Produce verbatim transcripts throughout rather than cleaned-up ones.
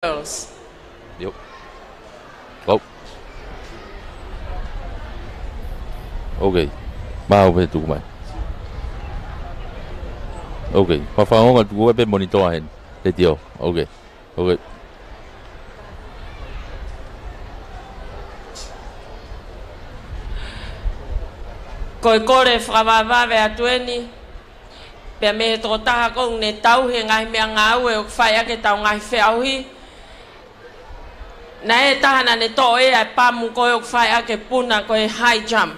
Girls. Yep. Oh. Okay. Mau pē tuku mai. Okay. Fakaongo tuku pē monitor heni. Letio. Okay. Okay. Ko e kole fakavavevave atu eni. Pea mei he tokotaha ʻoku ne tauhi e ngaahi meʻangāue ʻoku fai ʻaki ʻetau ngaahi feʻauhi. Naʻe taha naʻa ne toʻo ʻa e pamu ko ē ʻoku fai ʻaki e puna ko e high jump.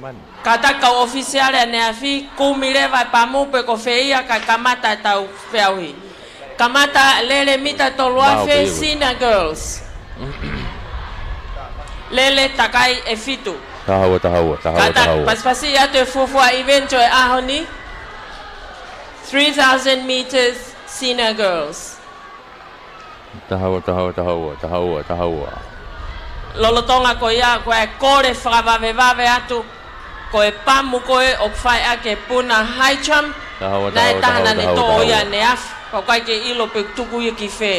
Mani. Kātaki kau ʻofisiale ʻaneafi, kumi leva e pamu pe ko fē ia kae kamata ʻetau feʻauhi. Kamata lele mita tolu afe, Mau pē. Senior girls. Lele takai ʻe fitu. Taha ua, taha ua, taha ua, Kātaki taha ua. Pasipasi atu e fuofua event ʻo e ʻaho ni. Three thousand meters, senior girls. Taha ua, taha ua, taha ua, taha ua, taha ua. Lolotonga ko ia, ko e kole fakavavevave atu, ko e pamu ko ē ʻoku fai ʻaki e puna high jump, Taha ua, taha ua, naʻe taha taha ua, naʻa ne taha ua, toʻo taha ia ua. ʻaneafi, pea ʻoku ʻikai ke ʻilo pe tuku ia ki fē.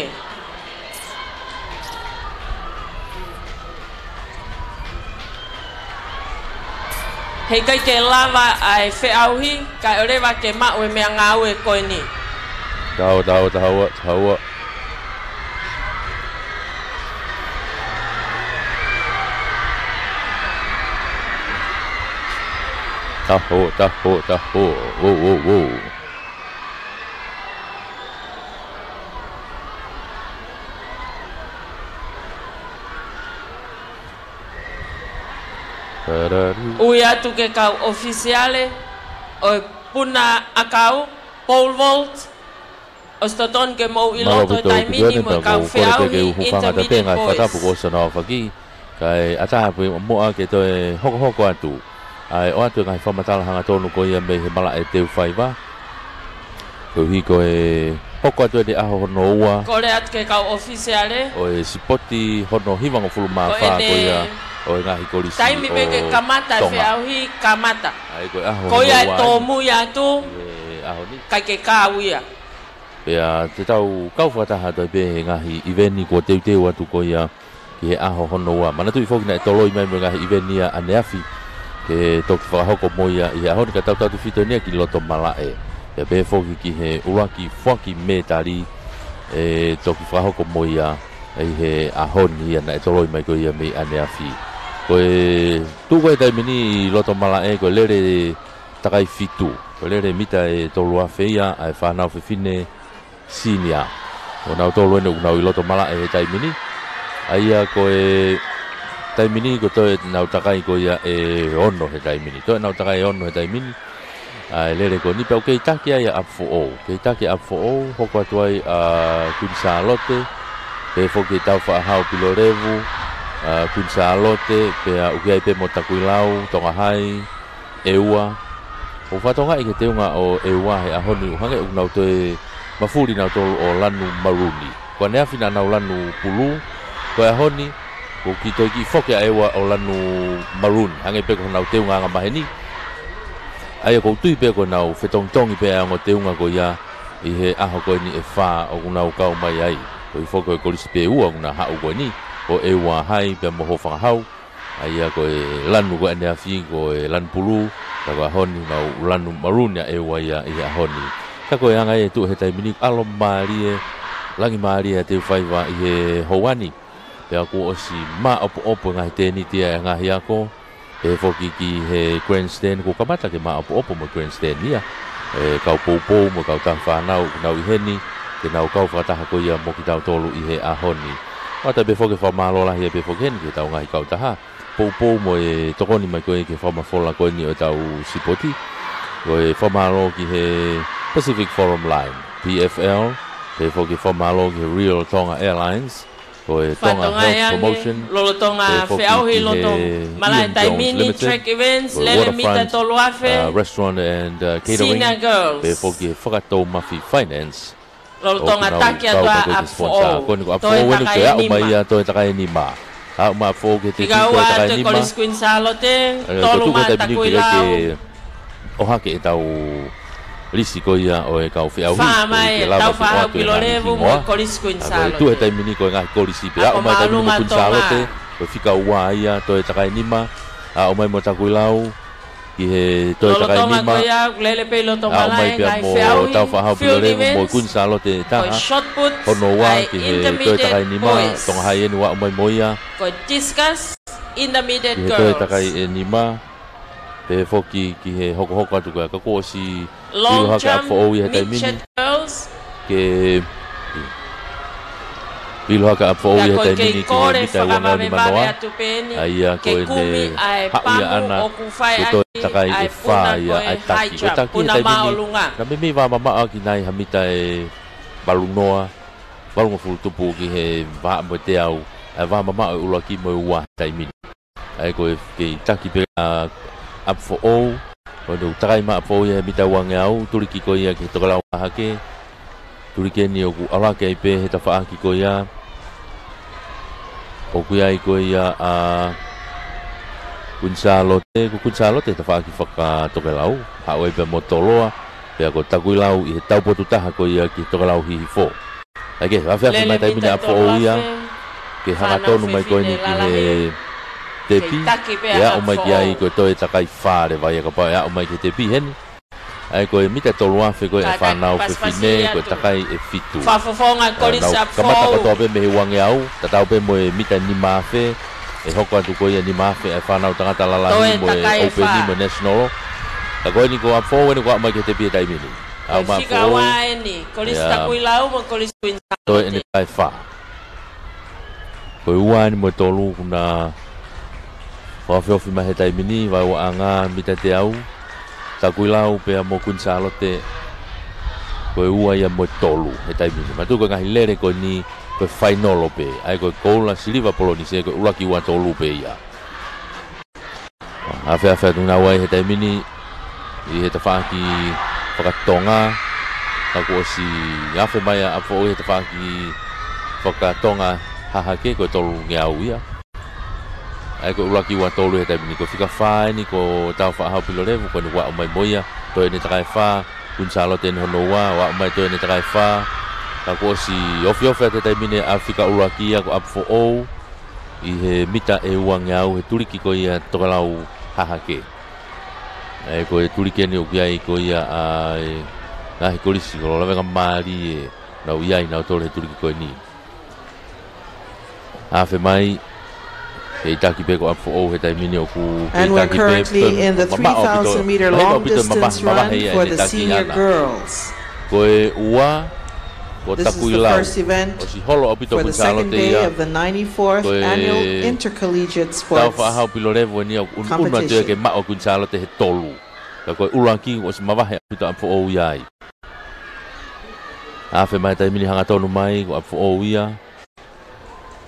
Heʻikai ke lava ʻa e feʻauhi, kae ʻoua leva ke maʻu e meʻangāue ko eni. Taha ua, taha ua, taha ua, taha ua. Taha ua, taha ua, taha ua. Whoa, whoa, whoa. Ui atu ki he kau ʻofisiale ʻo e puna ʻakau, pole vault, ʻosi totonu ke mou ʻilo Mālō ʻaupito, ʻaupito eni, mo e kau feʻauhi intermediate boys. Pea ko e kole ke u hūfanga atu pē ngaahi fakatapu kuo ʻosi ʻaneafi. Kae ʻatā pē muʻa ke toe hokohoko atu ʻa e ʻoatu e ngaahi fakamatala hangatonu ko ia mei he malaʻe teu faiva. Koeʻuhi ko e hoko atu eni ʻaho hono ua. Kole atu ki he kau ʻofisiale. ʻO e sipoti hono hivangofulu mā fā ko ia ʻo e ngaahi kolisi ʻo Tonga. Ko ʻene taimi pē ke kamata e feʻauhi, kamata. ʻA ia ko e ʻaho hono ua eni. Ko ia e tōmui atu. ʻI he ʻaho ni. ʻIkai ke kau ia. Pea te tau kau fakataha atu ai pē he ngaahi ʻiveni kuo teuteu atu ko ia ki he ʻaho hono ua. Manatuʻi foki naʻe toloi mai mo e ngaahi ʻiveni ia ʻaneafi ke toki fakahoko mo ia ʻi he ʻaho ni, ka tautautefito eni ia ki loto malaʻe. Pea pehē foki ki he ʻuluaki foaki mētali ʻe toki fakahoko mo ia ʻi he ʻaho ni ia naʻe toloi mai ko ia mei ʻaneafi. Ko e tuʻu ko ē he taimi ni ʻi loto malaʻe ko e lele takai fitu. Ko e lele mita ʻe tolu afe ia ʻa e fānau fefine senior. ʻO nau tolu eni ʻoku nau ʻi loto malaʻe he taimi ni. ʻA ia ko e taimi ni ko e toe nau takai ko ia ʻe ono he taimi ni. Toe nau takai ʻe ono he taimi ni. ʻA e lele ko eni pea ʻoku kei taki ai ʻa ʻApifoʻou. Kei taki ʻa ʻApifoʻou, hoko atu ai ʻa Kuini Sālote. Pehē foki ki he Tāufaʻāhau Pilolevu, ʻa Kuini Sālote, pea ʻoku ʻi ai pē mo Takuilau, Tongahai, ʻEua. ʻOku fakatokangaʻi ki he teunga ʻo ʻEua he ʻaho ni ʻoku hangē ʻoku nau toe mafuli nautolu ʻo lanu maruni. Ko ʻaneafi naʻa nau lanu pulū, ko e ʻaho ni, ʻoku kei toe kiʻi foki ʻa ʻEua ʻo lanu maruni. Hangē pē ko honau teunga angamaheni. ʻA ia ʻoku ou tui pē ko ʻenau fetongitongi pē ʻa e ongo teunga ko ia ʻi he ʻaho ko eni ʻe fā ʻoku nau kau mai ai. Koeʻuhi foki ko e kolisi pē ʻe ua ʻoku na haʻu ko eni, ko ʻEua Hai pea mo Hofangahau. ʻA ia ko e lanu ko ʻaneafi ko e lanu pulū, ka ko e ʻaho ni nau lanu maruni ʻa ʻEua ia ʻi he ʻaho ni. Ka ko e anga ia e tuʻu he taimi ni, ʻalu mālie, langi mālie ʻa e teu faiva ʻi he houa ni. Pea kuo ʻosi māʻopoʻopo e ngaahi tēniti ʻa e ngaahi ako, pehē foki ki he grandstand, kuo kamata ke māʻopoʻopo mo e grandstand ia. ʻE kau poupou mo e kau taha fānau ʻoku nau ʻi heni, ke nau kau fakataha ko ia mo kitautolu ʻi he ʻaho ni. ʻOatu pē foki e fakamālō lahi pē foki heni ki heʻetau ngaahi kautaha poupou mo e tokoni mai ko ē ki he fakamafola ko eni ʻo ʻetau sipoti. Ko e fakamālō ki he Pacific Forum Line, P F L, pehē foki e fakamālō ki he Real Tonga Airlines, ko e Tonga Health Promotion, pehē foki ki he Ian Jones Limited, ko e Waterfront, uh, Restaurant and, uh, Catering, pehē foki ki he Fakatoumafi Finance, ʻoku nau kau mai ko ē ke sponsor. Ko eni ko ʻApifoʻou eni ʻoku ke aʻu mai ia toe takai ʻe nima. Aʻu mai ʻApifoʻou ki he tēniti toe takai ʻe nima. ʻA ia ko e tuʻu ko ē he taimi ni ke ʻohake ʻetau lisi ko ia ʻo e kau feʻauhi. Fā mai, ʻoku lava tau fakaʻaho atu e ngaahi Pilolevu mo e hingoa. Kolisi Kuini Sālote. Ko e tuʻu he taimi ni ko e ngaahi kolisi pē. Aʻu mai taimi ni mo Kuini Sālote, ko e fika ua ia, toe takai nima. Aʻu mai mo Takuilau ki he toe takai nima. Lolotonga ko ia, lele pē ʻi loto malaʻe, aʻu mai pea mo tau fakaʻaho Pilolevu mo Kuini Sālote ʻe taha. Hono ua ki he toe takai nima, Tonga High eni ʻoku aʻu mai mo ia. Ko e discus, intermediate girls. Ki he toe takai ʻe nima. Pehē foki ki he hokohoko atu ko ia, ka kuo ʻosi ʻilo hake ʻapi foʻou ia he taimi ni. Ke ʻilo hake ʻapi foʻou ia he taimi ni ki he mita ʻe ua ngeau nima noa. ʻA ia ko ʻene haʻu ia ʻana ke toe takai ʻe fā ia ʻa e taki. Ko e taki he taimi ni, naʻe meimei vā mamaʻo ʻaki nai ha mita ʻe valu noa, valungofulu tupu ki he vā mo e teau, ʻa e vā mamaʻo ʻuluaki mo e ua he taimi ni. ʻA ia ko e kei taki pē ʻa ʻapi foʻou, ko ʻene takai mai ʻapi foʻou ia he mita ʻe ua ngeau, tuliki ko ia ki he tokelau hahake. Tuliki eni ʻoku ʻalu hake ai pē he tafaʻaki ko ia. ʻOku ʻi ai ko ia ʻa Kuini Sālote, ko Kuini Sālote he tafaʻaki fakatokelau, haʻu ai pea mo Toloa, pea ko Takuilau ʻi he taupotu taha ko ia ki he tokelau hihifo. ʻA ia ke, afeafe mai taimi ni ʻapi foʻou ia, ke hangatonu mai ko eni ki he tepi, ke aʻu mai ki ai ko e toe takai fā leva ia kapau ʻe aʻu mai ki he tepi heni. ʻA ia ko e mita ʻe tolu afe ko e fānau fefine, ko e takai ʻe fitu. Fakafofonga kolisi ʻapi foʻou. Kamata kotoa pē mei he ua ngeau, tatau pē mo e mita ʻe nima afe, ʻe hoko atu ko ia ʻe nima afe ʻa e fānau tangata lalahi mo e ʻoupeni mo e national. Ka ko eni ko ʻapi foʻou eni ʻoku aʻu mai ki he tepi he taimi ni. Aʻu mai ʻapi foʻou. Fika ua eni, kolisi Takuilau mo kolisi Kuini Sālote. Toe ʻene takai fā. Ko e ua eni mo e tolu ʻoku na fakaofiofi mai he taimi ni, vaeuaʻanga mita ʻe teau, Takuilau pea mo Kuini Sālote, ko e ua ia mo e tolu he taimi ni. Manatuʻi ko e ngaahi lele ko eni ko e fainolo pē, ʻa ia ko e koula, siliva, polonise, ko e ʻuluaki ua tolu pē ia. Afeafe atu naua ʻi he taimi ni ʻi he tafaʻaki fakatonga, ka kuo ʻosi afe mai ʻapi foʻou ʻi he tafaʻaki fakatonga hahake ko e tolu ngeau ia. ʻA ia ko e ʻuluaki ua tolu he taimi ni, ko e fika fā eni ko Taufaʻāhau Pilolevu, ko eni ʻoku aʻu mai mo ia, toe ʻene takai ʻe fā, Kuini Sālote eni hono ua, ʻo aʻu mai toe ʻene takai ʻe fā, ka kuo ʻosi ofiofi atu he taimi ni ʻa e fika ʻuluaki ia ko ʻapi foʻou, ʻi he mita ʻe ua ngeau he tuliki ko ia tokelau hahake. ʻA ia ko e tuliki eni ʻoku ʻi ai ko ia ʻa e ngaahi kolisi, ko e lavengamālie ʻoku nau ʻi ai nautolu he tuliki ko eni. Afe mai, kei taki pē ko ʻapi foʻou he taimi ni ʻoku kei taki pē, mamaʻo ʻaupito, mavahe ia ʻene taki ʻana. Ko e ua, ko Takuilau. ʻOsi holo ʻaupito Kuini Sālote ia. Ko e Taufaʻāhau Pilolevu eni ʻoku ʻunuʻunu atu ia ke maʻu ʻa Kuini Sālote he tolu. Ka ko e ʻuluaki ʻosi mavahe ʻaupito ʻapi foʻou ia ai. Afe mai taimi ni hangatonu mai, ko ʻapi foʻou ia.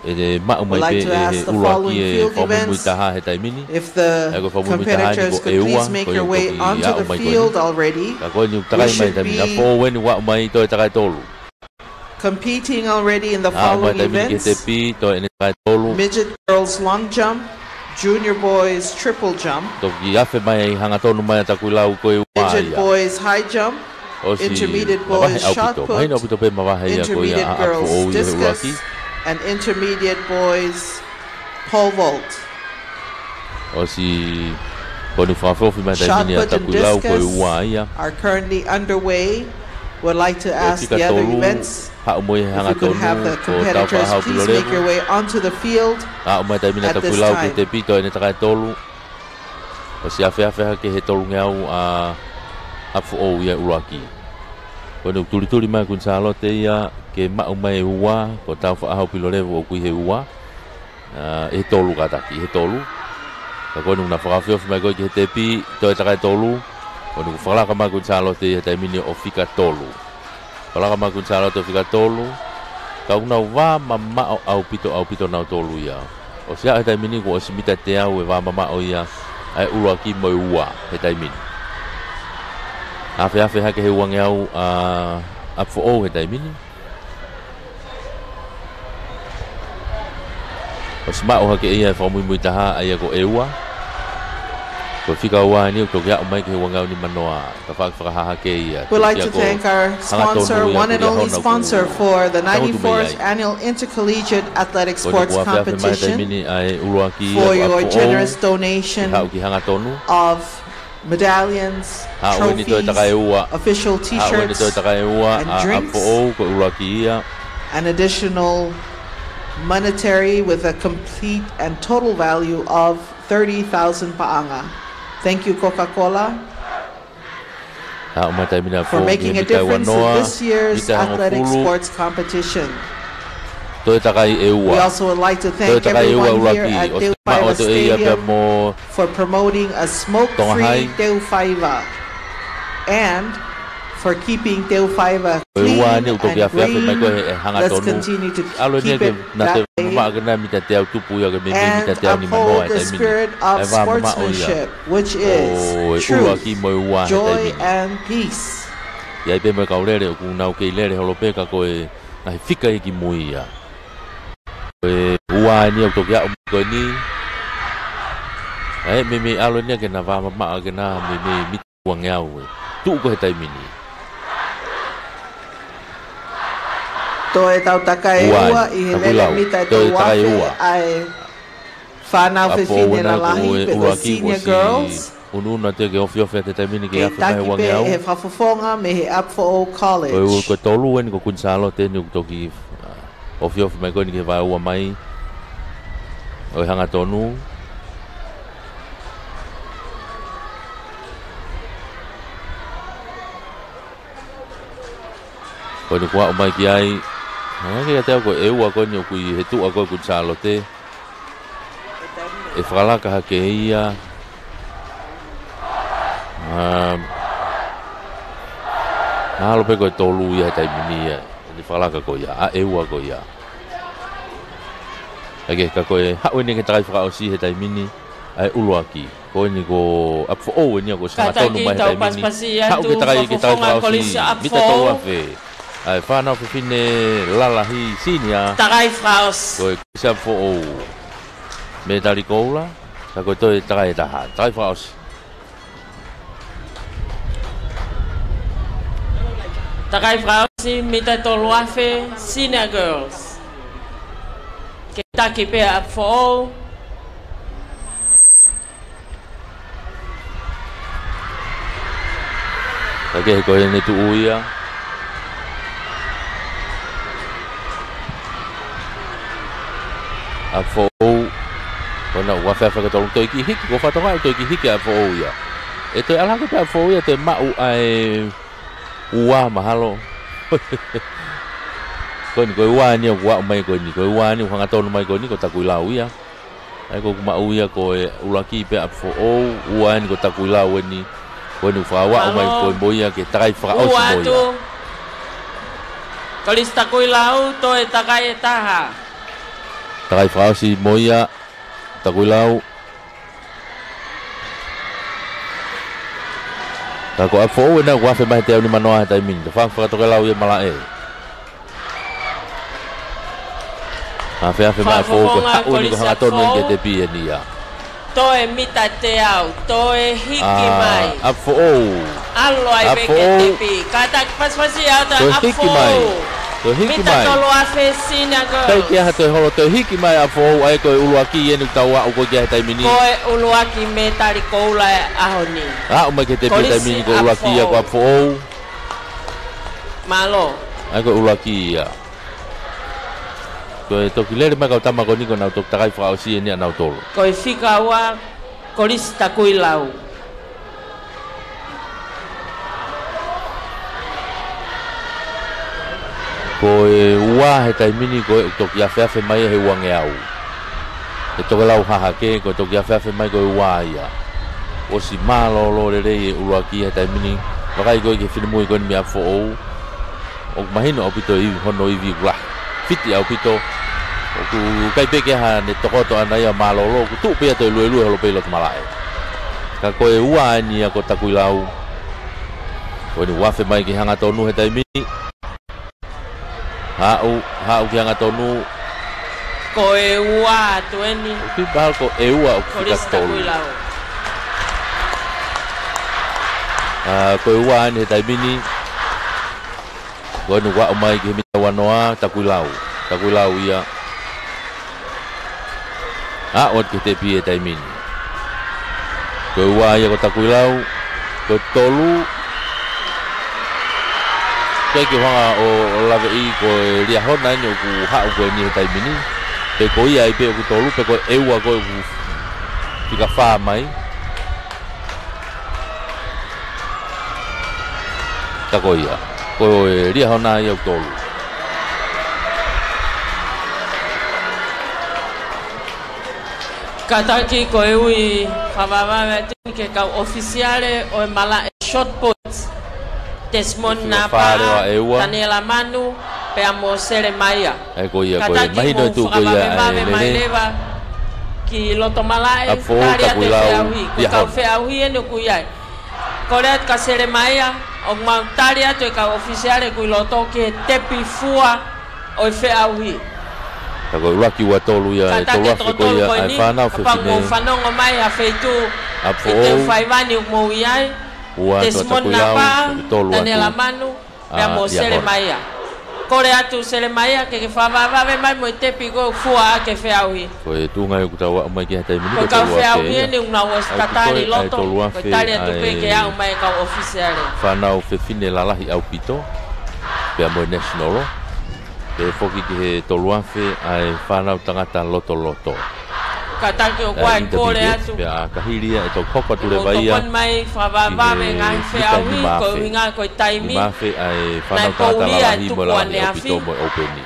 ʻE maʻu mai pē ʻe he ʻuluaki e fakamuimuitaha he taimi ni. ʻA ia ko e fakamuimuitaha eni ko e ua, ko ia ʻoku toki aʻu mai ko eni. Ka ko eni ʻoku takai mai taimi ni, ʻapi foʻou eni ʻoku aʻu mai toe takai ʻe tolu. Aʻu mai taimi ni ki he tepi, toe ʻene takai ʻe tolu. Midget girls long jump, junior boys triple jump. Toki afe mai hangatonu mai ʻa Takuilau ko e ua ia. Midget boys high jump. ʻOsi mavahe ʻaupito. Mahino ʻaupito pē mavahe ia ko ia ʻa ʻapi foʻou ia he ʻuluaki. And intermediate boys pole vault. ʻOsi ko eni fakaofiofi mai taimi ni ʻa Takuilau ko e ua ia. Shot put and discus are currently underway. Would like to ask the other events, haʻu mo ia he hangatonu, ko Taufaʻāhau Pilolevu. Aʻu mai taimi ni ʻa Takuilau ki he tepi, toe ʻene takai ʻe tolu. ʻOsi afeafe hake he tolu ngeau ʻa ʻapi foʻou ia ʻuluaki. Ko eni ʻoku tulituli mai Kuini Sālote ia ke maʻu mai e ua, ko Taufaʻāhau Pilolevu ʻoku ʻi he ua. ʻA, ʻi he tolu kātaki, ʻi he tolu. Ka ko eni ʻoku na fakaofiofi mai ko ē ki he tepi, toe takai ʻe tolu. Ko eni ʻoku fakalaka mai Kuini Sālote ia he taimi ni ʻo fika tolu. Fakalaka mai Kuini Sālote ʻo fika tolu. Ka ʻoku nau vā mamaʻo ʻaupito, ʻaupito nautolu ia. ʻOsi aʻu he taimi ni kuo ʻosi mita ʻe teau e vā mamaʻo ia ʻa e ʻuluaki mo e ua he taimi ni. Afeafe hake he ua ngeau ʻa ʻapi foʻou he taimi ni. ʻOsi maʻu hake ia e fakamuimuitaha, ʻa ia ko e ua. Ko e fika ua eni ʻoku toki aʻu mai ki he uangeau nimanoa. Tafaʻaki fakahahake ia. We'd like to thank our sponsor, one and only sponsor for the ninety-fourth Annual Intercollegiate Athletic Sports Competition, for your generous donation of medallions, trophies, official T-shirts, and drinks. An additional monetary with a complete and total value of thirty thousand paʻanga. Thank you, Coca-Cola, for making a difference in this year's athletic sports competition. Toe takai ʻe ua. We also would like to thank everyone here at Teufaiva Stadium for promoting a smoke-free Teufaiva and for keeping Teufaiva clean and green. Let's continue to keep it that way and uphold the spirit of sportsmanship, which is truth, joy, and peace. ʻI ai pē mo e kau lele ʻoku nau kei lele holo pē ka ko e ngaahi fika ia ki mui ia. Ko e ua eni ʻoku toki aʻu mai ko eni. ʻE, meimei ʻalu eni ke na vā mamaʻa ke na meimei mita uangeau ē. Tuʻu ko ē he taimi ni. Toe tau takai ua ʻi he lele mita ʻe tolu afe ʻa e fānau fefine lalahi pe ko e senior girls. Unuunu atu ke ofiofi ʻa e taimi ni ke afe mai he uangeau. He fakafofonga mei he ʻApifoʻou College. Ko e, ko e tolu eni ko Kuini Sālote eni ʻoku toki, ah, ofiofi mai ko eni ke vaeua mai ʻo e hangatonu. Ko eni kuo aʻu mai ki ai. Hangē kiate au ko e ua ko eni ʻoku ʻi he tuʻa ko ē Kuini Sālote. ʻE fakalaka hake ia. Um, mahalo pē ko e tolu ia he taimi ni ia. ʻE fakalaka ko ia, ʻa e ua ko ia. ʻAi ke ka ko e haʻu eni ki he takai fakaʻosi he taimi ni, ʻa e ʻuluaki. Ko eni ko ʻApifoʻou eni ia ko e hangatonu mai he taimi ni. Haʻu ki he takai, ki he takai fakaʻosi, mita tolu afe. ʻA e fānau fefine lalahi senior. Takai fakaʻosi. Ko e Kolisi ʻApifoʻou. Metali koula, ka ko e toe takai ʻe taha. Takai fakaʻosi. Takai fakaʻosi, mita tolu afe, senior girls. Ke taki pē ʻa ʻApifoʻou. Ka kehe ko eni tuʻu ia. ʻApifoʻou. Ko ena ua fea fea ka tolu toe kiʻi hiki, ko Fatoʻanga toe kiʻi hiki ʻa ʻApifoʻou ia. ʻE toe ʻalu hake pē ʻa ʻApifoʻou ia, toe maʻu ʻa e ua mahalo. Ko eni, ko e ua eni ʻoku aʻu mai ko eni, ko e ua eni ʻoku hangatonu mai ko eni, ko Takuilau ia. ʻAi ko ʻoku maʻu ia ko e ʻuluaki pē ʻApifoʻou, ua eni ko Takuilau eni, ko eni ʻoku fakaaʻu mai ko e mo ia ke takai fakaʻosi mo ia. Kolisi Takuilau, toe takai ʻe taha. Takai fakaʻosi mo ia, Takuilau. Ka ko ʻApifoʻou ena ʻoku afe mai he teau nimanoa he taimi ni, tafaʻaki fakatokelau ia malaʻe. Afe afe mai ʻApifoʻou ko e haʻu eni ko e hangatonu eni ki he tepi eni ia. Toe mita teau, toe hiki mai. ʻApifoʻou. ʻAlu ai pē ki he tepi. Kātaki pasipasi ʻa ʻApifoʻou. Toe hiki mai. Mita tolu afe senior girls. Kai ke aha toe holo toe hiki mai ʻApifoʻou ʻa e ko e ʻuluaki eni ʻoku tau aʻu ko ē ki ai he taimi ni. Ko e ʻuluaki metali koula ʻo e ʻaho ni. Aʻu mai ki he tepi he taimi ni ko e ʻuluaki ia ko ʻApifoʻou. Mālō. ʻAi ko e ʻuluaki ia. Ko e toki lele mai kau tama ko eni ko ʻenau toki takai fakaʻosi eni ʻanautolu. Ko e fika ua, Kolisi Takuilau. Ko e ua he taimi ni ko e toki afeafe mai he uangeau. ʻE tokelau hahake, ko e toki afeafe mai ko e ua ia. ʻOsi mālōlō lelei e ʻuluaki he taimi ni. Vakai ko ē ki he finemui ko eni mei ʻApifoʻou. ʻOku mahino ʻaupito e ivi, hono ivi ʻoku lahi. Fiti ʻaupito. ʻOku ʻikai pē ke ʻi ai haʻane tokoto ʻana ia mālōlō. ʻOku tuʻu pē ia toe luelue holo pē ʻi loto malaʻe. Ka ko e ua eni ia ko Takuilau. Ko eni ʻoku afe mai ki he hangatonu he taimi ni. Haʻu, haʻu ki he hangatonu. Ko e ua atu eni. ʻOku pehē ko e ua ʻoku fika tolu. Kolisi Takuilau. ʻA, ko e ua eni he taimi ni. Ko eni ʻoku aʻu mai ki he mita uanoa, Takuilau. Takuilau ia. ʻA, ʻoatu ki he tepi he taimi ni. Ko e ua ia ko Takuilau. Ko e tolu. Ko e ke hanga ʻo, ʻo laveʻi ko e Liahona eni ʻoku haʻu ko eni he taimi ni. Pe ko ia ai pē ʻoku tolu, pe ko e ua ko ē ʻoku fika fā mai. Ka ko ia, ko e Liahona ia ʻoku tolu. Kātaki ko e ui fakavavevave atu ki he kau ʻofisiale ʻo e malaʻe shot put. Tesmond Napa, Taniela Manu, pea mo Selemaia. ʻE ko ia, ko e mahino atu ko ia ʻa e lele. Kātaki mou fakavavevave mai leva ki loto malaʻe, tali atu e feʻauhi, ko e kau feʻauhi eni ʻoku ʻi ai. Kole atu kia Selemaia, ʻo mau tali atu e kau ʻofisiale ʻoku ʻi loto ki he tepi fua ʻo e feʻauhi. Ka ko e ʻuluaki ua tolu ia, ʻe tolu afe ko ia ʻa e fānau fefine. Kapau ʻoku mou fanongo mai ha feituʻu ʻi he teu faivani ʻoku mou ʻi ai. Tesmond Napa, Taniela Manu, pea mo Selemaia. Kole atu Selemaia ke ke fakavavevave mai mo e tepi ko ē ʻoku fua ʻaki e feʻauhi. Ko e tuʻunga ia ʻoku tau aʻu mai ki he taimi ni ko e kau feʻauhi eni ʻoku nau ʻosi tatali loto. Ko e tali atu pē ke aʻu mai e kau ʻofisiale. Fānau fefine lalahi ʻaupito, pea mo e national. Pea foki ki he tolu afe ʻa e fānau tangata lotoloto. Kātaki ʻoku ʻi ai e kole atu. Pea ka hili ia ʻe toki hoko atu leva ia. Mou tokoni mai fakavavevave ngaahi feʻauhi, ko e ʻuhinga ko e taimi. Nima afe ʻa e fānau tangata lalahi mo e lalahi ʻaupito mo e ʻoupeni.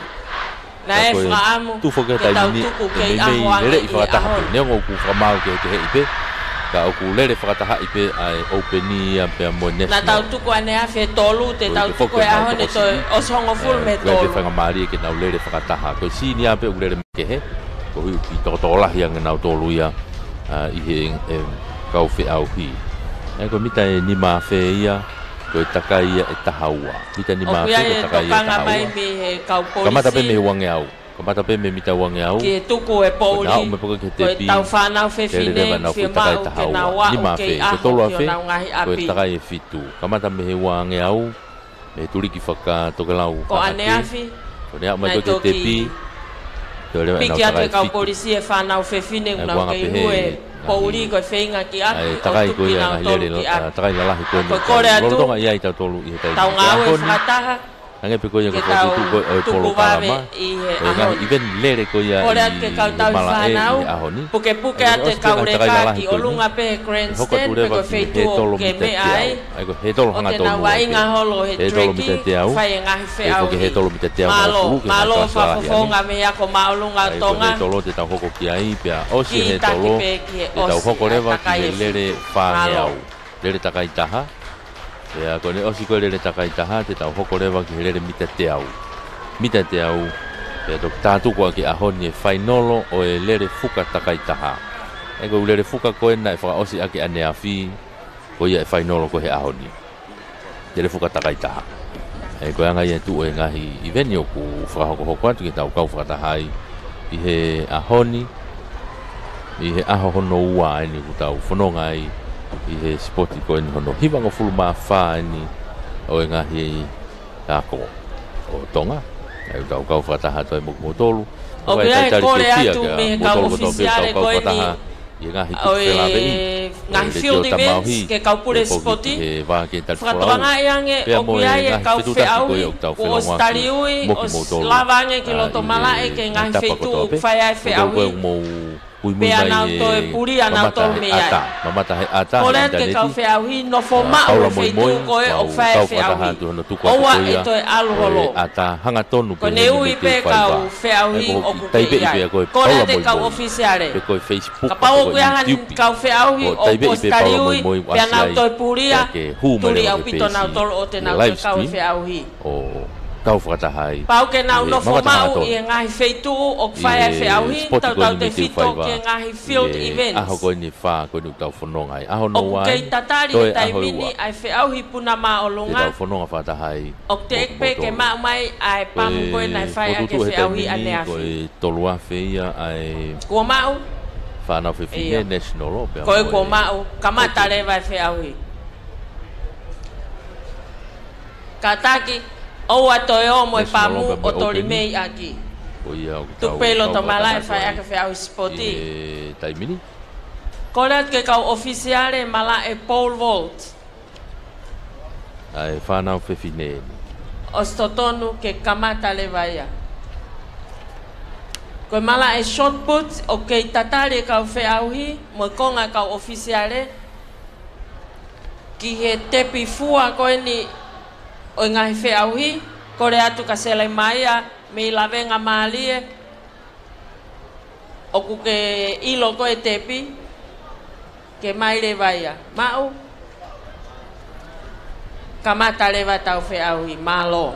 Naʻe fakaʻamu ke tau tuku kei ʻaho ange ʻi he ʻaho ni. Neongo ʻoku fakamaau kehekeheʻi pē, ka ʻoku lele fakatahaʻi pē ʻa e ʻoupeni ia pea mo e national. Naʻa tau tuku ʻaneafi ʻe tolu, te tau tuku he ʻaho ni toe ʻosi hongofulu mā tolu. Ko e faingamālie ke nau lele fakataha. Ko e senior pē ʻoku lele kehe, koeʻuhi ʻoku tokotokolahi ange nautolu ia, ʻa, ʻi he, e, kau feʻauhi. ʻE, ko e mita ʻe nima afe ia, ko e takai ia ʻe taha ua. Mita nima afe, ko e takai ʻe taha ua. ʻOku ʻi ai e tokanga mai mei he kau polisi. Kamata pē mei he uangeau. Kamata pē mei he mita uangeau. Ke tuku e poʻuli. Ko e tau fānau fefine, fiemaʻu ke nau aʻu kei ʻaho ki honau ngaahi ʻapi. Ko e takai ʻe fitu. Kamata mei he uangeau. Mei he tuliki fakatokelau. Ko ʻaneafi. Ko ʻene aʻu mai ko ē ki he tepi. Piki atu e kau polisi e fānau fefine ʻoku nau kei hū e poʻuli ko e feinga ki ʻapi ʻo tuku kinautolu ki ʻapi. Takai lalahi ko eni. Ko e kole atu. Lolotonga ʻi ai tautolu ʻi he taimi ni. Tau ngāue fakataha. Hangē pē ko ia ko e fokotuʻutuʻu ko ē ʻo e polokalama. Ko e ngaahi event lele ko ia ʻi he malaʻe ʻi he ʻaho ni. Pukepuke atu e kau leka ki ʻolunga pē he grandstand pe ko e feituʻu ke meʻa ai. ʻA ia ko e hetolo hangatonu. ʻO te nau vaʻinga holo he turkey, fai e ngaahi feʻauhi. Mālō, mālō fakafofonga mei he ako māʻolunga ʻo Tonga. Ko e hetolo te tau hoko ki ai, pea ʻosi e hetolo, te tau hoko leva ki he lele fāngeau. Lele takai taha. Pea ko ʻene ʻosi ko ē lele takai taha, te tau hoko leva ki he lele mita teau. Mita teau, pea toki tātuku ʻaki e ʻaho ni e fainolo ʻo e lele fuka takai taha. ʻE ko e lele fuka ko ē naʻe fakaʻosi ʻaki ʻaneafi, ko ia e fainolo ko ē he ʻaho ni. Lele fuka takai taha. ʻE ko e anga ia e tuʻu e ngaahi event ʻoku fakahokohoko atu ke tau kau fakataha ai ʻi he ʻaho ni, ʻi he ʻaho hono ua eni ʻoku tau fononga ai ʻi he sipoti ko eni hono hivangofulu mā fā eni ʻo e ngaahi ako ʻo Tonga. ʻE tau kau fakataha atu ai mo kimoutolu. ʻOku ʻi ai e kole atu mei he kau ʻofisiale ko eni ʻi he ngaahi kupu felāveʻi, ngaahi field events, ke kau pule sipoti. Fakatokangaʻi ange ʻoku ʻi ai e kau feʻauhi kuo ʻosi taliui, ʻosi lava ange ki loto malaʻe ki he ngaahi feituʻu ʻoku fai ai e feʻauhi. Pea nau toe puli ʻa nautolu mei ai. Kole atu ki he kau feʻauhi, nofo maʻu he feituʻu ko ē ʻoku fai ai e feʻauhi. ʻOua ʻe toe ʻalu holo. Ko ʻene ui pē kau feʻauhi ʻoku kei ʻi ai. Kole atu ki he kau ʻofisiale. Kapau ʻoku ʻi ai ha kau feʻauhi ʻoku ʻosi taliui, pea nau toe puli ia, tuli ʻaupito nautolu ʻo te nau toe kau he feʻauhi. ʻO kau fakataha ai. Pau ke nau nofo maʻu ʻi he ngaahi feituʻu ʻoku fai ai e feʻauhi, tautautefito ki he ngaahi field events. ʻAho ko eni ʻe fā ko eni ʻoku tau fononga ai. ʻAho hono ua eni, toe ʻaho ʻe ua. ʻOku kei tatali he taimi ni ʻa e feʻauhi puna māʻolunga. Te tau fononga fakataha ai. ʻOku teʻeki pē ke maʻu mai ʻa e pamu ko ē naʻe fai ʻaki e feʻauhi ʻaneafi. Ko e tolu afe ia ʻa e fānau fefine national, pea ko e kuo maʻu, kamata leva e feʻauhi. Kātaki, ʻoua toe ō mo e pāmu ʻo toli mei ʻaki. Ko ia ʻoku tau pei loto malaʻe fai ʻaki e feʻauhi sipoti ʻi he taimi ni. Kole atu ki he kau ʻofisiale malaʻe pole vault. ʻA e fānau fefine eni. ʻOsi totonu ke kamata leva ia. Ko e malaʻe shot put ʻoku kei tatali e kau feʻauhi mo e konga kau ʻofisiale ki he tepi fua ko eni ʻo e ngaahi feʻauhi. Kole atu kia Selemaia mei Lavengamālie, ʻoku ke ʻilo ko e tepi, ke mai leva ia. Maʻu, kamata leva tau feʻauhi, mālō.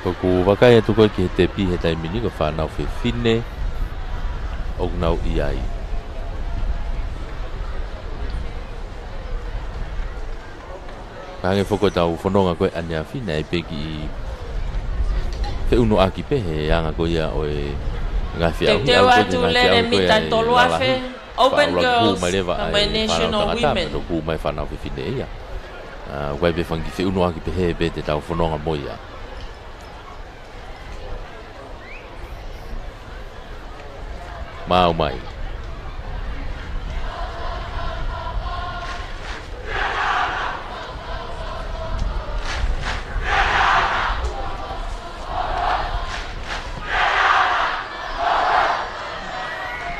ʻOku vakai atu ko ē ki he tepi he taimi ni ko e fānau fefine ʻoku nau ʻi ai. Ka hangē foki ko ʻetau fononga ko ē ʻaneafi, naʻe ʻi ai pē kiʻi feʻunuʻaki pē he anga ko ia ʻo e ngaahi feʻauhi. Teuteu atu lele mita tolu afe, Open Girls, ka mo e National Women. Ko e fānau fefine ia. ʻA, ʻoku ʻi ai pē fanga kiʻi feʻunuʻaki pehē pē te tau fononga mo ia. Maʻu mai.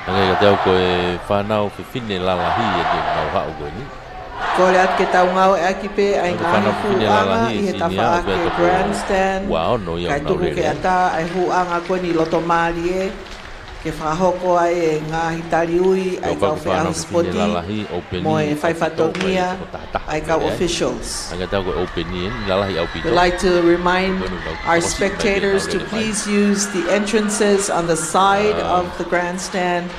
Hangē kiate au ko e fānau fefine lalahi eni ʻoku nau haʻu ko eni. Kole atu ke tau ngāueʻaki pē ʻa e ngaahi fānau fefine lalahi ʻi he tafaʻaki grandstand, kae tuku ke ʻatā ʻa e huʻanga ko eni loto mālie ke fakahoko ai e ngaahi taliui ʻa e kau feʻauhi sipoti mo e fai fatongia ʻa e kau officials. We'd like to remind our spectators to please use the entrances on the side of the grandstand,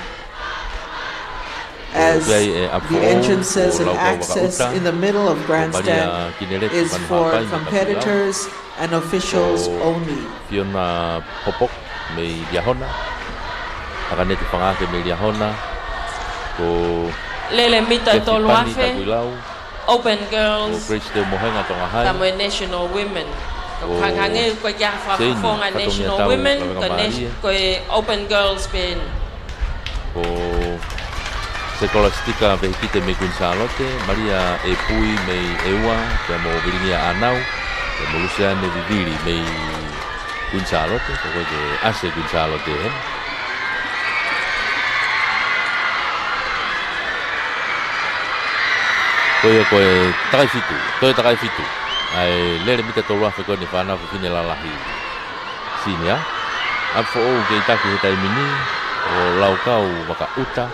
as the entrances and access in the middle of grandstand is for competitors and officials only. Fiona Popok mei Liahona, ʻAkanete Fangake mei Liahona, ko Lele mita Kefi tolu afe, Pani Takuilau, Open Girls, ko Grace Teumohenga Tonga High, ka mo e National Women. Ko Hanghange ko e kia Seini Fafonga National Fatongiatau Women, Lavengamālie, ko e Open Girls pē eni. Ko Sekolastika Vehikite mei Kuini Sālote, Malia Epui mei ʻEua, pea mo Vilingia ʻĀnau, pea mo Luseane Vivili mei Kuini Sālote, ko e ke ʻasi Kuini Sālote heni. Ko ia ko e takai fitu, toe takai fitu. ʻA e lele mita tolu afe ko eni fānau fefine lalahi. Senior. ʻApifoʻou kei taki he taimi ni, ko Laukau Vakaʻuta,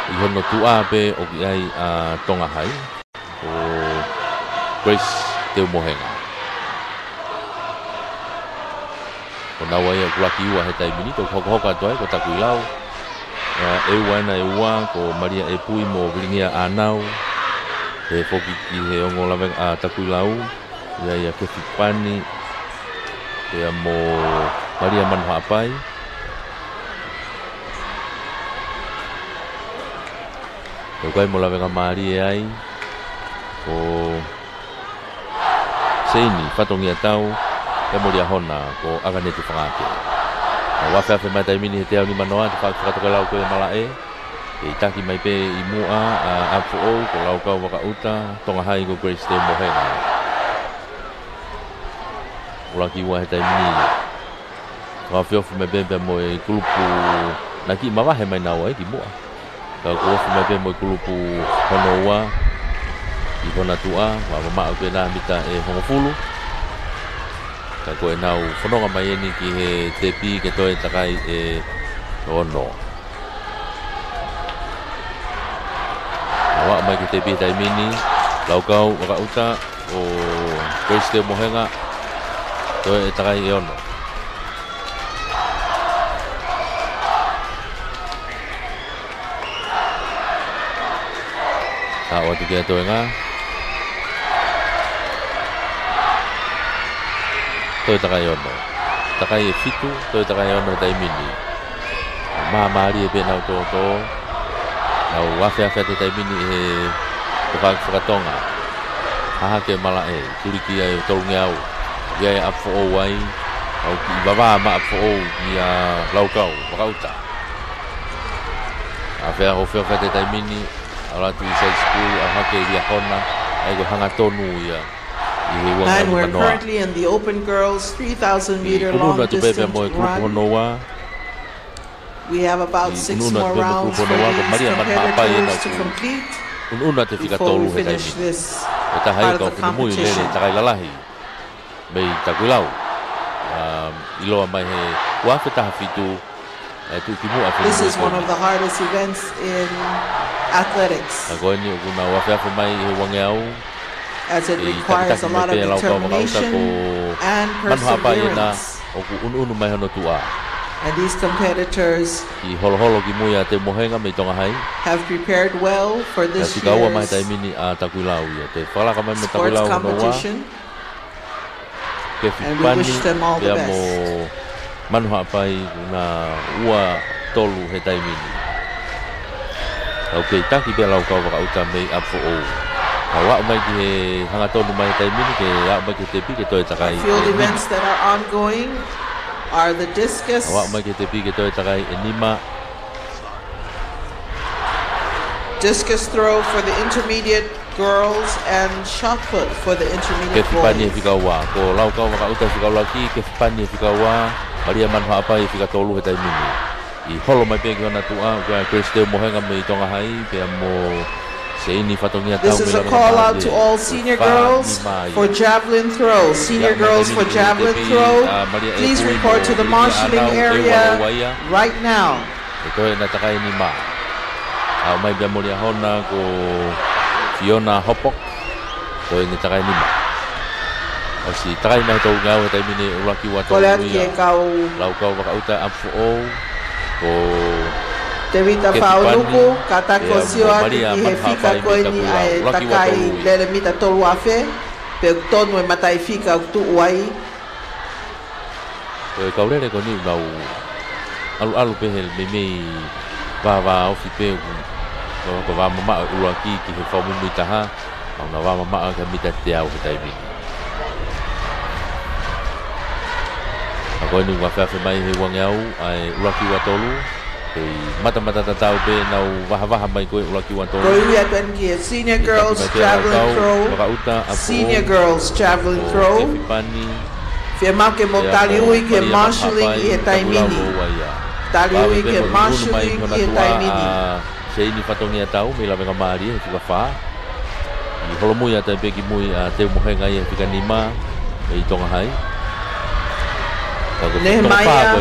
ʻi hono tuʻa pē ʻoku ʻi ai ʻa Tonga High, ko Grace Teumohenga. Ko naua ia ʻoku laki ua he taimi ni, toki hokohoko atu ai, ko Takuilau. ʻA, ʻEua ena ʻEua, ko Malia Epui mo Vilingia ʻĀnau. Pehē foki ki he ongo lave ʻa Takuilau, ʻi ai ʻa Kefi Pani, pea mo Malia Manuhaʻapai. Pea ʻoku ʻi ai mo Lavengamālie ai, ko Seini Fatongiatau, pea mo Liahona, ko ʻAkanete Fangake. Nau afeafe mai taimi ni he teau nimanoa, tafaʻaki fakatokelau ko ia malaʻe. Kei taki mai pē ʻi muʻa ʻa ʻApifoʻou, ko Laukau Vakaʻuta, Tonga High ko Grace Teumohenga. ʻUluaki ua he taimi ni. Fakaofiofi mai pē pea mo e kulupu naʻe kiʻi mavahe mai naua ʻi muʻa. Ka kuo ofi mai pē mo e kulupu hono ua ʻi hona tuʻa, mamaʻo pē ʻena mita ʻe hongofulu. Ka ko ʻenau fononga mai eni ki he tepi ke toe takai ʻe ono. Nau aʻu mai ki he tepi he taimi ni, Laukau Vakaʻuta, ko Grace Teumohenga, toe ʻe takai ʻe ono. Aʻu atu ki he toenga. Toe takai ʻe ono. Takai ʻe fitu, toe takai ʻe ono he taimi ni. Māmālie pē ʻenau tōtō. Nau afeafe atu he taimi ni he tafaʻaki fakatonga. Hahake Malaʻe, tuliki ai ʻe Tolungeau. ʻI ai ʻa ʻApifoʻou ai, ʻoku kiʻi vavā mai ʻa ʻApifoʻou kia Laukau Vakaʻuta. ʻAfea ʻoku feʻofaʻaki he taimi ni, ʻalu atu ʻi side screen, ʻalu hake ʻi Liahona, ʻa ia ko e hangatonu ia ʻi he ua ngeau nima noa. And we're currently in the open girls three thousand meter long distance run. ʻUnuʻunu atu pē pea mo e kulupu hono ua. We have about six more rounds for these competitors to complete before we finish this part of the competition. ʻUnuʻunu atu pē mo e kulupu hono ua, ko Malia Manuhaʻapai ena ʻoku ʻi he taha ia kau finemui lele takai lalahi mei Takuilau. Um, ʻiloa mai he ua afe taha fitu, ʻe tuʻu ki muʻa finemui. This is one of the hardest events in athletics. Ka ko eni ʻoku nau ʻafeʻafe mai he ua ngeau. As it requires a lot of determination and perseverance. Manuhaʻapai ena ʻoku ʻunuʻunu mai hono tuʻa. And these competitors ʻi holoholo ki mui ʻa Teumohenga mei Tonga Hai. Have prepared well for this year's competition. Ka fika ua mai he taimi ni ʻa Takuilau ia. Toe fakalaka mai mo Takuilau hono ua. Kefipani pea mo Manuhaʻapai, ʻoku na ua tolu he taimi ni. ʻOku kei taki pē ʻa Laukau Vakaʻuta mei ʻApifoʻou. Ka ʻoku aʻu mai ki he hangatonu mai he taimi ni, ke aʻu mai ki he tepi, ke toe takai. Field events that are ongoing are the discus. ʻOku aʻu mai ki he tepi, ke toe takai ʻe nima. Discus throw for the intermediate girls and shot put for the intermediate boys. Kefipani he fika ua, ko Laukau Vakaʻuta he fika ʻuluaki, Kefipani he fika ua, Malia Manuhaʻapai he fika tolu he taimi ni. ʻI holo mai pē ki hona tuʻa, ko Grace Teumohenga mei Tonga Hai, pea mo Seini Fatongia Tau mei Lavengamalie. This is a call out to all senior girls for javelin throw. Senior girls for javelin throw, please report to the marshalling area right now. ʻE toe ʻena takai nima. Aʻu mai pea mo Liahona ko Fiona Hopok, toe ʻene takai nima. ʻOsi takai mai Tolungeau he taimi ni, ʻuluaki ua tolu ia. Laukau Vakaʻuta, ʻApifoʻou, ko Tevita Faunuku, ka ta ko sio atu ki he fika ko eni ʻa e takai lele mita tolu afe, pe ʻoku tonu e mataʻifika ʻoku tuʻu ai. Ko e kau lele ko eni ʻoku nau ʻaluʻalu pē he meimei vāvāofi pē ʻoku, ko e vāmamaʻo ʻuluaki ki he fakamuimui taha, ʻoku na vāmamaʻo ki he mita teau he taimi ni. Ka ko eni ʻoku ʻafeʻafe mai he ua ngeau ʻa e ʻuluaki ua tolu. Kei matamata tatau pē ʻenau vahavaha mai ko e ʻuluaki ua tolu. Ko e ui atu eni ki he senior girls javelin throw. Senior girls javelin throw. Fiemaʻu ke mou taliui ki he marshalling ʻi he taimi ni. Taliui ki he marshalling ʻi he taimi ni. Seini Fatongia Tau mei Lavengamalie he fika fā. ʻI holomui atu ai pē ki mui ʻa Teumohenga ia he fika nima mei Tonga Hai. Nehemaia,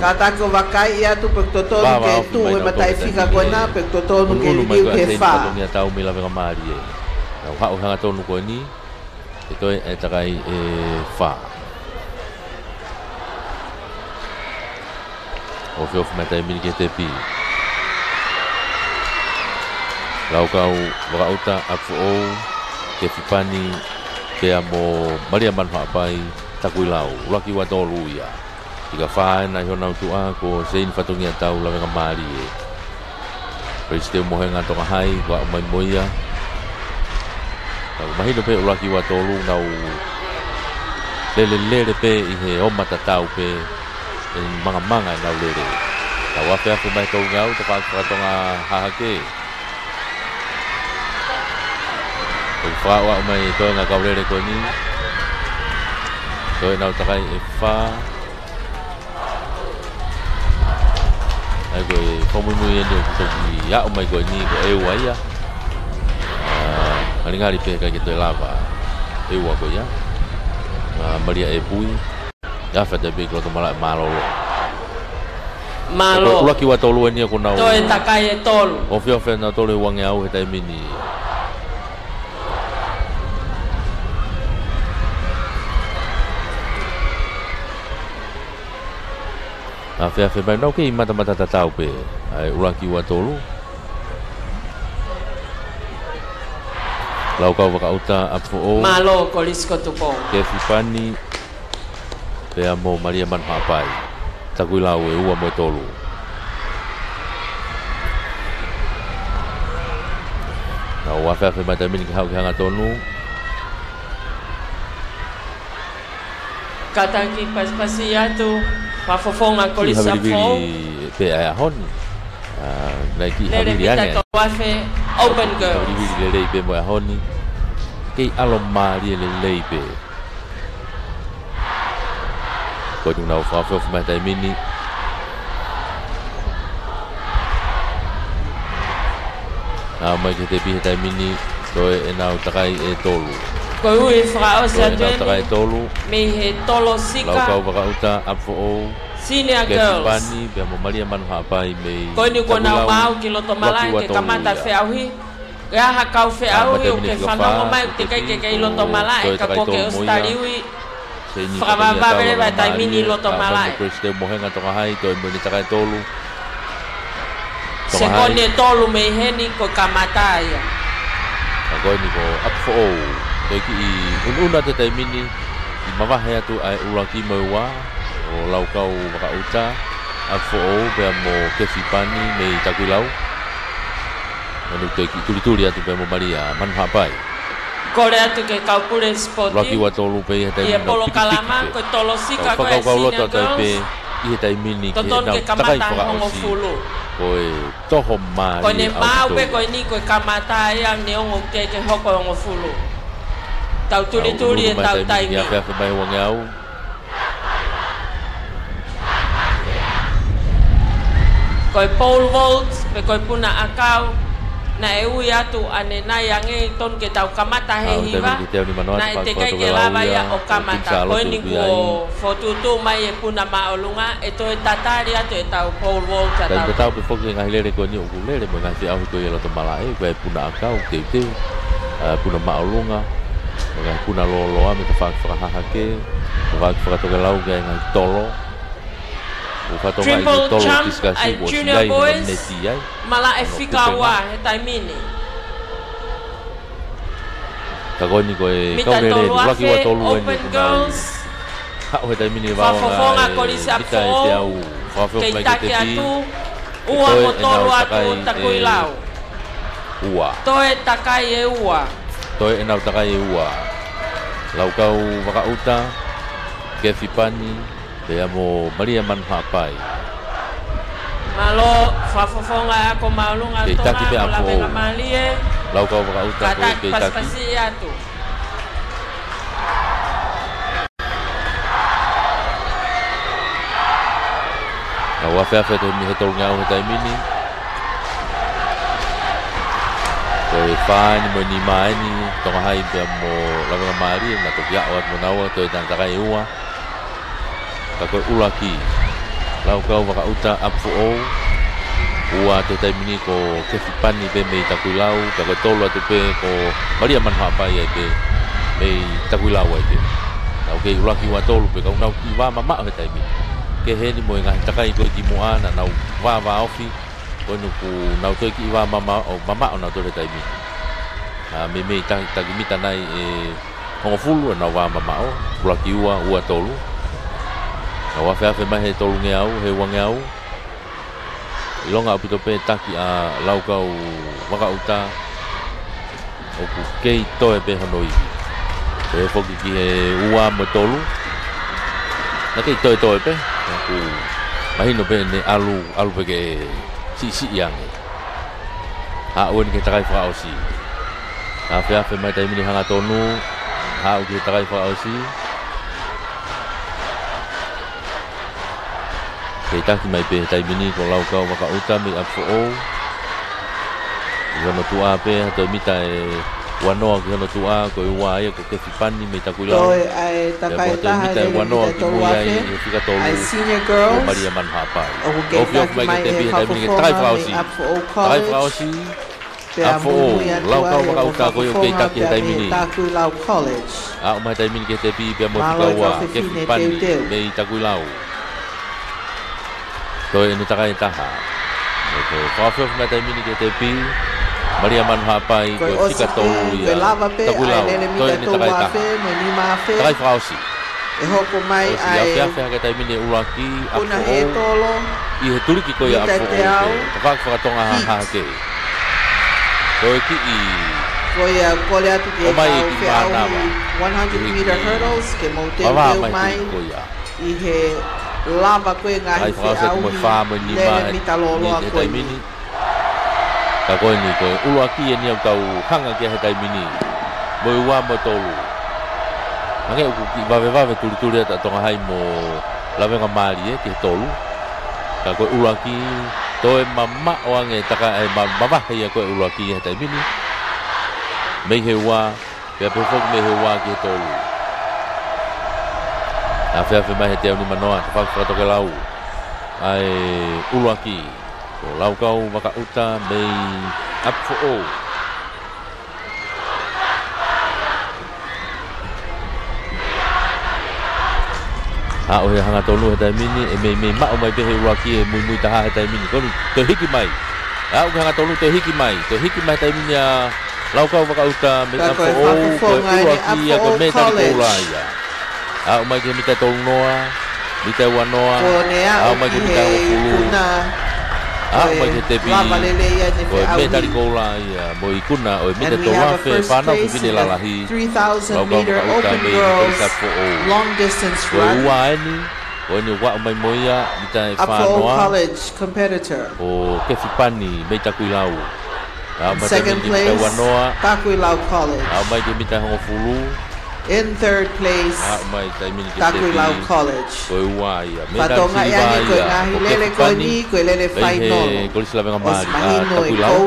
ka ta ko vakai atu pe ʻoku totonu ke tuʻu e mataʻifika ko ena, pe ʻoku totonu ke liliu ki he fā. Fatongia Tau mei Lavengamalie. Nau haʻu he hangatonu ko eni, ʻe toe ʻa e takai ʻe fā. ʻOfiofi mai taimi ni ki he tepi. Laukau Vakaʻuta, ʻApifoʻou, Kefipani, pea mo Malia Manuhaʻapai, Takuilau, ʻuluaki ua tolu ia. Fika fā ʻena ʻi honau tuʻa ko Seini Fatongia Tau Lavengamalie. Grace Teumohenga Tonga Hai, ʻoku aʻu mai mo ia. Ka ʻoku mahino pē ʻuluaki ua tolu nau lele lele pē ʻi he oma tatau pē, ʻe mangamanga ʻenau lele. Ka ʻoku ʻafeʻafe mai Tolungeau, tafaʻaki fakatonga hahake. ʻOku fakaʻoʻo mai e toenga kau lele ko eni. Toe ʻenau takai ʻe fā. ʻA ia ko e fakamuimui eni ʻoku toki aʻu mai ko eni ko e ua ia. ʻA, ngalingali pē ʻikai ke toe lava e ua ko ia. ʻA, Malia ʻEpui. ʻAfeʻafe atu pē ki loto malaʻe mālōlō. Mālō. Ko e ʻuluaki ua tolu eni ʻoku nau toe takai ʻe tolu. ʻOfiofi ʻenau tolu he ua ngeau he taimi ni. ʻAfeʻafe mai nau kei matamata tatau pē ʻa e ʻuluaki ua tolu. Laukau Vakaʻuta, ʻApifoʻou. Mālō, Kolisi ko Tupou. Kefipani, pea mo Malia Manuhaʻapai. Takuilau e ua mo e tolu. Nau ʻafeʻafe mai taimi ni ke haʻu ki he hangatonu. Kātaki pasipasi atu, fakafofonga Kiʻi kolisi ʻApifoʻou. Havilivili pē ʻa e ʻaho ni. ʻA, naʻe kiʻi havili ange. Lele mita tolu afe, open girls. Havilivili lelei pē mo e ʻaho ni. Kei ʻalo mālie lelei pē. Ko eni ʻoku nau fakaofiofi mai he taimi ni. Aʻu mai ki he tepi he taimi ni, toe ʻenau takai ʻe tolu. Ko e ui fakaʻosi atu eni. Toe ʻenau takai ʻe tolu. Mei he Tolo Sika. Laukau Vakaʻuta, ʻApifoʻou. Senior girls. Kefi Pani, pea mo Malia Manuhaʻapai mei Takuilau. Ko eni kuo nau maau ki loto malaʻe ke kamata feʻauhi. Ua tolu ia. Ko e hā ha kau feʻauhi ʻoku ke fanongo mai, ʻoku teʻeki ke ke ʻi loto malaʻe, ka kuo ke ʻosi tali ui. Fakavavevave leva e taimi ni ʻi loto malaʻe. Aʻu mai mo Grace Teumohenga Tonga Hai, toe mo ʻene takai ʻe tolu. Tonga Hai. Sekoni ʻe tolu mei heni ko e kamata ia. Ka ko eni ko ʻApifoʻou. Toe kiʻi unuunu atu he taimi ni, ʻi mavahe atu ʻa e ʻuluaki mo e ua, ʻo Laukau Vakaʻuta, ʻApifoʻou, pea mo Kefi Pani mei Takuilau. Manu toe kiʻi tulituli atu pea mo Malia Manuhaʻapai. Kole atu ki he kau pule sipoti. ʻUluaki ua tolu pē ʻi he taimi ni. ʻI he polokalama, pikipiki pē. Ko e Tolo Sika, ko e senior girls. Tau fakakaukau loto atu pē ʻi he taimi ni ki heʻenau takai fakaʻosi. Totonu ke kamata hongofulu. Ko e toho mālie ʻaupito. Ko ʻene maau pē ko eni ko e kamata ia neongo ʻoku teʻeki ke hoko e hongofulu. Tau tulituli ʻetau taimi. Tau ʻunuʻunu mai he taimi ni ki he afeafe mai he uangeau. Ko e pole vault, pe ko e puna ʻakau, naʻe ui atu ʻanenai ange, tonu ke tau kamata he hiva, naʻe teʻeki ke lava ia ʻo kamata. Ko eni kuo fokotuʻutuʻu mai e puna māʻolunga, ʻe toe tatali atu ʻetau pole vault ʻa tautolu. Taimi tatau pē foki e ngaahi lele ko eni ʻoku lele mo e ngaahi feʻauhi ko ia ʻi loto malaʻe, ko e puna ʻakau, teuteu, ʻa, puna māʻolunga, mo e ngaahi puna lōloa mei he tafaʻaki fakahahake, tafaʻaki fakatokelau ki he ngaahi tolo. ʻOku fatongia ʻi he tolo kisikasi kuo ʻosi ʻi ai hono neti ai. Triple jump ʻa e junior boys, malaʻe fika ua he taimi ni. Ka ko eni ko e kau lele ʻuluaki ua tolu eni ʻoku nau haʻu he taimi ni. Mita tolu afe, open girls. Fakafofonga kolisi ʻApifoʻou. Kei taki atu, ua mo tolu atu ʻo Takuilau. Toe takai ʻe ua. Toe ʻenau takai ʻe ua. Laukau Vakaʻuta, Kefi Pani, pea mo Malia Manuhaʻapai. Mālō, fakafofonga e ako māʻolunga ʻa Tonga, kei taki pē ʻa e ako lavengamālie. Laukau Vakaʻuta ko e kei taki. Kātaki pasipasi atu. Nau afeafe atu mei he tolungeau he taimi ni. Ko e fā eni mo e nima eni, Tonga Hai pea mo Lavengamālie, naʻa toki aʻu atu mo naua, toe ʻenau takai ʻe ua. Ka ko e ʻuluaki, Laukau Vakaʻuta ʻApifoʻou, ua atu he taimi ni ko Kefi Pani pē mei Takuilau, ka ko e tolu atu pē ko Malia Manuhaʻapai ai pē mei Takuilau ai pē. Nau kei ʻuluaki ua tolu pē, ka ʻoku nau kiʻi vā mamaʻo he taimi ni. Kehe eni mo e ngaahi takai ko ē kimuʻa naʻa nau vā vāofi, ko eni ʻoku nau toe kiʻi vā mamaʻo, mamaʻo nautolu he taimi ni. ʻA, meimei taki, taki mita nai ʻe hongofulu ʻenau vā mamaʻo, ʻuluaki ua, ua tolu. Nau afeafe mai he tolungeau, he uangeau. ʻIlonga ʻaupito pē taki ʻa Laukau Vakaʻuta, ʻoku kei toe pē hono ivi. Pehē foki ki he ua mo e tolu. Naʻe kei toetoe pē, ʻoku mahino pē ʻene ʻalu, ʻalu pē ke siʻisiʻi ange. Haʻu eni ki he takai fakaʻosi. Afeafe mai taimi ni hangatonu, haʻu ki he takai fakaʻosi. Kei taki mai pē he taimi ni ko Laukau Vakaʻuta mei ʻApifoʻou. ʻI hono tuʻa pē, ha toe mita ʻe uanoa ki hono tuʻa, ko e ua ia ko Kefi Pani mei Takuilau. Toe ʻa e takai taha lele mita tolu afe, ʻa e senior girls. Ko Malia Manuhaʻapai. ʻOku kei taki mai he fakafofonga mei ʻApifoʻou College. Takai fakaʻosi. Pea muimui atu ai ʻa e fakafofonga pea mei Takuilau College. Aʻu mai he taimi ni ki he tepi pea mo e fika ua, Kefi Pani mei Takuilau. Toe ʻene takai ʻe taha. Toe fakaofiofi mai he taimi ni ki he tepi. Malia Manuhaʻapai, ko e fika tolu ia. Takuilau, toe ʻene takai ʻe taha. Takai fakaʻosi. ʻE hoko mai ʻa e afeafe hake taimi ni ʻuluaki, ʻApifoʻou. ʻI he tuliki ko ia ʻApifoʻou, tafaʻaki fakatonga hahake. Ko e kiʻi Ko ia, kole atu ki he kau feʻauhi one hundred meter hurdles ke mou teuteu mai ʻi he lava ko ē ngaahi feʻauhi lele mita lōloa ko eni. Ka ko eni ko e ʻuluaki eni ʻoku tau hanga ki ai he taimi ni. Mo e ua mo e tolu. Hangē ʻoku kiʻi vavevave tulituli atu ʻa Tonga Hai mo Lavengamālie ki he tolu. Ka ko e ʻuluaki, toe mamaʻo ange taka ai ma-, mavahe ia ko e ʻuluaki he taimi ni. Mei he ua, pea pehē foki mei he ua ki he tolu. Afeafe mai he teau nimanoa, tafaʻaki fakatokelau. ʻA e ʻuluaki, ko Laukau Vakaʻuta mei ʻApifoʻou. Aʻu he hangatonu he taimi ni, ʻe meimei maʻu mai pē he ʻuluaki e muimui taha he taimi ni. Ko eni, toe hiki mai. Aʻu he hangatonu, toe hiki mai. Toe hiki mai he taimi ni ʻa Laukau Vakaʻuta mei ʻApifoʻou, ko e ʻuluaki ia ko e mētali koula ia. Aʻu mai ki he mita tolu noa, mita ua noa, aʻu mai ki he mita hongofulu. Aʻu mai ki he tepi, ko e mētali koula ia, mo e ikuna ʻo e mita tolu afe, fānau fefine lalahi. Laukau Vakaʻuta mei he Kolisi ʻApifoʻou. Ko e ua eni, ko eni ʻoku aʻu mai mo ia, mita ʻe fā noa. Ko Kefi Pani mei Takuilau. Aʻu mai ki he mita ua noa. Aʻu mai ki he mita hongofulu. Aʻu mai taimi ni ki he tepi. Ko e ua ia. Mei Takuilau College. Fatongia ia ko e ngaahi lele ko eni, ko e lele fainolo. Kolisi Lavengamālie, ʻa Takuilau.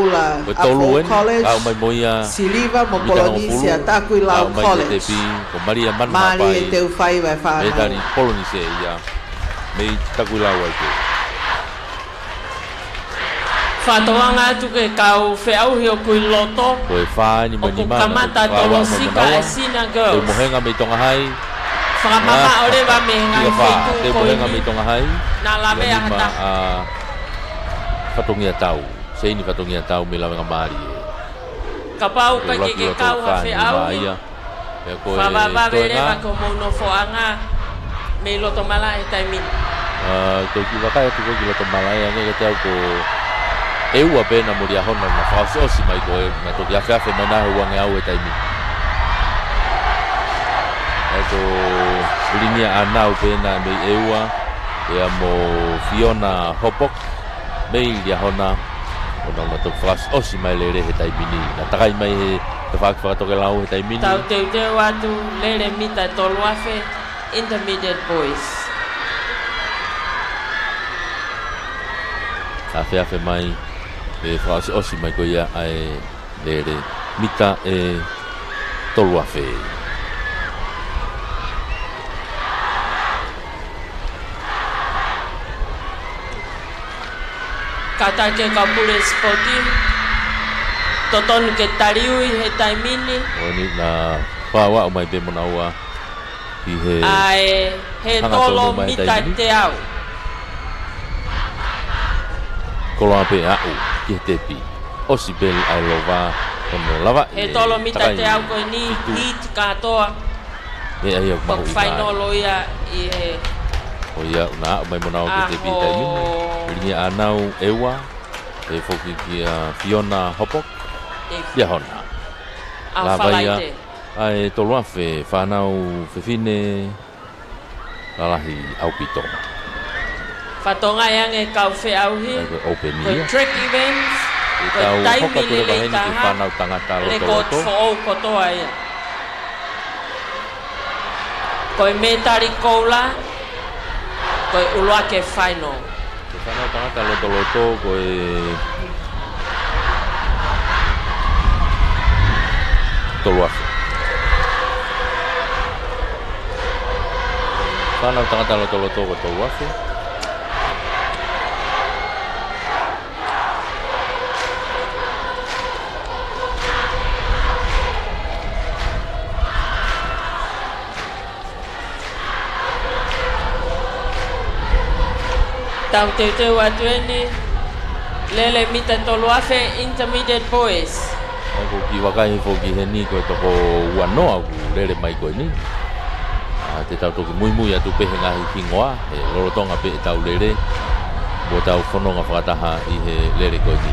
Ko e tolu eni, aʻu mai mo ia. Siliva mo Polonisia, Takuilau College. Aʻu mai ki he tepi, ko Malia Manu Haʻapai. Mālie e teu faiva e fānau. Mētali Polonisia ia. Mei Takuilau ai ke. Fakatokanga atu ki he kau feʻauhi ʻoku ʻi loto. Ko e fā eni mo e nima, ʻoku kamata tolosika ʻa e Sina Girls. Teu mohenga mei Tonga Hai. Fakamamaʻo leva mei he ngaahi feituʻu ko eni. Teu mohenga mei Tonga Hai. Naʻa lavea ha taha. Fatongia Tau. Seini Fatongia Tau mei Lavengamālie. Kapau ʻoku ʻikai ke kau ha feʻauhi. Fakavavevave leva ko hoʻomou nofoʻanga mei loto malaʻe he taimi ni. ʻA, toki vakai atu ko ē ki loto malaʻe, hangē kiate au ko e ua pē ena mo Liahona naʻa fakaʻosiʻosi mai ko ē, naʻa toki afeafe mai naʻa he uangeau he taimi ni. ʻA ko Linia ʻAnau pē ena mei ʻEua, pea mo Fiona Hopok mei Liahona, ʻo nau naʻa toki fakaʻosiʻosi mai lele he taimi ni. Naʻa takai mai he tafaʻaki fakatokelau he taimi ni. Tau teuteu atu lele mita tolu afe, intermediate boys. Afeafe mai, ʻe fakaʻosiʻosi mai ko ia ʻa e lele mita ʻe tolu afe. Kātaki e kau pule sipoti, totonu ke taliui he taimi ni. ʻO ni naʻa fāuaʻu mai pē mo naua ki he ʻa e he tolo mita teau. Koloa pē aʻu ki he tepi. ʻOsi pē ʻa e lova, hono lava he tolo mita teau ko eni, hiti kātoa. He ʻa ia ʻoku mahuʻinga ai. Fainolo ia ʻi he. ʻO ia, naʻa aʻu mai mo naua ki he tepi taimi ni. Linia ʻAnau ʻEua, ʻe foki kia Fiona Hopok, Liahona. Lava ia, ʻa e tolu afe fānau fefine lalahi ʻaupito. Fakatokangaʻi ange kau feʻauhi, ko e track events, ko e taimi lelei taha, fānau tangata lotoloto. Foʻou kotoa ia. Ko e mētali koula, ko e ʻuluaki final. Ko e fānau tangata lotoloto, ko e tolu afe. Fānau tangata lotoloto ko e tolu afe. Tau teuteu atu eni, lele mita tolu afe, intermediate boys. ʻOku ou kiʻi vakai foki heni ko e toko ua noa ʻoku lele mai ko eni. ʻA, te tau toki muimui atu pē he ngaahi hingoa, he lolotonga pē ʻetau lele, mo tau fononga fakataha ʻi he lele ko eni.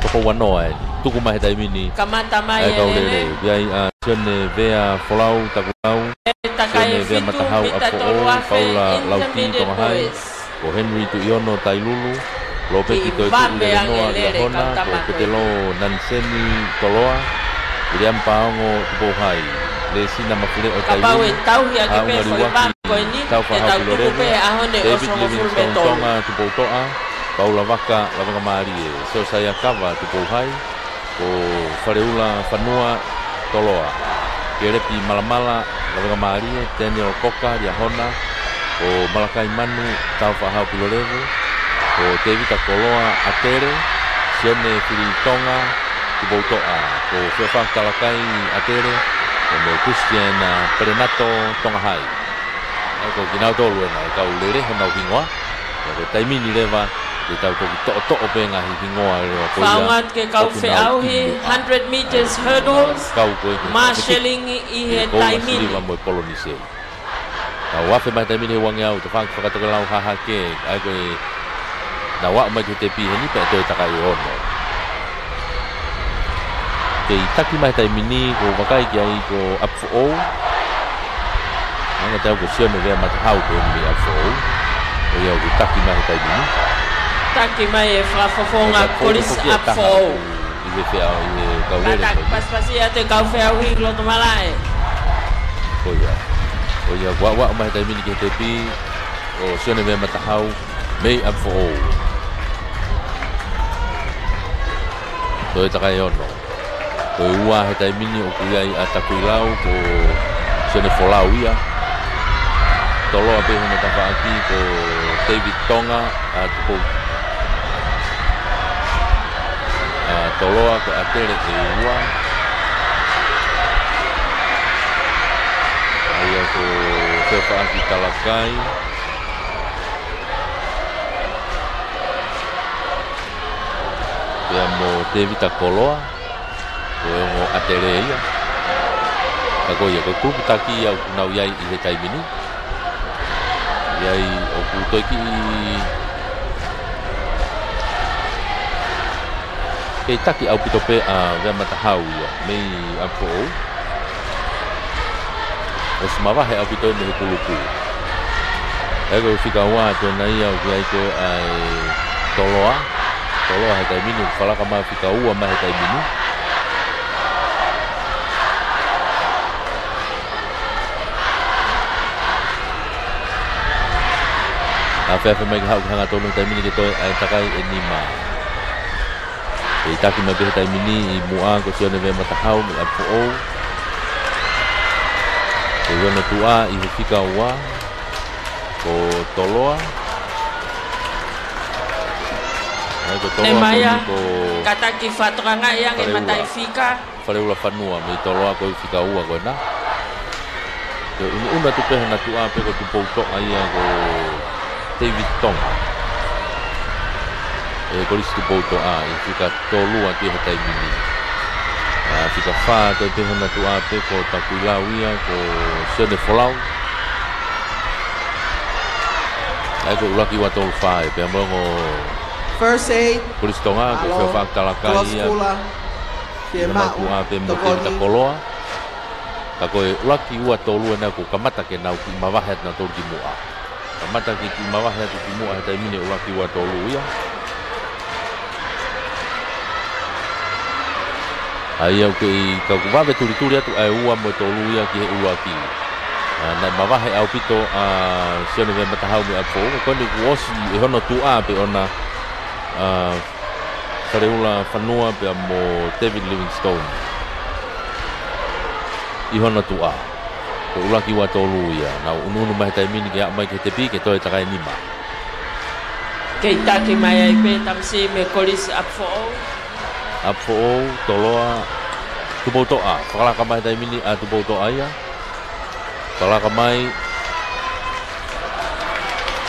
Toko ua noa eni. Tuku mai he taimi ni. Kamata mai ʻa e kau lele. Lele. ʻOku ʻi ai ʻa Sione Vea Folau, Takuilau. Sione Vea Matahau, ʻApifoʻou, Paula Lauti, Tonga High. Ko Henry Tuʻiono, Tailulu. Lopeti Toetuʻu Lelenoa, Liahona. Ko Petelo Naniseni, Toloa. Viliami Paongo, Tupou High. Lesina Mafileʻo, Tailulu. Haʻunga Liuaki, Taufaʻahau, Pilolevu. David Livingstone Tonga, Tupoutoʻa. Paula Vaka, Lavengamālie. Siosaia Kava, Tupou High. Ko Faleula Fanua, Toloa. Kelepi Malamala, Lavengamālie. Daniel Koka, Liahona. Ko Malakai Manu, Taufaʻahau, Pilolevu. Ko Tevita Koloa, ʻAtele. Sione Fili Tonga, Tupoutoʻa. Ko Feofaki Talakai, ʻAtele. Ko mo Christian, ah, Pelenato, Tonga High. ʻA ia ko kinautolu ena ʻa e kau lele honau hingoa. ʻA ia ko e taimi ni leva, ke tau toki toʻotoʻo pē ngaahi hingoa leva ko ia. Fakaʻamu atu ki he kau feʻauhi, hundred meters hurdles, marshalling ʻi he taimi ni. Ko Siliva mo e Polonise. Tau afe mai he taimi ni he uangeau, tafaʻaki fakatokelau hahake, ʻa ia ko e, nau aʻu mai ki he tepi heni pea toe takai ʻe ono. Kei taki mai he taimi ni, ʻoku ou vakai ki ai ko ʻApifoʻou. Hanga tau ko Sione Vea Matahau pē mei ʻApifoʻou. ʻA ia ʻoku taki mai he taimi ni. Taki mai e fakafofonga Kolisi ʻApifoʻou. ʻI he feʻau, ʻi he kau lele. Kātaki pasipasi atu e kau feʻauhi loto malaʻe. Ko ia. Ko ia, ʻoku aʻu mai he taimi ni ki he tepi ʻo Sione Vea Matahau mei ʻApifoʻou. Toe takai ʻe ono. Ko e ua he taimi ni ʻoku ʻi ai ʻa Takuilau, ko Sione Folau ia. Toloa pē hono tafaʻaki ko David Tonga, ʻa Tupou-, ʻa Toloa ko ʻAtele ʻe ua. ʻA ia ko Feofaki Talakai. Pea mo Tevita Koloa, ko e ongo ʻAtele ia. Ka ko ia, ko e kulupu taki ia ʻoku nau ʻi ai ʻi he taimi ni. ʻI ai ʻoku toe kiʻi kei taki ʻaupito pē ʻa Vea Matahau ia, mei ʻApifoʻou. ʻOsi mavahe ʻaupito ia mei he kulupu. ʻA ia ko e fika ua atu ena ia ʻoku ʻi ai ko ē ʻa e Toloa. Toloa he taimi ni, ʻoku fakalaka mai fika ua mai he taimi ni. ʻAfeafe mai ke haʻu ki he hangatonu he taimi ni ke toe ʻa e takai ʻe nima. Kei taki mai pē he taimi ni ʻi muʻa ko Sione Vea Matahau mei ʻApifoʻou. Ko hono tuʻa ʻi he fika ua, ko Toloa. ʻA ia ko Toloa ko eni ko kātaki fakatokangaʻi ange Faleula. Mataʻifika. Faleula Fanua mei Toloa ko e fika ua ko ena. Ko e ʻunuʻunu atu pē hona tuʻa pē ko Tupoutoʻa ia ko David Tonga. ʻE Kolisi Tupoutoʻa ʻi he fika tolu atu he taimi ni. ʻA, fika fā atu pē hona tuʻa pē ko Takuilau ia ko Sione Folau. ʻA ia ko e ʻuluaki ua tolu fā ē pea mo e ongo First aid. Kolisi Tonga ko Feofaki Talakai ia. Alo. Tuʻa pē mo Tevita Koloa. Ka ko e ʻuluaki ua tolu ena ʻoku kamata ke nau kiʻi mavahe atu nautolu ki muʻa. Kamata ke kiʻi mavahe atu ki muʻa he taimi ni ʻuluaki ua tolu ia. ʻA ia ʻoku kei kau vave tulituli atu ʻa e ua mo e tolu ia ki he ʻuluaki. ʻA, naʻe mavahe ʻaupito ʻa Sione Vea Matahau mei ʻApifoʻou, ko eni kuo ʻosi ʻe hono tuʻa pē ʻona, ʻa, Faleula Fanua pea mo David Livingstone. ʻI hono tuʻa. Ko e ʻuluaki ua tolu ia. Nau ʻunuʻunu mai he taimi ni ke aʻu mai ki he tepi ke toe takai ʻe nima. Kei taki mai ai pē tamasiʻi mei Kolisi ʻApifoʻou. ʻApifoʻou, Toloa, Tupoutoʻa. Fakalaka mai he taimi ni ʻa Tupoutoʻa ia. Fakalaka mai.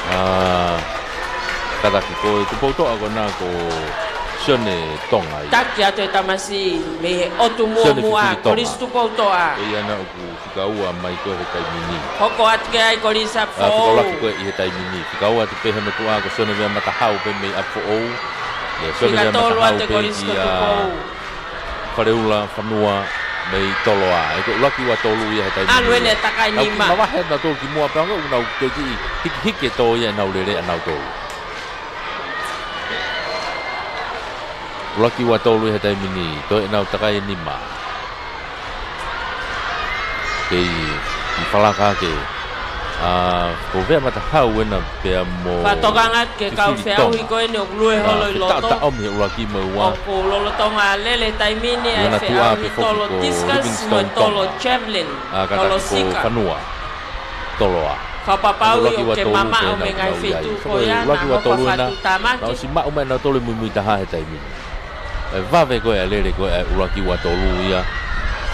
ʻA, kātaki ko e Tupoutoʻa ko ena ko Sione Tonga ia. Taki atu e tamasiʻi mei he ʻotu muʻomuʻa, Sione Fifili Tonga. Kolisi Tupoutoʻa. Ko ia ena ʻoku fika ua mai ko ē he taimi ni. Hoko atu ki ai Kolisi ʻApifoʻou. ʻA, fika ʻuluaki ko ē ʻi he taimi ni. Fika ua atu pē hono tuʻa ko Sione Vea Matahau pē mei ʻApifoʻou. Ia, Sione Vea Matahau pē ia. Fika tolu atu Kolisi ko Tupou. Faleula Fanua mei Toloa. ʻE ko e ʻuluaki ua tolu ia he taimi ni. ʻAlu ʻene takai nima. Nau kiʻi mavahe nautolu ki muʻa pea ʻoku nau toe kiʻi hikihiki e tō ia ʻenau lele ʻanautolu. ʻUluaki ua tolu ia he taimi ni, toe ʻenau takai e nima. Kei, kei falaka ke, ʻa, ko Vea Matahau ena pea mo Fifili Tonga. Fakatokanga ki he kau feʻauhi ko eni ʻoku lue holo ʻi loto. Fetaʻotaʻomi he ʻuluaki mo e ua. ʻOku lolotonga lele taimi ni ʻa e feʻauhi tolo discus mo e tolo javelin, tolo sika. Fanua, Toloa. Fakapapauʻi ʻoku ke mamaʻo mei he ngaahi feituʻu ko ia, ʻuluaki ua tolu ena. Nau ʻosi maʻu mai nautolu e muimui taha he taimi ni. ʻE vave ko ē ʻa e lele ko ē ʻa e ʻuluaki ua tolu ia.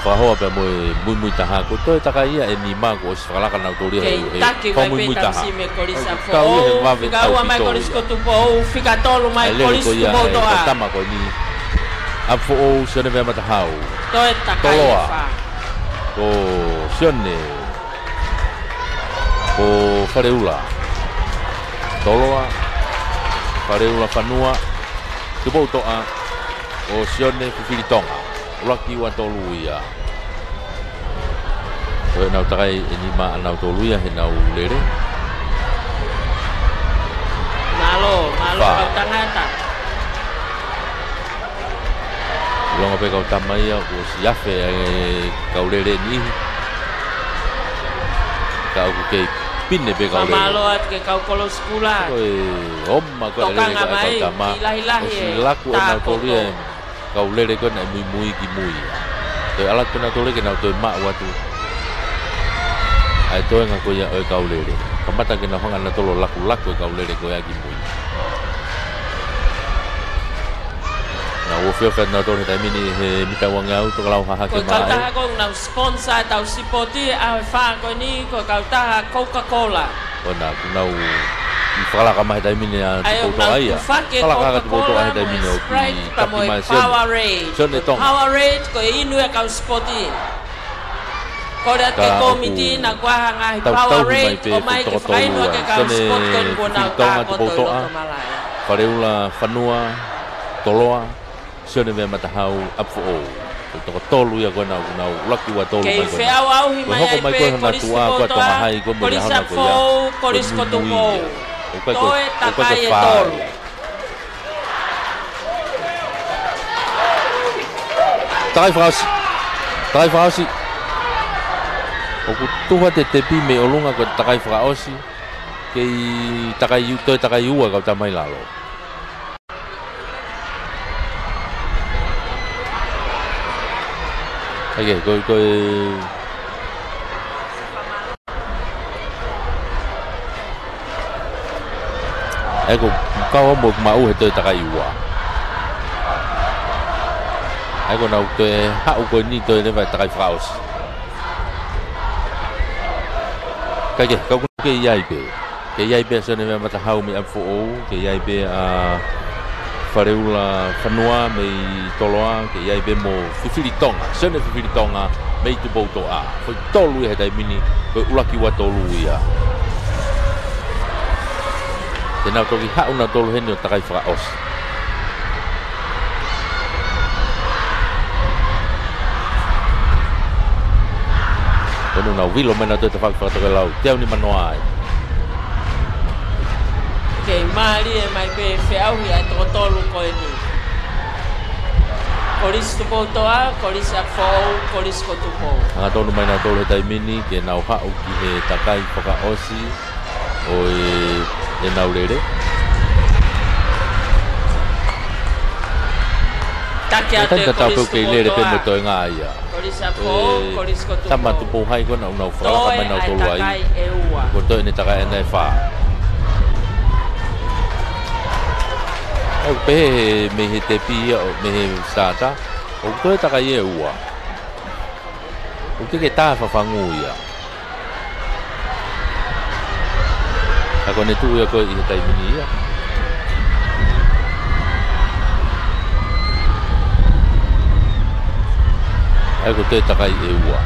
Fakahoa pea mo e muimui taha, ko e toe takai ia e nima kuo ʻosi fakalaka nautolu ia he, he fakamuimui taha. Kau ia he vave ʻaupito ia. Fika ua mai Kolisi ko Tupou, fika tolu mai Kolisi ko Tupoutoʻa. ʻA e lele ko ia ʻa e tama ko eni. ʻApifoʻou, Sione Vea Matahau. Toe takai e fā. Toloa. Ko Sione. Ko Faleula. Toloa. Faleula Fanua. Tupoutoʻa. Ko Sione Fifili Tonga. ʻUluaki ua tolu ia. Ko ʻenau takai e nima ʻanautolu ia heʻenau lele. Mālō, mālō kau tangata. Longo pē kau tama ia, kuo ʻosi afe e kau lele niʻihi. Ka ʻoku kei pine pē kau lele. Fakamālō atu ki he kau Kolosi Kula. Ko e oma ko e lele ko e kau tama. Tokanga mai, kiʻi lahilahi e tākoto. ʻOsi laku ʻenautolu ia e kau lele ko ē naʻe muimui ki mui. Toe ʻalu atu ʻenautolu ke nau toe maʻu atu ʻa e toenga ko ia ʻo e kau lele. Kamata ke nau hanga ʻenautolu ʻo lakulaku e kau lele ko ia ki mui. Nau ofiofi ʻenautolu he taimi ni he mita uangeau, Tokelau Hahake Malaʻe. Ko e kautaha ʻoku nau sponsor ʻetau sipoti ʻa e fā ko eni, ko e kautaha Coca-Cola. ʻOku nau fakalaka mai he taimi ni ʻa Tupoutoʻa ia. Fakalaka ʻa Tupoutoʻa he taimi ni ʻo kiʻi taki mai Sione. Sione Tonga. Powerade ko e inu e kau sipoti. Kole atu ki he kōmiti naʻa kuo ʻoange e Powerade, ʻomai ke fakainu ʻaki e kau sipoti ko eni kuo nau tākoto ʻi loto malaʻe. Faleula Fanua, Toloa, Sione Vea Matahau, ʻApifoʻou. Ko e toko tolu ia ko ena ʻoku nau ʻuluaki ua tolu mai ko ena. Kei feʻauʻauhi mai ai pē Kolisi Tupoutoʻa, Kolisi ʻApifoʻou, Kolisi ko Tupou. Ko e muimui ia. Toe takai e tolu. Takai fakaʻosi. Takai fakaʻosi. ʻOku tuha e tepi mei ʻolunga, ko e takai fakaʻosi. Kei takai u-, toe takai ua kau tama ʻi lalo. ʻAi ke, ko e, ko e. ʻAi ko e kau amo maʻu he toe takai ua. ʻAi ko ʻenau toe haʻu ko eni toe leva e takai fakaʻosi. Kae kehe, kau kei ʻi ai pē. Kei ʻi ai pē ʻa Sione Vea Matahau mei ʻApifoʻou, kei ʻi ai pē ʻa Faleula Fanua mei Toloa, kei ʻi ai pē mo Fifili Tonga, Sione Fifili Tonga mei Tupoutoʻa. Foʻi tolu ia he taimi ni, ko e ʻuluaki ua tolu ia. Te nau toki haʻu nautolu heni ʻo takai fakaʻosi. Ko eni ʻoku nau vilo mai nautolu he tafaʻaki fakatokelau. Teau nimanoa ai. Kei mālie mai pē feʻauhi ʻa e toko tolu ko eni. Kolisi Tupoutoʻa, Kolisi ʻApifoʻou, Kolisi ko Tupou. Hangatonu mai nautolu he taimi ni ke nau haʻu ki he takai fakaʻosi ʻo e, ʻenau lele. Taki atu e Kolisi Tupoutoʻa. Kei lele pē mo e toenga ia. Kolisi ʻApifoʻou, Kolisi ko Tupou. Tama Tupou Hai ko ena ʻoku nau fakalaka mai nautolu ai. Toe ʻa e takai ʻe ua. Ko e toe ʻene takai ʻena ʻe fā. ʻOku pehē he, mei he tepi ia, ʻo, mei he sata. ʻOku toe takai ʻe ua. ʻOku teʻeki ke tā fafangu ia. Ka ko ʻene tuʻu ia ko ē ʻi he taimi ni ia. ʻAi ko e toe takai ʻe ua.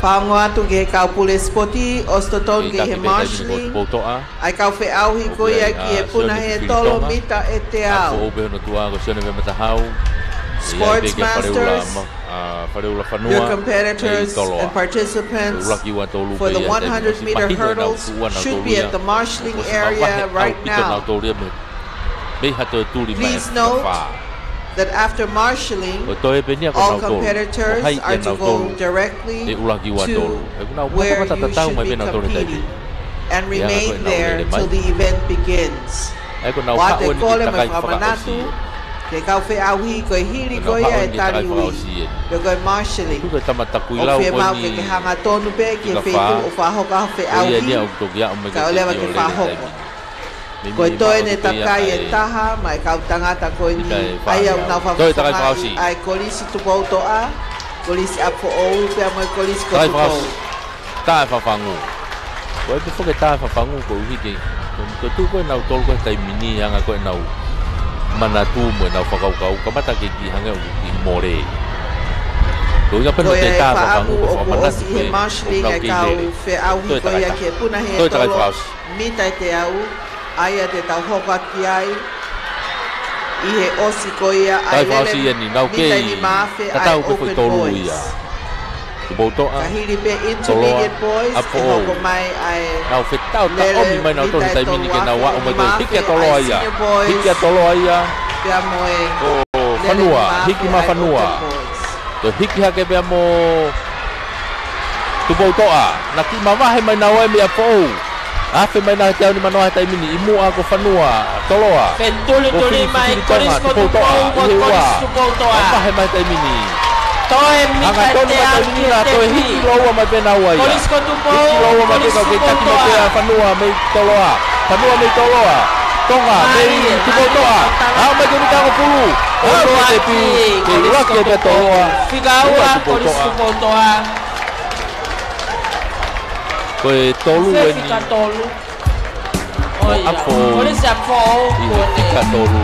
Pea ongo atu ki he kau pule sipoti, ʻosi totonu ki he marshalling ʻa e kau feʻauhi ko ia ki he puna he tolo mita ʻe teau. Foʻou pē hono tuʻa ko Sione Vematahau. Sports masters, your competitors and participants for the one hundred meter hurdles should be at the marshalling area right now. Please note that after marshalling, all competitors are to go directly to where you should be competing and remain there till the event begins. ʻOatu e kole mo e fakamanatu ki he kau feʻauhi ko e hili ko ia e tali ui pe ko e marshalling, ʻoku fiemaʻu ke ke hanga tonu pē ki he feituʻu ʻoku fakahoko ai e feʻauhi kae ʻoua leva ke fakahoko. Ko e toe ne takai ʻe taha maʻa e kau tangata ko eni ʻa ia ʻoku nau fakafofongaʻi ʻa e Kolisi Tupoutoʻa, Kolisi ʻApifoʻou pea mo e Kolisi ko Tupou. Tā e fafangu. Ko e pē foki tā e fafangu koeʻuhi ke, ko e tuʻu ko ē ʻenau tolu ko ē taimi ni hanga ko ē ʻenau manatu mo ʻenau fakakaukau kamata ke kiʻi hangē ʻoku kiʻi mole. Ko ia pē ko e tā e fafangu ko e fakamanatu ʻoku ʻosi he marshalling ʻa e kau feʻauhi ko ia ki he puna he tolo mita ʻe teau, ʻa ia te tau hoko atu ki ai ʻi he ʻosi ko ia ʻa e lele mita ʻe nima afe ʻa e open boys. Tupoutoʻa, ka hili pē intermediate boys ʻe hoko mai ʻa e lele mita ʻe tolu afe nima afe ʻa e senior boys pea mo e lele nima afe ʻa e open boys. Ko Fanua, hiki mafanua. Toe hiki hake pea mo Tupoutoʻa, naʻe kiʻi mavahe mai naua ia mei ʻApifoʻou. Afe mai naua he teau nima noa he taimi ni, ʻi muʻa ko Fanua Toloa. Fetulituli mai Kolisi ko Tupou mo Kolisi Tupoutoʻa. Mavahe mai taimi ni. Toe mita ʻe teau ki he tepi. Toe hiki loua mai pē naua ia. Kolisi ko Tupou, hiki loua mai pē Kolisi Tupoutoʻa. Fanua mei Toloa. Fanua mei Toloa. Tonga mei Tupoutoʻa. Aʻu mai ki he mita hongofulu. Aʻu ki he tepi. Ke ʻuluaki pē Toloa. Fika ua Kolisi Tupoutoʻa. Ko e tolu eni. Fika tolu. ʻApifoʻou. Kolisi ʻApifoʻou. ʻI he fika tolu.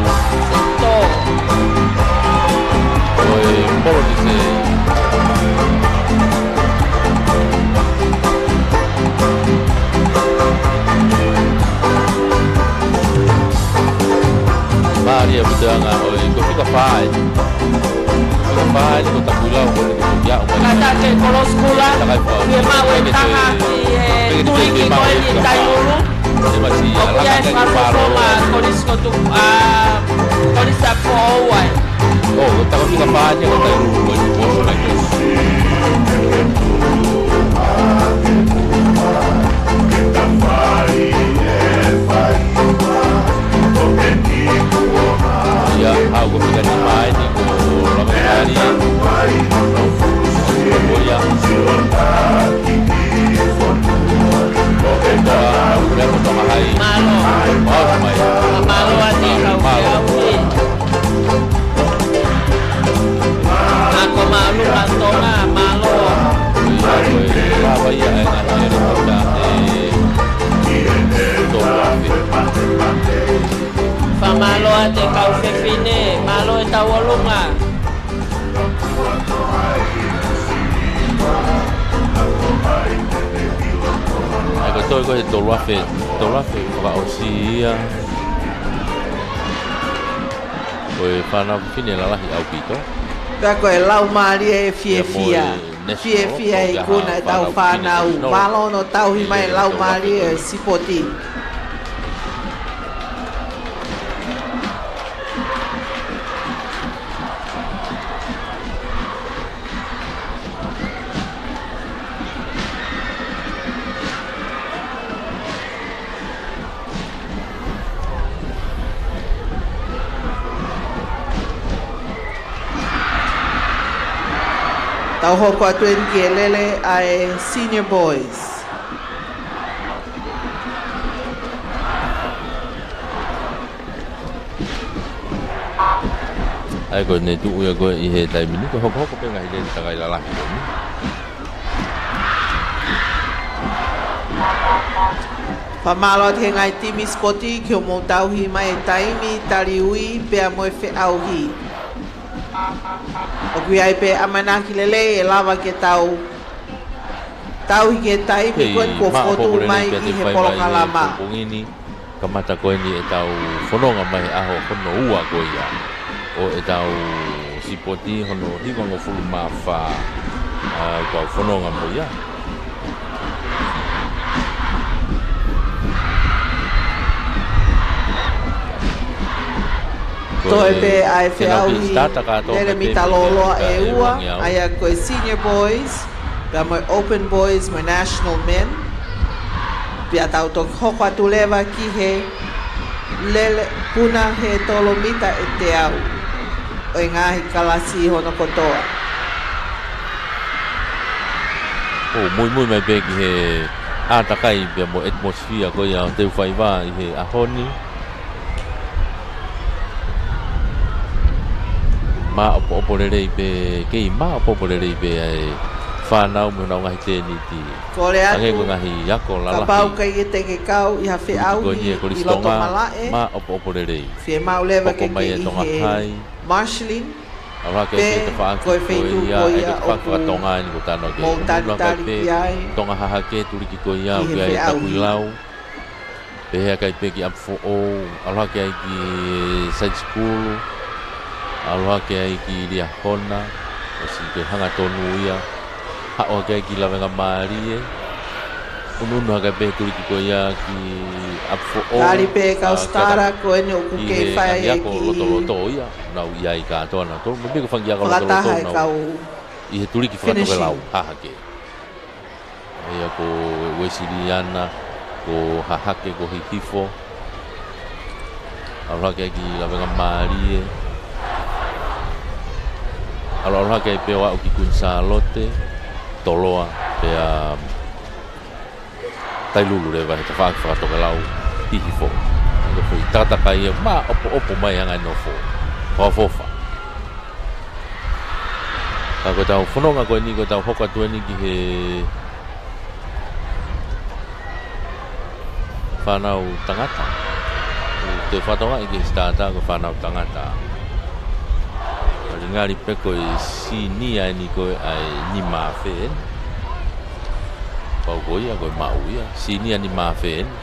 Ko e Polinise. Mālie ʻaupito ʻa e anga ʻo e ko e fika fā ē. Fika fā eni ko Takuilau ko eni ko Kiaʻu mai. Kātaki Kolisi Kula. Fiemaʻu e tanga ki he tuliki ko eni Taiulu. ʻOku ʻi ai e fakafofonga Kolisi ko Tupou, ʻa, Kolisi ʻApifoʻou ai. ʻO, ko e tanga fika fā eni ko Taiulu ko eni ko Kolisi. Ia, ʻa, ko e fika nima eni ko Lavakali. Ko ia. Ko e Tonga, ko e Tonga hai. Mālō. Mālō mai. Mālō atu kau feʻauhi. Ako mālō ʻa Tonga, mālō. Ia, ko e lava ia e ngaahi helikopita ʻe tolu afe. Fakamālō atu kau fefine, mālō e tauʻolunga. ʻA ia ko e toe ko e tolu afe, tolu afe fakaʻosi ia. Ko e fānau fefine lalahi ʻaupito. Pea ko e laumālie ʻe fiefia. Fiefia e ikuna ʻetau fānau. Mālō hono tauhi mai e laumālie ʻo e sipoti. Tau hoko atu eni ki he lele ʻa e senior boys. ʻA ia ko ʻene tuʻu ia ko ē ʻi he taimi ni, ko e hokohoko pē ngaahi lele takai lalahi ko eni. Fakamālō atu he ngaahi timi sipoti ki hoʻomou tauhi mai e taimi, tali ui, pea mo e feʻauhi. ʻOku ʻi ai pē ʻamanaki lelei ʻe lava ke tau Tauhi ki he taimi ko eni kuo fokotuʻu mai ʻi he polokalama. Kamata ko eni ʻetau fononga mai he ʻaho hono ua ko ia ʻo ʻetau sipoti hono hivangofulu mā fā, ʻa, ʻetau fononga mo ia. Ko e, toe pē ʻa e feʻauhi lele mita lōloa ʻe ua, ʻa ia ko e senior boys, pea mo e open boys, mo e national men. Pea tau toki hoko atu leva ki he lele puna he tolo mita ʻe teau ʻo e ngaahi kalasi hono kotoa. ʻOku muimui mai pē ki he ʻātakai pea mo e atmosphere ko ia ʻo e teu faiva ʻi he ʻaho ni. Māʻopoʻopo lelei pē, kei māʻopoʻopo lelei pē ʻa e fānau mo ʻenau ngaahi tēniti. Kole atu, hangē ko e ngaahi ako lalahi, kapau ʻoku ʻikai te ke kau ʻi ha feʻauhi ʻi loto malaʻe, māʻopoʻopo lelei. Fiemaʻu leva ke ke ʻi he marshalling, pe ko e feituʻu ko ia ʻoku mou talitali ki ai. Tonga Hahake, Tuliki ko ia ʻoku ʻi ai e Takuilau. Pehē ʻa e kai pē ki ʻApifoʻou, ʻalu hake ai ki Saitisipulu, ʻalu hake ai ki Liahona, ʻosi ke hangatonu ia, haʻu hake ai ki Lavengamālie, unuunu hake pē Tuliki ko ia ki ʻApifoʻou. Tali pē kau sitala ko eni ʻoku kei fai ai e ngaahi ako lotoloto ia, nau ʻi ai kātoa nautolu, mo e pē ko e fanga kiʻi ako lotoloto nau ʻi he Tuliki fakatokelau, Hahake. ʻA ia ko Uesiliana, ko Hahake, ko Hihifo. ʻAlu hake ai ki Lavengamālie. ʻAlu, ʻalu hake ai pē ʻo aʻu ki Kuini Sālote, Toloa, pea Tailulu leva he tafaʻaki fakatokelau Hihifo. Ko e foʻi takatakai ia māʻopoʻopo mai anga e nofo. Fakaʻofoʻofa. Ka ko ʻetau fononga ko eni, ko ʻetau hoko atu eni ki he fānau tangata. Te fakatonga ʻi he sitata ko e fānau tangata. Ngali ngali pē ko e senior eni ko e ʻa e nima afe eni. Pau ko ia, ko e maʻu ia. Senior nima afe eni.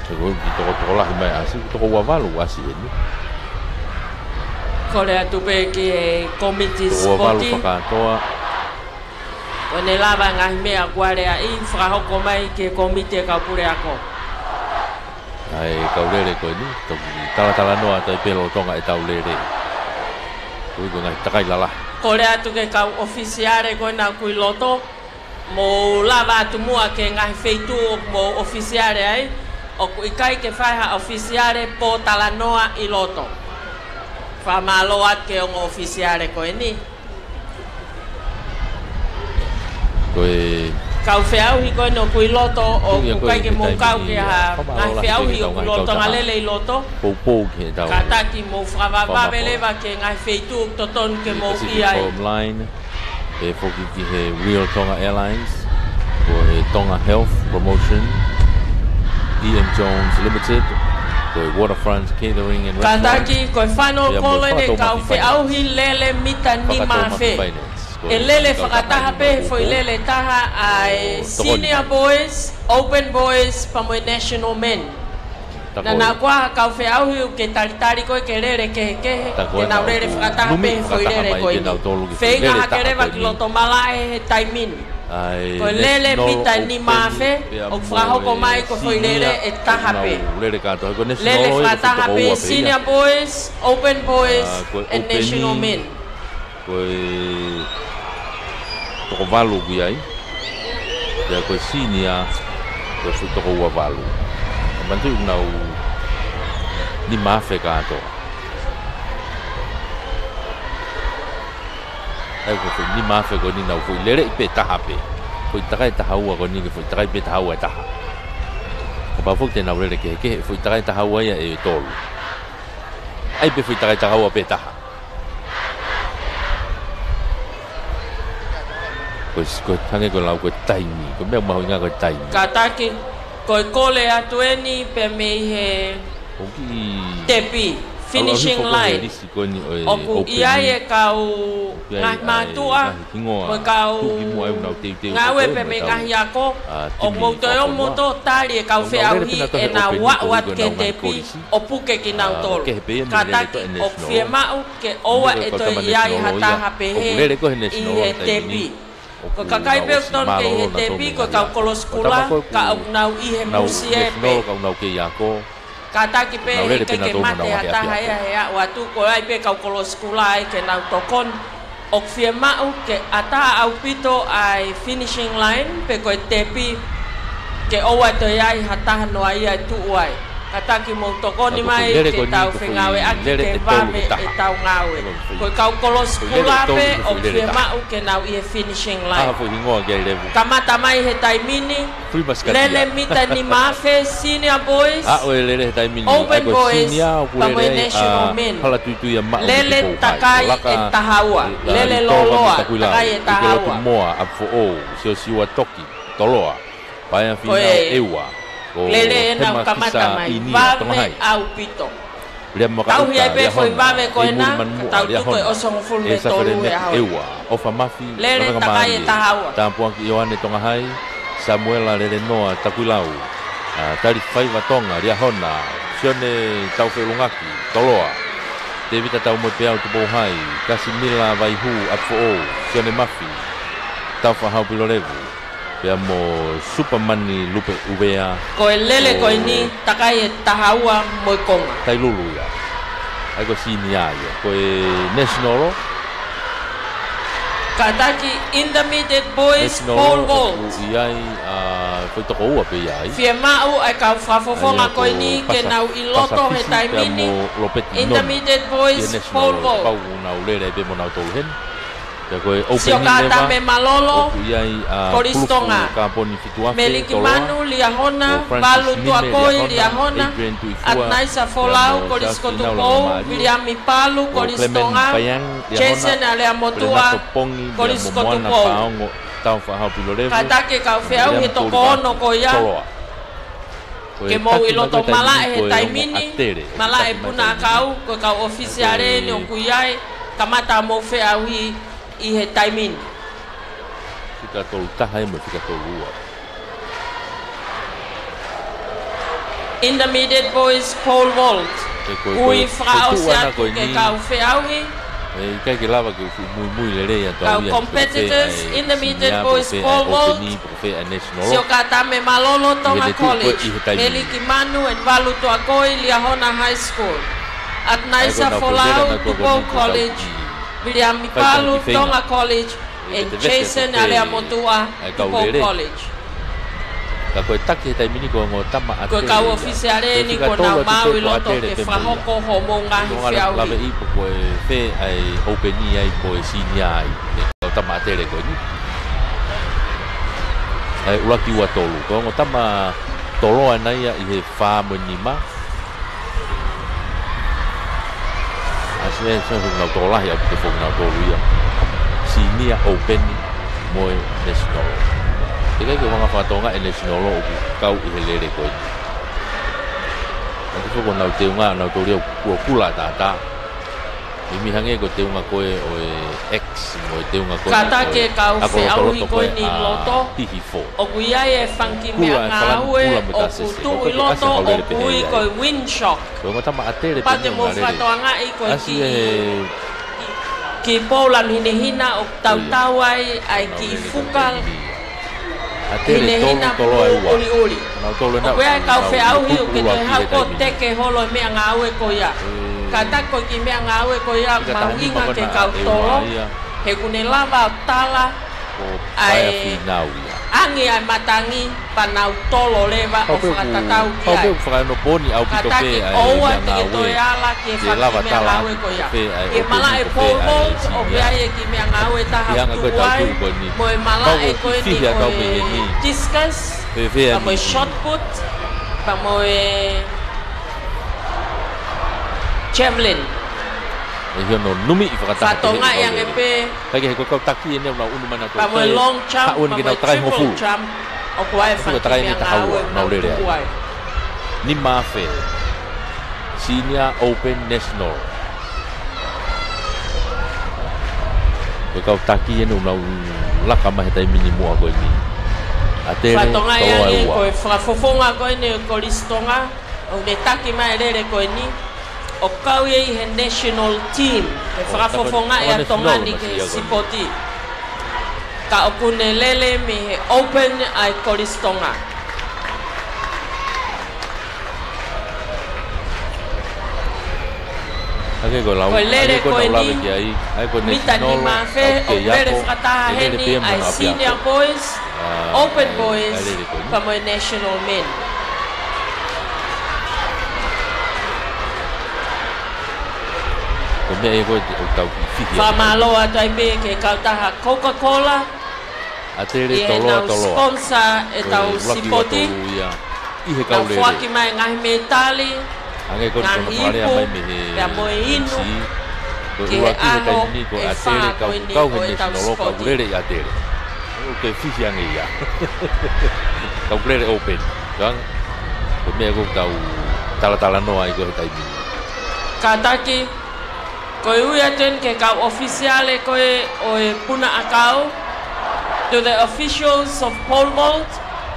Ko e kiʻi tokotokolahi mai ʻasi, toko ua valu ʻasi eni. Kole atu pē ki he kōmiti sipoti. Toko ua valu fakakātoa. Ko ʻene lava ngaahi meʻa kuo lea ʻi, fakahoko mai ki he kōmiti ʻa e kau puleako. ʻA e kau lele ko eni, toki talatalanoa atu ai pē lolotonga ʻetau lele. Ko e ngaahi takai lalahi. Kole atu ki he kau ʻofisiale ko ena ʻoku ʻi loto, mou lava atu muʻa ki he ngaahi feituʻu ʻoku mou ʻofisiale ai, ʻoku ʻikai ke fai ha ʻofisiale pōtalanoa ʻi loto. Fakamālō atu ki he ongo ʻofisiale ko eni. Ko e kau feʻauhi ko ena ʻoku ʻi loto, ʻoku ʻikai ke mou kau ki ha ngaahi feʻauhi ʻoku lolotonga lele ʻi loto. Poupou ki he tau. Kātaki mou fakavavevave leva ki he ngaahi feituʻu ʻoku totonu ke mou ʻi ai. Pacific Forum Line, pea foki ki he Real Tonga Airlines, ko e Tonga Health Promotion, E M Jones Limited, ko e Waterfront Catering and Restaurant. Kātaki, ko e final call eni ʻa e kau feʻauhi lele mita nima afe. ʻE lele fakataha pē he foʻi lele ʻe taha ʻa e senior boys, open boys, pea mo e national men. Naʻa kuo ʻi ai ha kau feʻauhi ʻoku ke talitali ko ē ke lele kehekehe, te nau lele fakataha pē he foʻi lele ko eni. Feinga hake leva ki loto malaʻe he taimi ni. Ko e lele mita nima afe, ʻoku fakahoko mai ko e foʻi lele ʻe taha pē. Lele fakataha pē senior boys, open boys, and national men. Ko e toko valu ʻoku ʻi ai. Pea ko e senior, ko e foʻi toko ua valu. Ka manatuʻi ʻoku nau nima afe kātoa. ʻA ia ko e foʻi nima afe ko eni nau foʻi lele ʻi pē taha pē. Foʻi takai taha ua ko eni ke foʻi takai pē taha ua ʻe taha. Kapau foki te nau lele kehekehe, foʻi takai taha ua ia ʻe tolu. ʻAi pē foʻi takai taha ua pē taha. Ko e, ko e hangē ko e lau ko e taimi. Ko e meʻa mahuʻinga ko e taimi. Kātaki, ko e kole atu eni pē mei he tepi. finishing line. ʻOku ʻi ai e kau ngaahi mātuʻa, ko e kau ngāue pē mei he ngaahi ako, ʻoku mou toe ō moutolu ʻo tali e kau feʻauhi ʻenau aʻu atu ki he tepi ʻo puke kinautolu. Kātaki ʻoku fiemaʻu ke ʻoua ʻe toe ʻi ai ha taha pehē ʻi he tepi. Ko e kakai pē ʻoku tonu ke ʻi he tepi, ko e kau kolosi kula, ka ʻoku nau ʻi he musie pē. Kātaki pē he ʻikai ke mate ha taha ia he aʻu atu, ko e ʻai pē kau kolosi kula ai ke nau tokoni. ʻOku fiemaʻu ke ʻatā ʻaupito ʻa e finishing line, pe ko e tepi, ke ʻoua ʻe toe ʻi ai ha taha noa ia ʻe tuʻu ai. Kātaki mou tokoni mai ke tau fengāueʻaki ke vave ʻetau ngāue. Ko e kau kolosi kula pē ʻoku fiemaʻu ke nau ʻi he finishing line. Kamata mai he taimi ni, lele mita nima afe, senior boys, open boys, pea mo e national men. Lele takai ʻe taha ua, lele lōloa takai ʻe taha ua. Ko e lele ʻenau kamata mai, vave ʻaupito. Tauhi ai pē foʻi vave ko ena, ka tau tuku e ʻosi hongofulu mā tolu he ʻaho ni. Lele takai ʻe taha ua. Tāpuaki ʻIoane Tongahai, Samuela Lelenoa Takuilau, ʻa, Talifaiva Tonga, Liahona, Sione Taufeʻulungaki, Toloa, Tēvita Taumoepeau Tupouhai, Kasimila Vaihū ʻApifoʻou, Sione Mafi, Taufaʻahau Pilolevu, pea mo Supamani Lupe ʻUvea. Ko e lele ko eni, takai ʻe taha ua mo e konga. Tailulu ia. ʻA ia ko e senior ia. Ko e national. Kātaki intermediate boys pole vault. ʻOku ʻi ai, ʻa, ko e toko ua pē ia ai. Fiemaʻu ʻa e kau fakafofonga ko eni ke nau ʻi loto he taimi ni. Intermediate boys pole vault. Pau nau lele pē mo nau tolu heni. Pea ko e open leva, ʻoku ʻi ai, ʻa, Pulufu Kaponi Fituafe, Toloa, ko Francis Mime, Liahona, Adrian Tuʻifua, pea mo Sasina Lalomālie, Viliami Palu, Kolisi Tonga, Clement Payang, Liahona, Renato Pongi, pea mo Moana Paongo, Taufaʻahau Pilolevu, William Toliva, Toloa. Ke mou ʻi loto malaʻe he taimi ni, malaʻe puna ʻakau, ko e kau ʻofisiale eni ʻoku ʻi ai, kamata mou feʻauhi ʻi he taimi ni. Fika tolu taha ia mo e fika tolu ua. Intermediate boys pole vault. Ui fakaʻosi atu ke kau feʻauhi. ʻE ʻikai ke lava ke u muimui lelei atu au ia. Kau competitors, intermediate boys pole vault. Sio Katame Malolo, Tonga College. Meliki Manu and Valu Tuakoi, Liahona High School. Atnaisa Folau, Tupou College. Viliami Palu, Tonga College. And Jason Aleamotuʻa, Tupou College. Ka ko e taki he taimi ni ko e ongo tama ʻatele ia. Ko e kau ʻofisiale eni kuo nau maʻu ʻi loto ke fakahoko hoʻomou ngaahi feʻauhi. Laveʻi pe ko e fē ʻa e open ai pe ko e senior ai. Ko e kau tama ʻatele ko eni. ʻA e ʻuluaki ua tolu. Ko e ongo tama Toloa ena ia ʻi he fā mo e nima. ʻA ia ʻoku nau tokolahi ʻaupito foki nautolu ia. Senior open mo e national. Teʻeki ke u hanga ʻo fakatonga e national ʻoku kau ʻi he lele ko eni. ʻOku foki ʻenau teunga, nautolu ia ʻoku kula tātā. ʻImi hangē ko e teunga ko ē ʻo e X mo e teunga ko ē ʻo e ako lotoloto ko ē ʻa Hihifo. ʻOku ʻi ai e fanga kiʻi meʻangāue ʻoku tuʻu ʻi loto ʻoku ui ko e Windshock. Ko e ongo tama ʻatele pē eni ʻoku nau lele. Pea te mou fakatokangaʻi ko e kiʻi, kiʻi pou lanu hinehina ʻoku tautau ai ʻa e kiʻi fuka hinehina pulu ʻuliʻuli. ʻOku ʻi ai e kau feʻauhi ʻoku ke toe haʻu ʻo teke holo e meʻangāue ko ia. Kātaki ko e kiʻi meʻangāue ko ia ʻoku mahuʻinga ke kau tolo. He ʻoku ne lava ʻo tala ʻa e angi ʻa e matangi pea nau tolo leva ʻo fakatatau ki ai. Kātaki ʻoua te ke toe ala ki he fanga kiʻi meʻangāue ko ia. Ki he malaʻe pole vault ʻoku ʻi ai e kiʻi meʻangāue ʻe taha ʻoku tuʻu ai, mo e malaʻe ko eni ko e discus, pea mo e shot put, pea mo e javelin. ʻE hia no numi i fakataha. Fakatonga ange pē. Kai ke he ko e kau taki eni ʻoku nau ʻunu mai nautolu. Pea mo e long jump, pea mo e triple jump, ʻoku ʻi ai e fanga kiʻi meʻangāue ʻoku nau tuʻu ai. Nima afe. Senior Open National. Ko e kau taki ʻeni ʻoku nau laka mai he taimi ni muʻa ko eni. ʻAtele, Fatonga ia Toloa ʻe ua. Ko e fakafofonga ko eni ʻo e Kolisi Tonga, ʻoku ne taki mai e lele ko eni, ʻo kau ia ʻi he national team, he fakafofonga ʻa Tonga ni ki he sipoti. Ka ʻoku ne lele mei he Open ʻa e Kolisi Tonga. Hangē ko e lau, ko e lele hangē ko e ko eni, lave ki ai, ʻa ia ko e mita national, nima afe, ʻoku lele fakataha heni ʻa e senior boys, Open boys, pea mo e national men. Ko e meʻa ia ko e tau ki fihi. Fakamālō atu ai pē ki he kautaha Coca-Cola, ʻAtele, Toloa, Toloa. Sponsor ʻetau sipoti. Ko e ʻuluaki ua tolu ia ʻi he kau lele. Nau foaki mai ngaahi mētali, ngaahi ipu, pea mo e inu ki he ʻaho ʻe fā ko eni ʻo ʻetau sipoti. Ko e ʻuluaki he taimi ni ko ʻAtele, kau, kau he national, kau lele ʻi ʻAtele. ʻOku ke fihi ange ia. Kau lele Open. Ko e meʻa ʻoku tau talatalanoa ai ko e he taimi ni. Kātaki, ko e ui atu eni ki he kau ʻōfisiale ko ē ʻo e punaʻakau. To the officials of pole vault,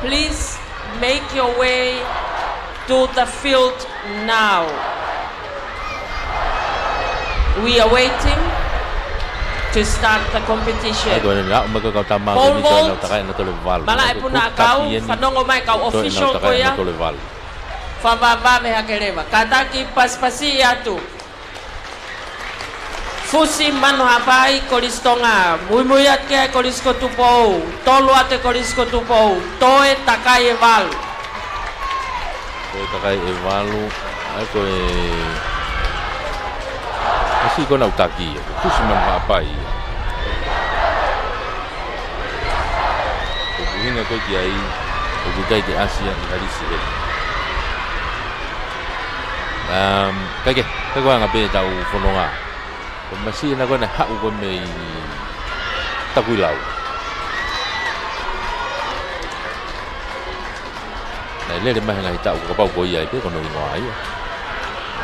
please make your way to the field now. We are waiting to start the competition. ʻA ia ko eni, ʻa, ʻo mai ko e kau tama ko eni, pole vault, nau takai ʻe nautolu e valu. Malaʻe punaʻakau, fanongo mai kau official ko ia. Fakavavevave hake leva. Kātaki pasipasi atu. Fusi Manu Haʻapai, Kolisi Tonga. Muimui atu ki ai Kolisi ko Tupou. Tolu atu e Kolisi ko Tupou. Toe takai e valu. Toe takai e valu. ʻA ia ko e, ʻa ia ko ʻenau taki ia. Fusi Manu Haʻapai ia. Ko e ʻuhinga ko ē ki ai, ʻoku ʻikai ke ʻasi ia ʻi Halisi he. Um, kae kehe, kae ko e anga pē ʻetau fononga. Ko e masiʻi ena ko ē naʻe haʻu ko ē mei Takuilau. Naʻe lele mai he ngaahi taʻu kapau ko ia ai pē ko hono hingoa ia.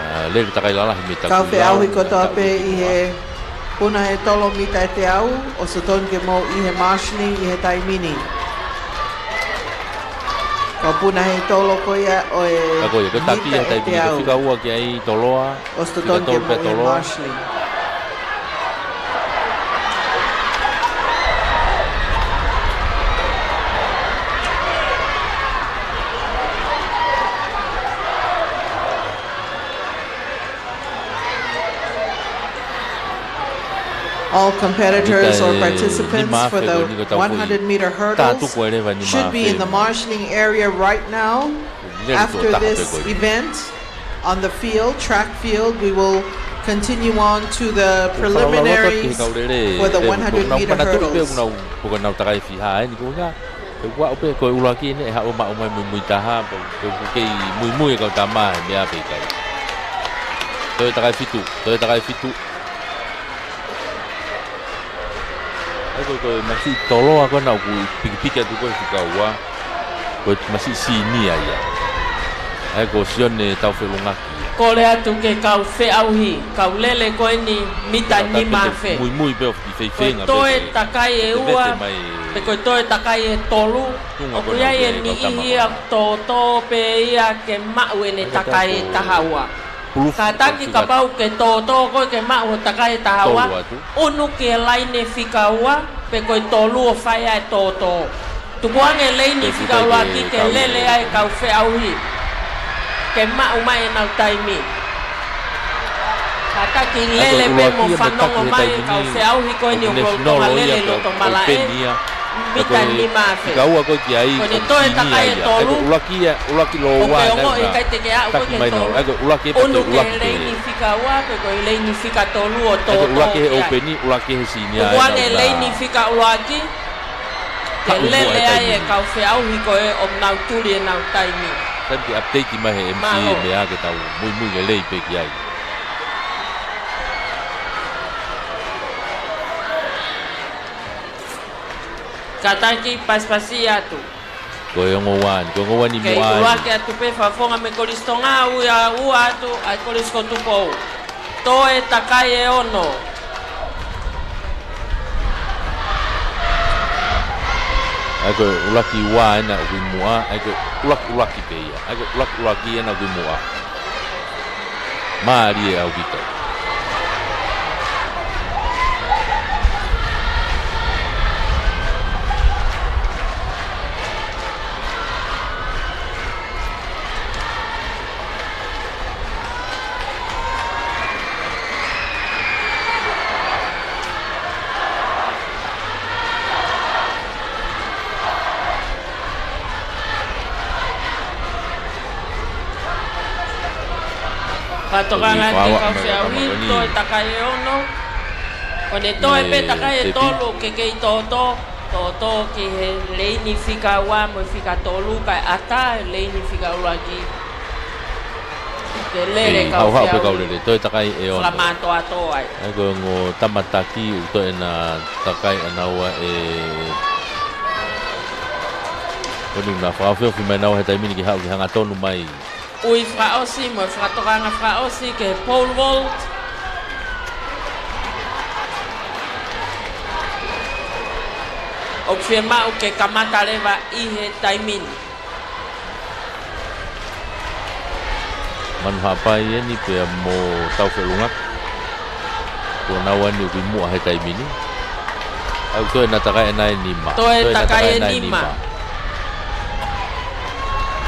ʻA, lele takai lalahi mei Takuilau. Kau feʻauhi kotoa pē ʻi he puna ʻe tolu mita ʻe teau, ʻosi totonu ke mou ʻi he marshalling ʻi he taimi ni. Ko e puna ʻe tolu ko ia ʻo e mita ʻe teau. Ka ko ia, ko e taki ia he taimi ni, ko e fika ua ki ai Toloa. ʻOsi totonu ke mou ʻi he marshalling. All competitors or participants for the one hundred meter hurdles should be in the marshalling area right now. After this event, on the field, track field, we will continue on to the preliminaries for the one hundred meter hurdles. Pea ko e nau takai fiha eni ko ē. Pea ʻoku ʻaʻu pē ko e ʻuluaki eni ʻe haʻu maʻu mai muimui taha, pea ʻoku kei muimui e kau tama he meʻa pē ʻikai. Toe takai fitu, toe takai fitu. ʻA ia ko e, ko e masiʻi Toloa ko ena ʻoku pikipiki atu ko ē fika ua. Ko e masiʻi sinia ia. ʻA ia ko Sione Taufeʻulungaki ia. Kole atu ki he kau feʻauhi, kau lele ko eni mita nima afe. Muimui pē ʻo fiki feifeinga pē. Ko e toe takai ʻe ua, pe ko e toe takai ʻe tolu. ʻOku ʻi ai e niʻihi ia tōtō pē ia ke maʻu ʻene takai ʻe taha ua. Kātaki kapau ke tōtō koe ke maʻu hoʻo takai ʻe taha ua, ʻunu ki he laine fika ua, pe ko e tolu ʻo fai ai e tōtō. Tukuange laine fika ʻuluaki ke lele ai e kau feʻauhi ke maʻu mai ʻenau taimi. Kātaki lele pē mo fanongo mai e kau feʻauhi ko eni ʻoku nau lele loto malaʻe. Mita nima afe. Ko ʻene toe takai ʻe tolu. ʻUluaki ia, ʻuluaki lōua. ʻOku ke ongoʻi ʻikai te ke aʻu koe ki he tolu. ʻUnu ki he laine fika ua, pe ko e laine fika tolu ʻo tōtō ki ai. Tukuange laine fika ʻuluaki ke lele ai e kau feʻauhi ko ē ʻoku nau tuli ʻenau taimi. Sai ke update mai he M C e meʻa ke tau muimui lelei pē ki ai. Kātaki pasipasi atu. Ko e ongo ua eni, ko e ongo ua eni. Kei muʻa eni. ʻUluaki atu pē fakafofonga mei Kolisi Tonga, ua ua atu ʻa e Kolisi ko Tupou. Toe takai ʻe ono. ʻA ia ko e ʻuluaki ua ena ʻoku ʻi muʻa, ʻa ia ko e ʻuluaki ʻuluaki pē ia. ʻA ia ko e ʻuluaki ʻuluaki ena ʻoku ʻi muʻa. Mālie ʻaupito. Fakatokanga ki he kau feʻauhi, toe takai ʻe ono. Ko ʻene toe pē takai ʻe tolu ke kei tōtō, tōtō ki he leini fika ua mo e fika tolu, kae ʻatā e leini fika ʻuluaki. Ke lele kau feʻauhi. Hauhau pē kau lele, toe takai ʻe ono. Fakamātoato ai. ʻA ia ko e ongo tama taki ʻoku toe na takai ʻe naua ē. Ko eni na fakaofiofi mai naua he taimi ni ke haʻu ke hangatonu mai. Ui fakaʻosi mo e fakatokanga fakaʻosi ki he pole vault. ʻOku fiemaʻu ke kamata leva ʻi he taimi ni. Manu Haʻapai eni pea mo Taufelungaki. Ko naua eni ʻoku ʻi muʻa he taimi ni. ʻA ia ʻoku toe na takai ʻe nima. Toe takai ʻe nima.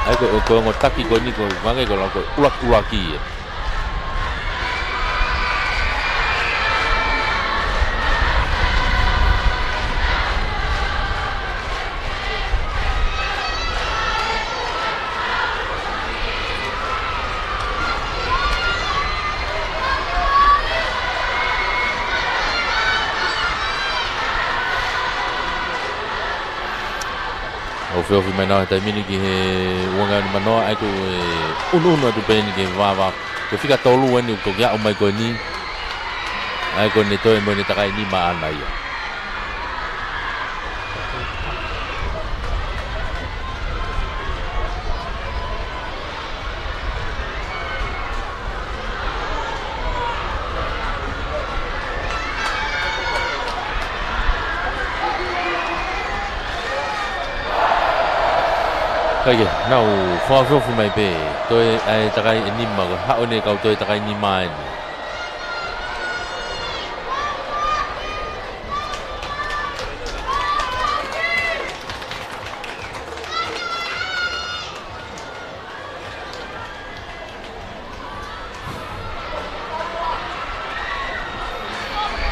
ʻA ia ko e, ko e ongo taki ko eni ko e vange ko e lau ko e ʻuluaki ʻuluaki ē. ʻOku feʻauhi mai naua he taimi ni ki he ua ngeau nimanoa, ʻa ia ko e unuunu atu pē eni ki he vāvā. Ko e fika tolu eni ʻoku toki aʻu mai ko eni. ʻA ia ko ʻene toe mo ʻene takai nima ʻaʻana ia. Kae kehe, nau fakaofiofi mai pē, toe ʻa e takai ʻe nima, ko e haʻu eni e kau toe takai nima eni.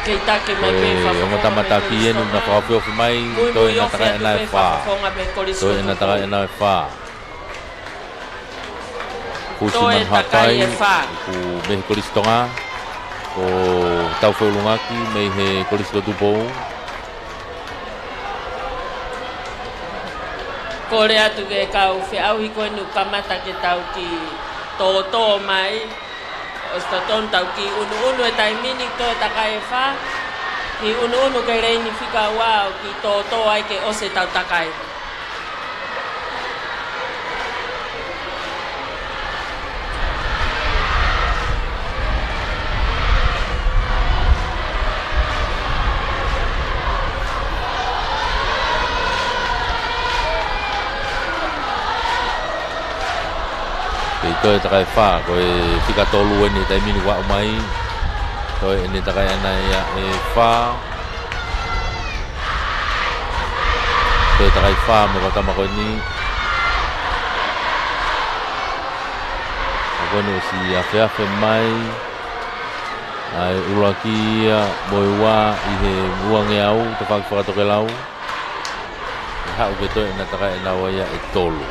Kei taki mai pē fakafofonga mei Kolisi Tonga. Ko e ongo tama taki eni ʻoku na fakaofiofi mai, toe na takai ʻe naua e fā. Toe na takai ʻe naua e fā. Kusi Manu Haʻapai, ʻoku mei he Kolisi Tonga, ko Taufelungaki mei he Kolisi ko Tupou. Kole atu ki he kau feʻauhi ko eni ʻoku kamata ke tau kiʻi tōtō mai. ʻOsi totonu tau kiʻi unuunu he taimi ni, toe takai ʻe fā. Kiʻi unuunu ki he leini fika ua ʻo kiʻi tōtō ai ke ʻosi ʻetau takai. Kei toe takai ʻe fā, ko e fika tolu eni he taimi ni ʻoku aʻu mai. Toe ʻene takai ʻaʻana ia ʻe fā. Toe takai ʻe fā mo e kau tama ko eni. ʻA ia ko eni ʻosi afeafe mai. ʻA e ʻuluaki ia mo e ua ʻi he ua ngeau, tafaʻaki fakatokelau. ʻE haʻu ke toe na takai ʻe naua ia ʻe tolu.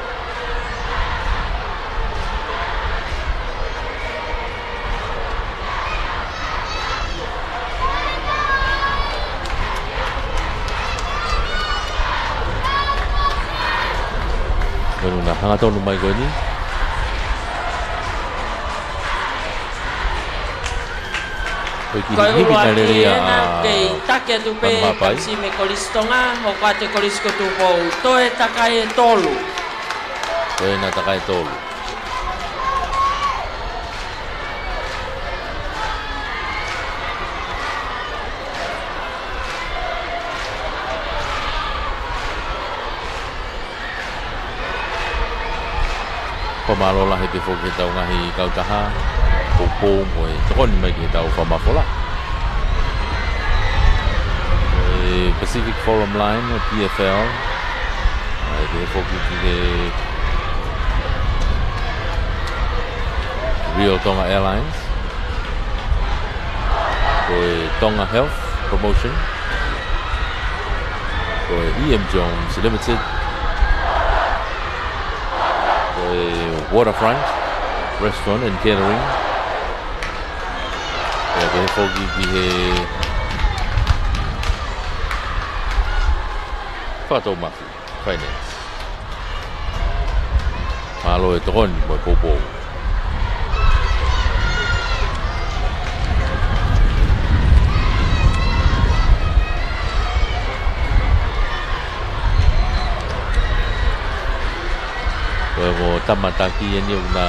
Ko eni na hangatonu mai ko eni. Ko e kiʻi hivi na lele ia ʻa Manu Haʻapai. Kei taki atu pē kau siʻi mei Kolisi Tonga, hoko atu e Kolisi ko Tupou, toe takai ʻe tolu. Ko ʻena takai tolu. Ko e mālō lahi pē foki ki heʻetau ngaahi kautaha, poupou mo e tokoni mai ki heʻetau fakamafola. E Pacific Forum Line, ʻa e P F L. ʻA ia pehē foki ki he Real Tonga Airlines. Ko e Tonga Health Promotion. Ko e E M Jones Limited. Ko e Waterfront Restaurant and Catering. ʻA ia pehē foki ki he Fakatoumafi Finance. Mālō e tokoni mo e poupou. Ko e ongo tama taki ʻeni ʻoku na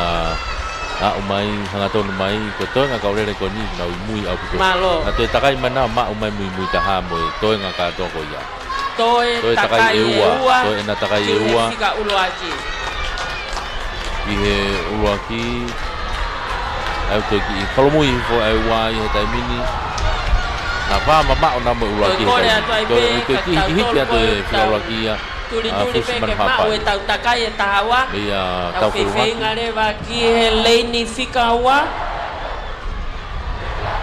aʻu mai, hangatonu mai, ko e toenga kau lele ko eni, na ui mui au piko. Mālō. Na toe takai mai na maʻu mai muimui taha mo e toenga kātoa ko ia. Toe takai ʻe ua, toe ʻena takai ʻe ua. Ki he fika ʻuluaki. Ki he ʻuluaki. ʻA ia toe kiʻi kolomui hifo ʻa e ua ʻi he taimi ni. Na vā mamaʻo na mo e ʻuluaki he taimi ni. Toe kiʻi hiki atu e fika ʻuluaki ia. Tulituli pē ke maʻu e tau takai ʻe taha ua. Meia tau fefeinga leva ki he leini fika ua.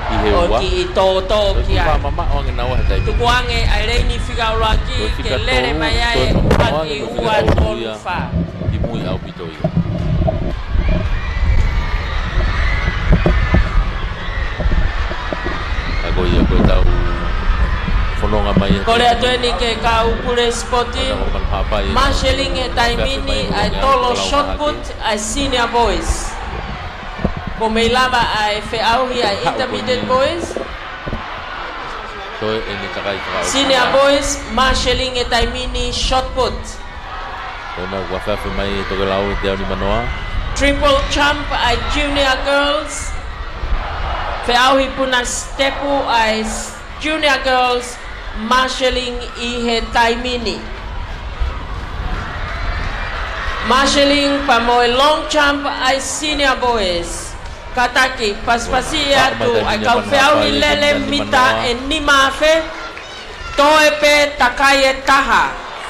ʻI he ua. ʻOku tōtō ki ai. Tukuange ʻa e leini fika ʻuluaki ke lele mai ai ʻa e ʻuluaki ua tolu fā. Kimui ʻaupito ia. Ka ko ia ko e tau fononga mai ia. Kole atu ʻeni ke kau pule sipoti. Marshalling he taimi ni ʻa e tolo shot put ʻa e senior boys. Ko e mei lava ʻa e feʻauhi ʻa e intermediate boys. Senior boys, marshalling he taimi ni shot put. Ko ʻena ua fefe mai e tokelau ʻi he teau ni manoa. Triple jump ʻa e junior girls. Feʻauhi puna sitepu ʻa e junior girls, marshalling ʻi he taimi ni. Marshalling pea mo e long jump ʻa e senior boys. Kātaki, pasipasi atu ʻa e kau feʻauhi lele mita ʻe nima afe. Toe pē takai ʻe taha.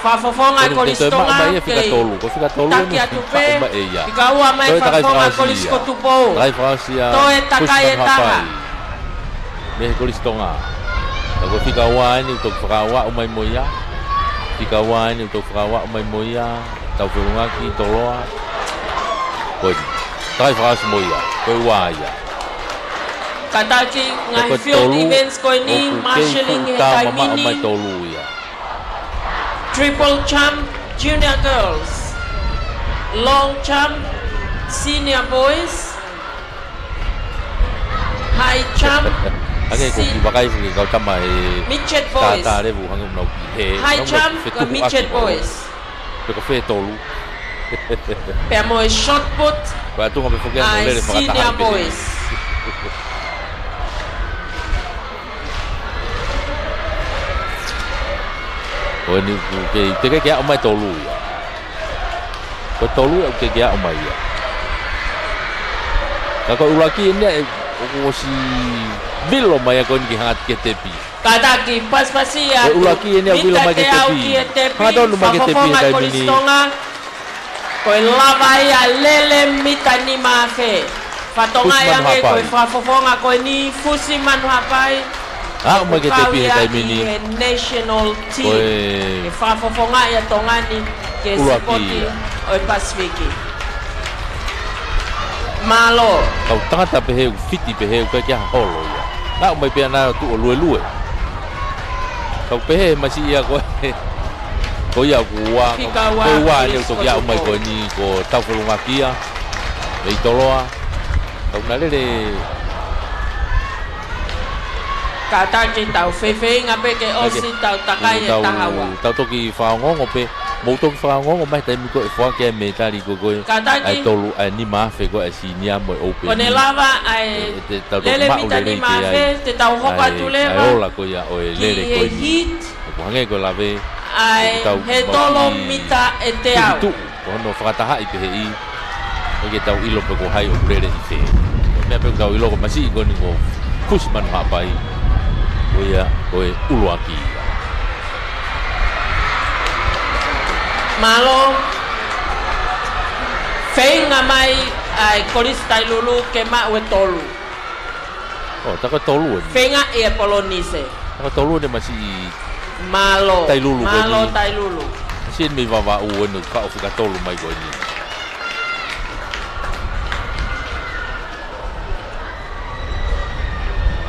Fakafofonga e Kolisi Tonga ke taki atu pē. Fika ua mai fakafofonga e Kolisi ko Tupou. Toe takai ʻe taha. Mei he Kolisi Tonga. Ka ko e fika ua ʻeni ʻoku toki fakaaʻu mai mo ia. Fika ua ʻeni ʻoku toki fakaaʻu mai mo ia. Tau felungaki, toloa. Ko eni. Takai fakaʻosi mo ia. Ko e ua ia. Kātaki ngaahi field events ko eni, marshalling he taimi ni. Tolu ia. Triple jump, junior girls. Long jump, senior boys. High jump. Ange ko ki vakai fuki kau tama he midget boys. Tata levu hange unau ki he. High jump ko midget boys. Pe ko fē tolu. Pea mo e shot put. Ko e tunga pe fuki ʻa e senior boys. Ko eni ʻoku kei, te ke ke aʻu mai tolu ia. Ko e tolu ʻoku kei ke aʻu mai ia. Ka ko e ʻuluaki ʻeni ʻoku ʻosi vilo mai ia ko eni ke hanga atu ki he tepi. Kātaki, pasipasi atu. Ko e ʻuluaki ʻeni ʻoku vilo mai ki he tepi. Hangatonu mai ki he tepi he taimi ni. Ko e lava ia lele mita nima afe. Fakatokangaʻi ange ko e fakafofonga ko eni Fusi Manuhapai. Aʻu mai ki he tepi he taimi ni. National team. Ko e fakafofonga ia Tonga ni ke sipoti ʻo e Pasifiki. Mālō. Kau tangata pehē ʻoku fiti pehē ʻoku ʻikai ke ʻi ai ha holo ia. Aʻu mai pē ʻana ʻo tuʻu ʻo luelue. Kau pehē mai siʻi ia ko e, ko ia ʻoku ua, ko e ua ʻeni ʻoku toki aʻu mai ko eni ko Taufelungaki ia. Mei Toloa. Kau na lele. Kātaki tau fefeinga pē ke ʻosi tau takai ʻe taha ua. Tau toki fakaongoongo pē. Mou toki fakaongoongo mai taimi ko ē ʻe foaki ai e mētali ko ē ko ē ʻa e tolu, ʻa e nima afe ko ē ʻa e senior mo e open. Ko ʻene lava ʻa e lele mita nima afe, te tau hoko atu leva ʻa e ola ko ia ʻo e lele ko eni. Ki he heat. ʻOku hangē ko e lave ʻa e he tolo mita ʻe teau. Ko hono fakatahaʻi pehē ʻi, ʻikai ke tau ʻilo pe ko hai ʻoku lele ʻi fē. Ko e meʻa pē ʻoku tau ʻilo ko e masiʻi ko eni ko Kusi Manu Haʻapai. Ko ia, ko e ʻuluaki ia. Mālō. Feinga mai ʻa e Kolisi Tailulu ke maʻu e tolu. ʻO, tā ko e tolu eni. Feinga ʻe Polonise. Tā ko e tolu eni masiʻi. Mālō. Tailulu ko eni. Mālō Tailulu. Masiʻi eni mei Vavaʻu eni, ka ʻoku fika tolu mai ko eni.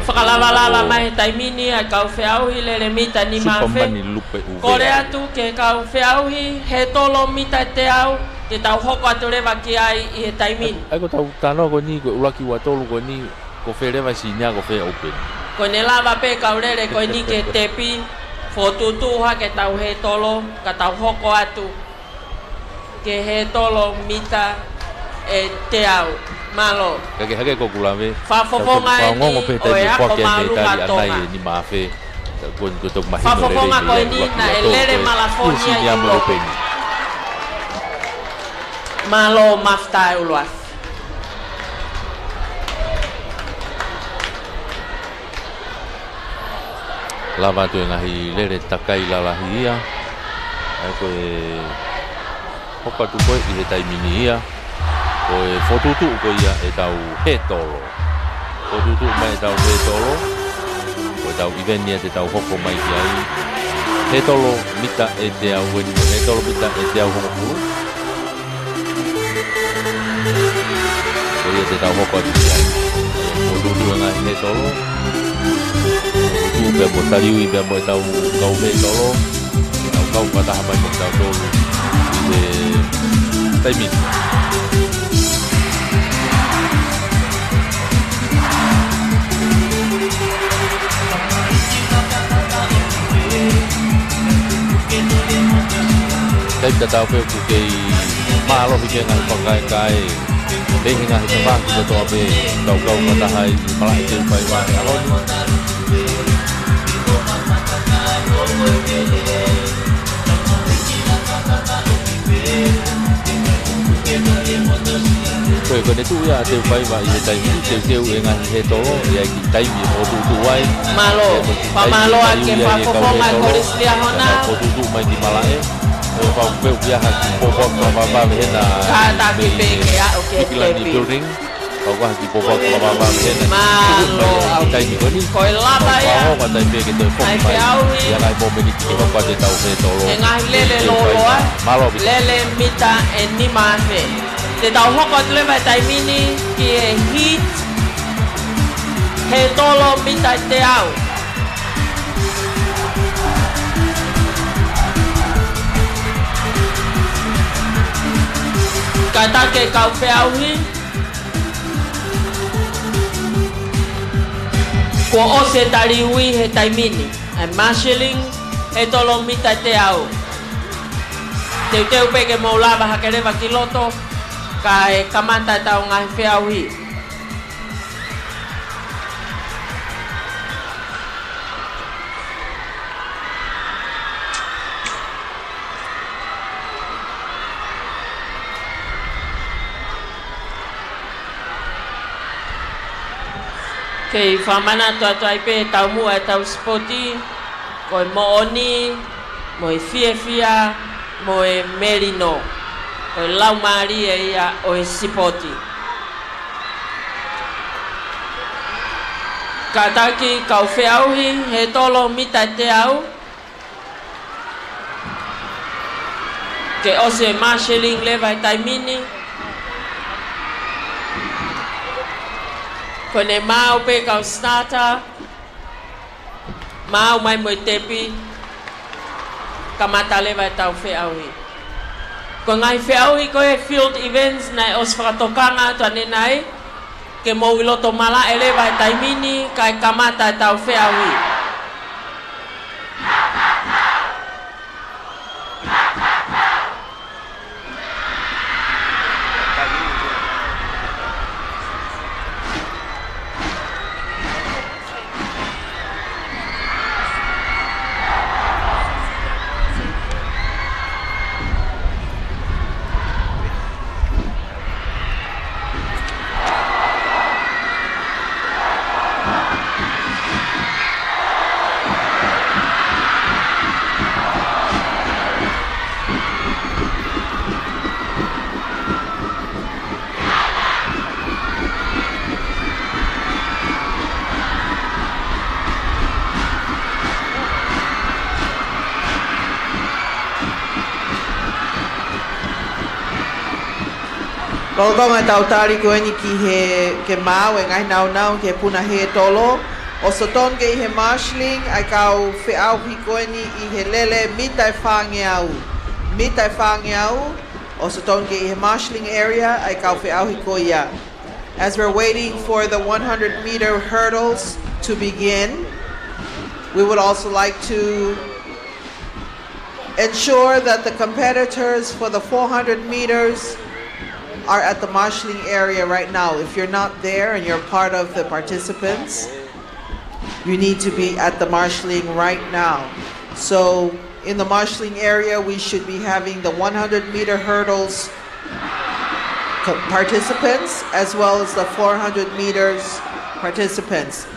Fakalavalava mai he taimi ni ʻa e kau feʻauhi lele mita nima afe. Supermani Lupe ʻUvea. Kole atu ki he kau feʻauhi he tolo mita ʻe teau, te tau hoko atu leva ki ai ʻi he taimi ni. ʻAi ko ʻetau talanoa ko eni, ko e ʻuluaki ua tolu ko eni, ko fē leva e senior, ko fē open. Ko ʻene lava pē kau lele ko eni ke tepi, fokotuʻutuʻu hake ʻetau he tolo, ka tau hoko atu ki he tolo mita ʻe teau. Mālō. Ka ke hake ko ʻeku lave. Fakafofonga eni ʻo e ako māʻolunga Tonga. Fakafofonga ko eni naʻe lele Malafonia ʻi loto. Mālō Mafutae ʻUluafi. Lava atu e ngaahi lele takai lalahi ia. ʻAi ko e hoko atu ko ē ʻi he taimi ni ia. Ko e fokotuʻutuʻu ko ia ʻetau he tolo. Fokotuʻutuʻu mai ʻetau he tolo. Ko ʻetau ʻiveni ia te tau hoko mai ki ai. He tolo mita ʻe teau eni, he tolo mita ʻe teau hongofulu. Ko ia te tau hoko atu ki ai. Fokotuʻutuʻu e ngaahi he tolo. Tuʻu pea mo taliui pea mo ʻetau kau he tolo. Ke nau kau fakataha mai mo kitautolu ʻi he taimi ni. Taimi tatau pē ʻoku kei mālohi pē ngaahi fakakaekae. Pea ʻi he ngaahi tangata kotoa pē, kau kau fakataha ʻi he malaʻe teu faiva he ʻaho ni. Ko e, ko ʻene tuʻu ia ʻa teu faiva ʻi he taimi ni, teuteu e ngaahi he tolo, ʻi ai ki taimi ʻo tuʻutuʻu ai. Mālō, fakamālō ʻa e fakafofonga ʻa e Kolisi Liahona. Fokotuʻutuʻu mai ki malaʻe. ʻO fau pē ʻoku ʻi ai ha kiʻi pōpoaki fakavavevave hena. Kātaki pē ke aʻu ki he Hikilani tepi. Building. Kau kaha kiʻi pōpoaki fakavavevave hena. Mālō. Ko e taimi ko eni. Ko e lava ia. Kau kaha taimi pē ke toe foki mai. ʻAi feʻauhi. ʻI ai ngaahi momeniti ke hoko atu ʻetau he tolo. He ngaahi lele lōloa. Mālō ʻaupito. Lele mita ʻe nima afe. Te tau hoko atu leva he taimi ni ki he heat. He tolo mita ʻe teau. Kātaki e kau feʻauhi. Kuo ʻosi e taliui he taimi ni. ʻA e marshalling he tolo mita ʻe teau. Teuteu pē ke mou lava hake leva ki loto, kae kamata ʻetau ngaahi feʻauhi. Kei fakamanatu atu ai pē taumuʻa ʻetau sipoti, ko e moʻoni, mo e fiefia, mo e melino, ko e laumālie ia ʻo e sipoti. Kātaki kau feʻauhi he tolo mita ʻe teau, ke ʻosi e marshalling leva he taimi ni. Ko ʻene maʻu pē kau starter, maʻu mai mo e tepi, kamata leva ʻetau feʻauhi. Ko e ngaahi feʻauhi ko e field events naʻe ʻosi fakatokanga atu ʻanenai, ke mou ʻi loto malaʻe leva he taimi ni, kae kamata ʻetau feʻauhi. Lolotonga ʻetau tali ko eni ki he, ke maau e ngaahi nāunau ki he puna hētolo, ʻosi totonu ke ʻi he marshalling ʻa e kau feʻauhi ko eni ʻi he lele mita ʻe fāngeau. Mita ʻe fāngeau, ʻosi totonu ke ʻi he marshalling area ʻa e kau feʻauhi ko ia. As we're waiting for the one hundred meter hurdles to begin, we would also like to ensure that the competitors for the four hundred meters are at the marshalling area right now. If you're not there and you're part of the participants, you need to be at the marshalling right now. So in the marshalling area, we should be having the one hundred meter hurdles co-, participants as well as the four hundred meters participants.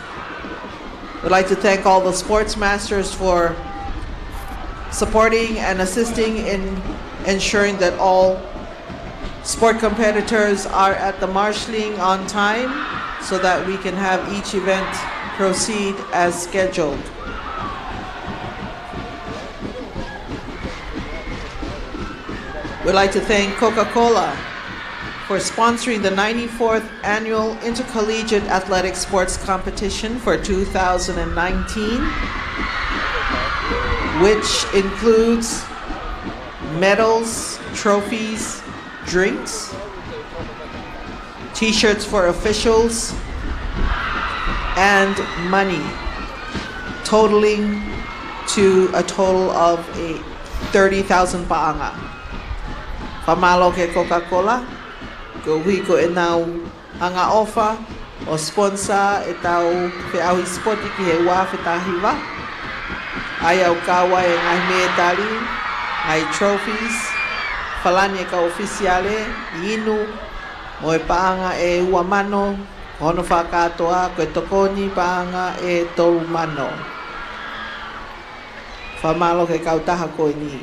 We'd like to thank all the sports masters for supporting and assisting in ensuring that all sport competitors are at the marshalling on time so that we can have each event proceed as scheduled. We'd like to thank Coca-Cola for sponsoring the ninety-fourth Annual Intercollegiate Athletic Sports Competition for two thousand nineteen, which includes medals, trophies, drinks, T-shirts for officials, and money, totaling to a total of a thirty thousand paʻanga. Fakamālō ki he Coca-Cola, koeʻuhi ko ʻenau angaʻofa ʻo sponsor ʻetau feʻauhi sipoti ki he ua afe taha hiva. ʻA ia ʻoku kau ai e ngaahi mētali, ngaahi trophies, falani e kau ʻōfisiale, inu, mo e paʻanga ʻe ua mano, ko hono fakakātoa ko e tokoni paʻanga ʻe tolu mano. Fakamālō ki he kautaha ko eni.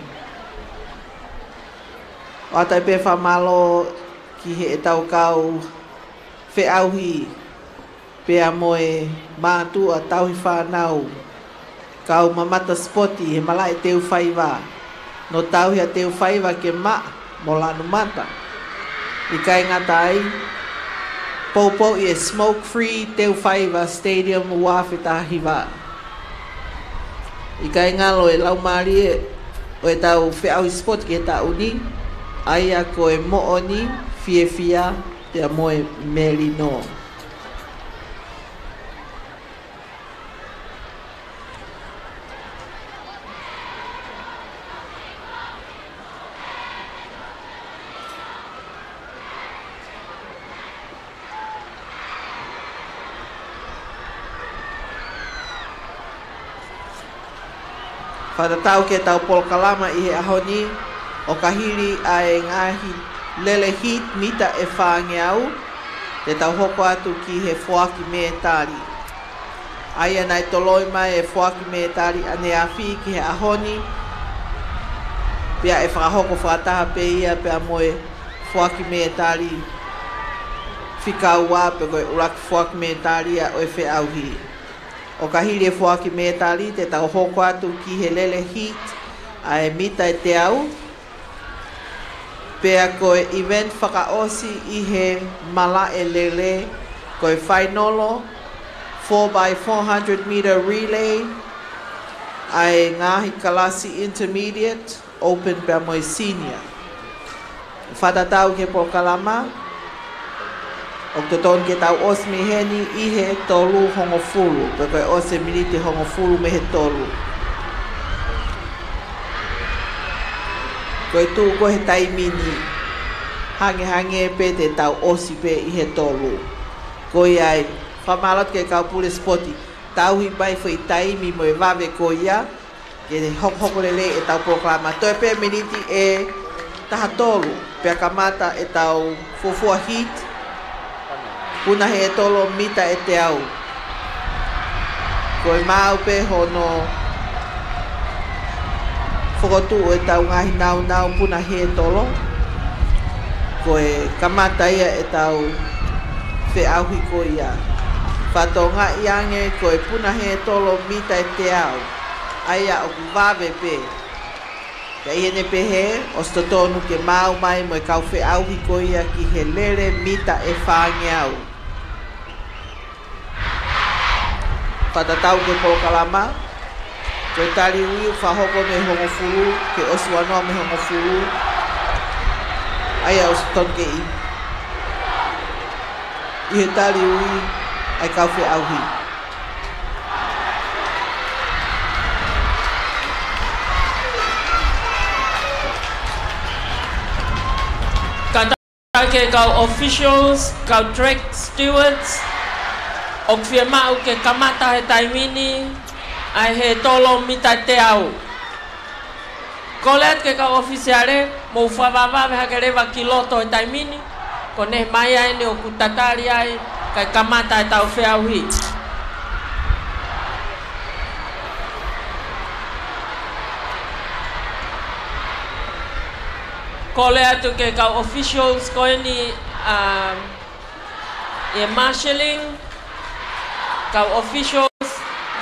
ʻOatu ai pē fakamālō ki heʻetau kau feʻauhi pea mo e mātuʻa tauhi fānau, kau mamata sipoti he malaʻe teu faiva, ʻo tauhi ʻa e teu faiva ke maʻa mo lanu mata. ʻIkai ngata ai, poupouʻi e smoke free teu faiva stadium ua afe taha hiva. ʻIkai ngalo e laumālie ʻo ʻetau feʻauhi sipoti ki he taʻu ni, ʻa ia ko e moʻoni, fiefia, pea mo e melino. Fakatatau ki heʻetau polokalama ʻi he ʻaho ni, ʻo ka hili ʻa e ngaahi lele heat mita ʻe fāngeau, te tau hoko atu ki he foaki mētali. ʻA ia naʻe toloi mai e foaki mētali ʻaneafi ki he ʻaho ni, pea ʻe fakahoko fakataha pē ia pea mo e foaki mētali fika ua pe ko e ʻuluaki foaki mētali ia ʻo e feʻauhi. ʻO ka hili e foaki mētali, te tau hoko atu ki he lele heat ʻa e mita ʻe teau. Pea ko e event fakaʻosi ʻi he malaʻe lele, ko e fainolo, four by four hundred meter relay, ʻa e ngaahi kalasi intermediate, open pea mo e senior. Fakatatau ki he polokalama, ʻoku totonu ke tau ʻosi mei heni ʻi he tolu hongofulu, pe ko e ʻosi e miniti hongofulu mei he tolu. Ko e tuʻu ko ē he taimi ni, hangehangē pē te tau ʻosi pē ʻi he tolu. Ko ia ai, fakamālō atu ki he kau pule sipoti, tauhi mai foʻi taimi mo e vave ko ia, ke hokohoko lelei ʻetau polokalama. Toe pē miniti ʻe taha tolu, pea kamata ʻetau fuofua heat, puna hētolo mita ʻe teau. Ko e maau pē hono fokotuʻu ʻetau ngaahi nāunau puna hētolo. Ko e kamata ia ʻetau feʻauhi ko ia. Fakatokangaʻi ange ko e puna hētolo mita ʻe teau. ʻA ia ʻoku vave pē. Ka ʻi heʻene pehē, ʻosi totonu ke maau mai mo e kau feʻauhi ko ia ki he lele mita ʻe fāngeau. Fakatatau ki he polokalama, ko e tali ui ʻoku fakahoko mei he hongofulu, ke ʻosi ua noa mei he hongofulu, ʻa ia ʻosi totonu ke ʻi, ʻi he tali ui ʻa e kau feʻauhi. Kātaki e kau officials, kau track stewards, ʻoku fiemaʻu ke kamata he taimi ni ʻa e hētolo mita teau. Kole atu ki he kau ʻōfisiale, mou fakavavevave hake leva ki loto he taimi ni, ko e meʻa ia ʻeni ʻoku tatali ai, kae kamata ʻetau feʻauhi. Kole atu ki he kau officials ko ʻeni, um, ʻi he marshalling, kau officials,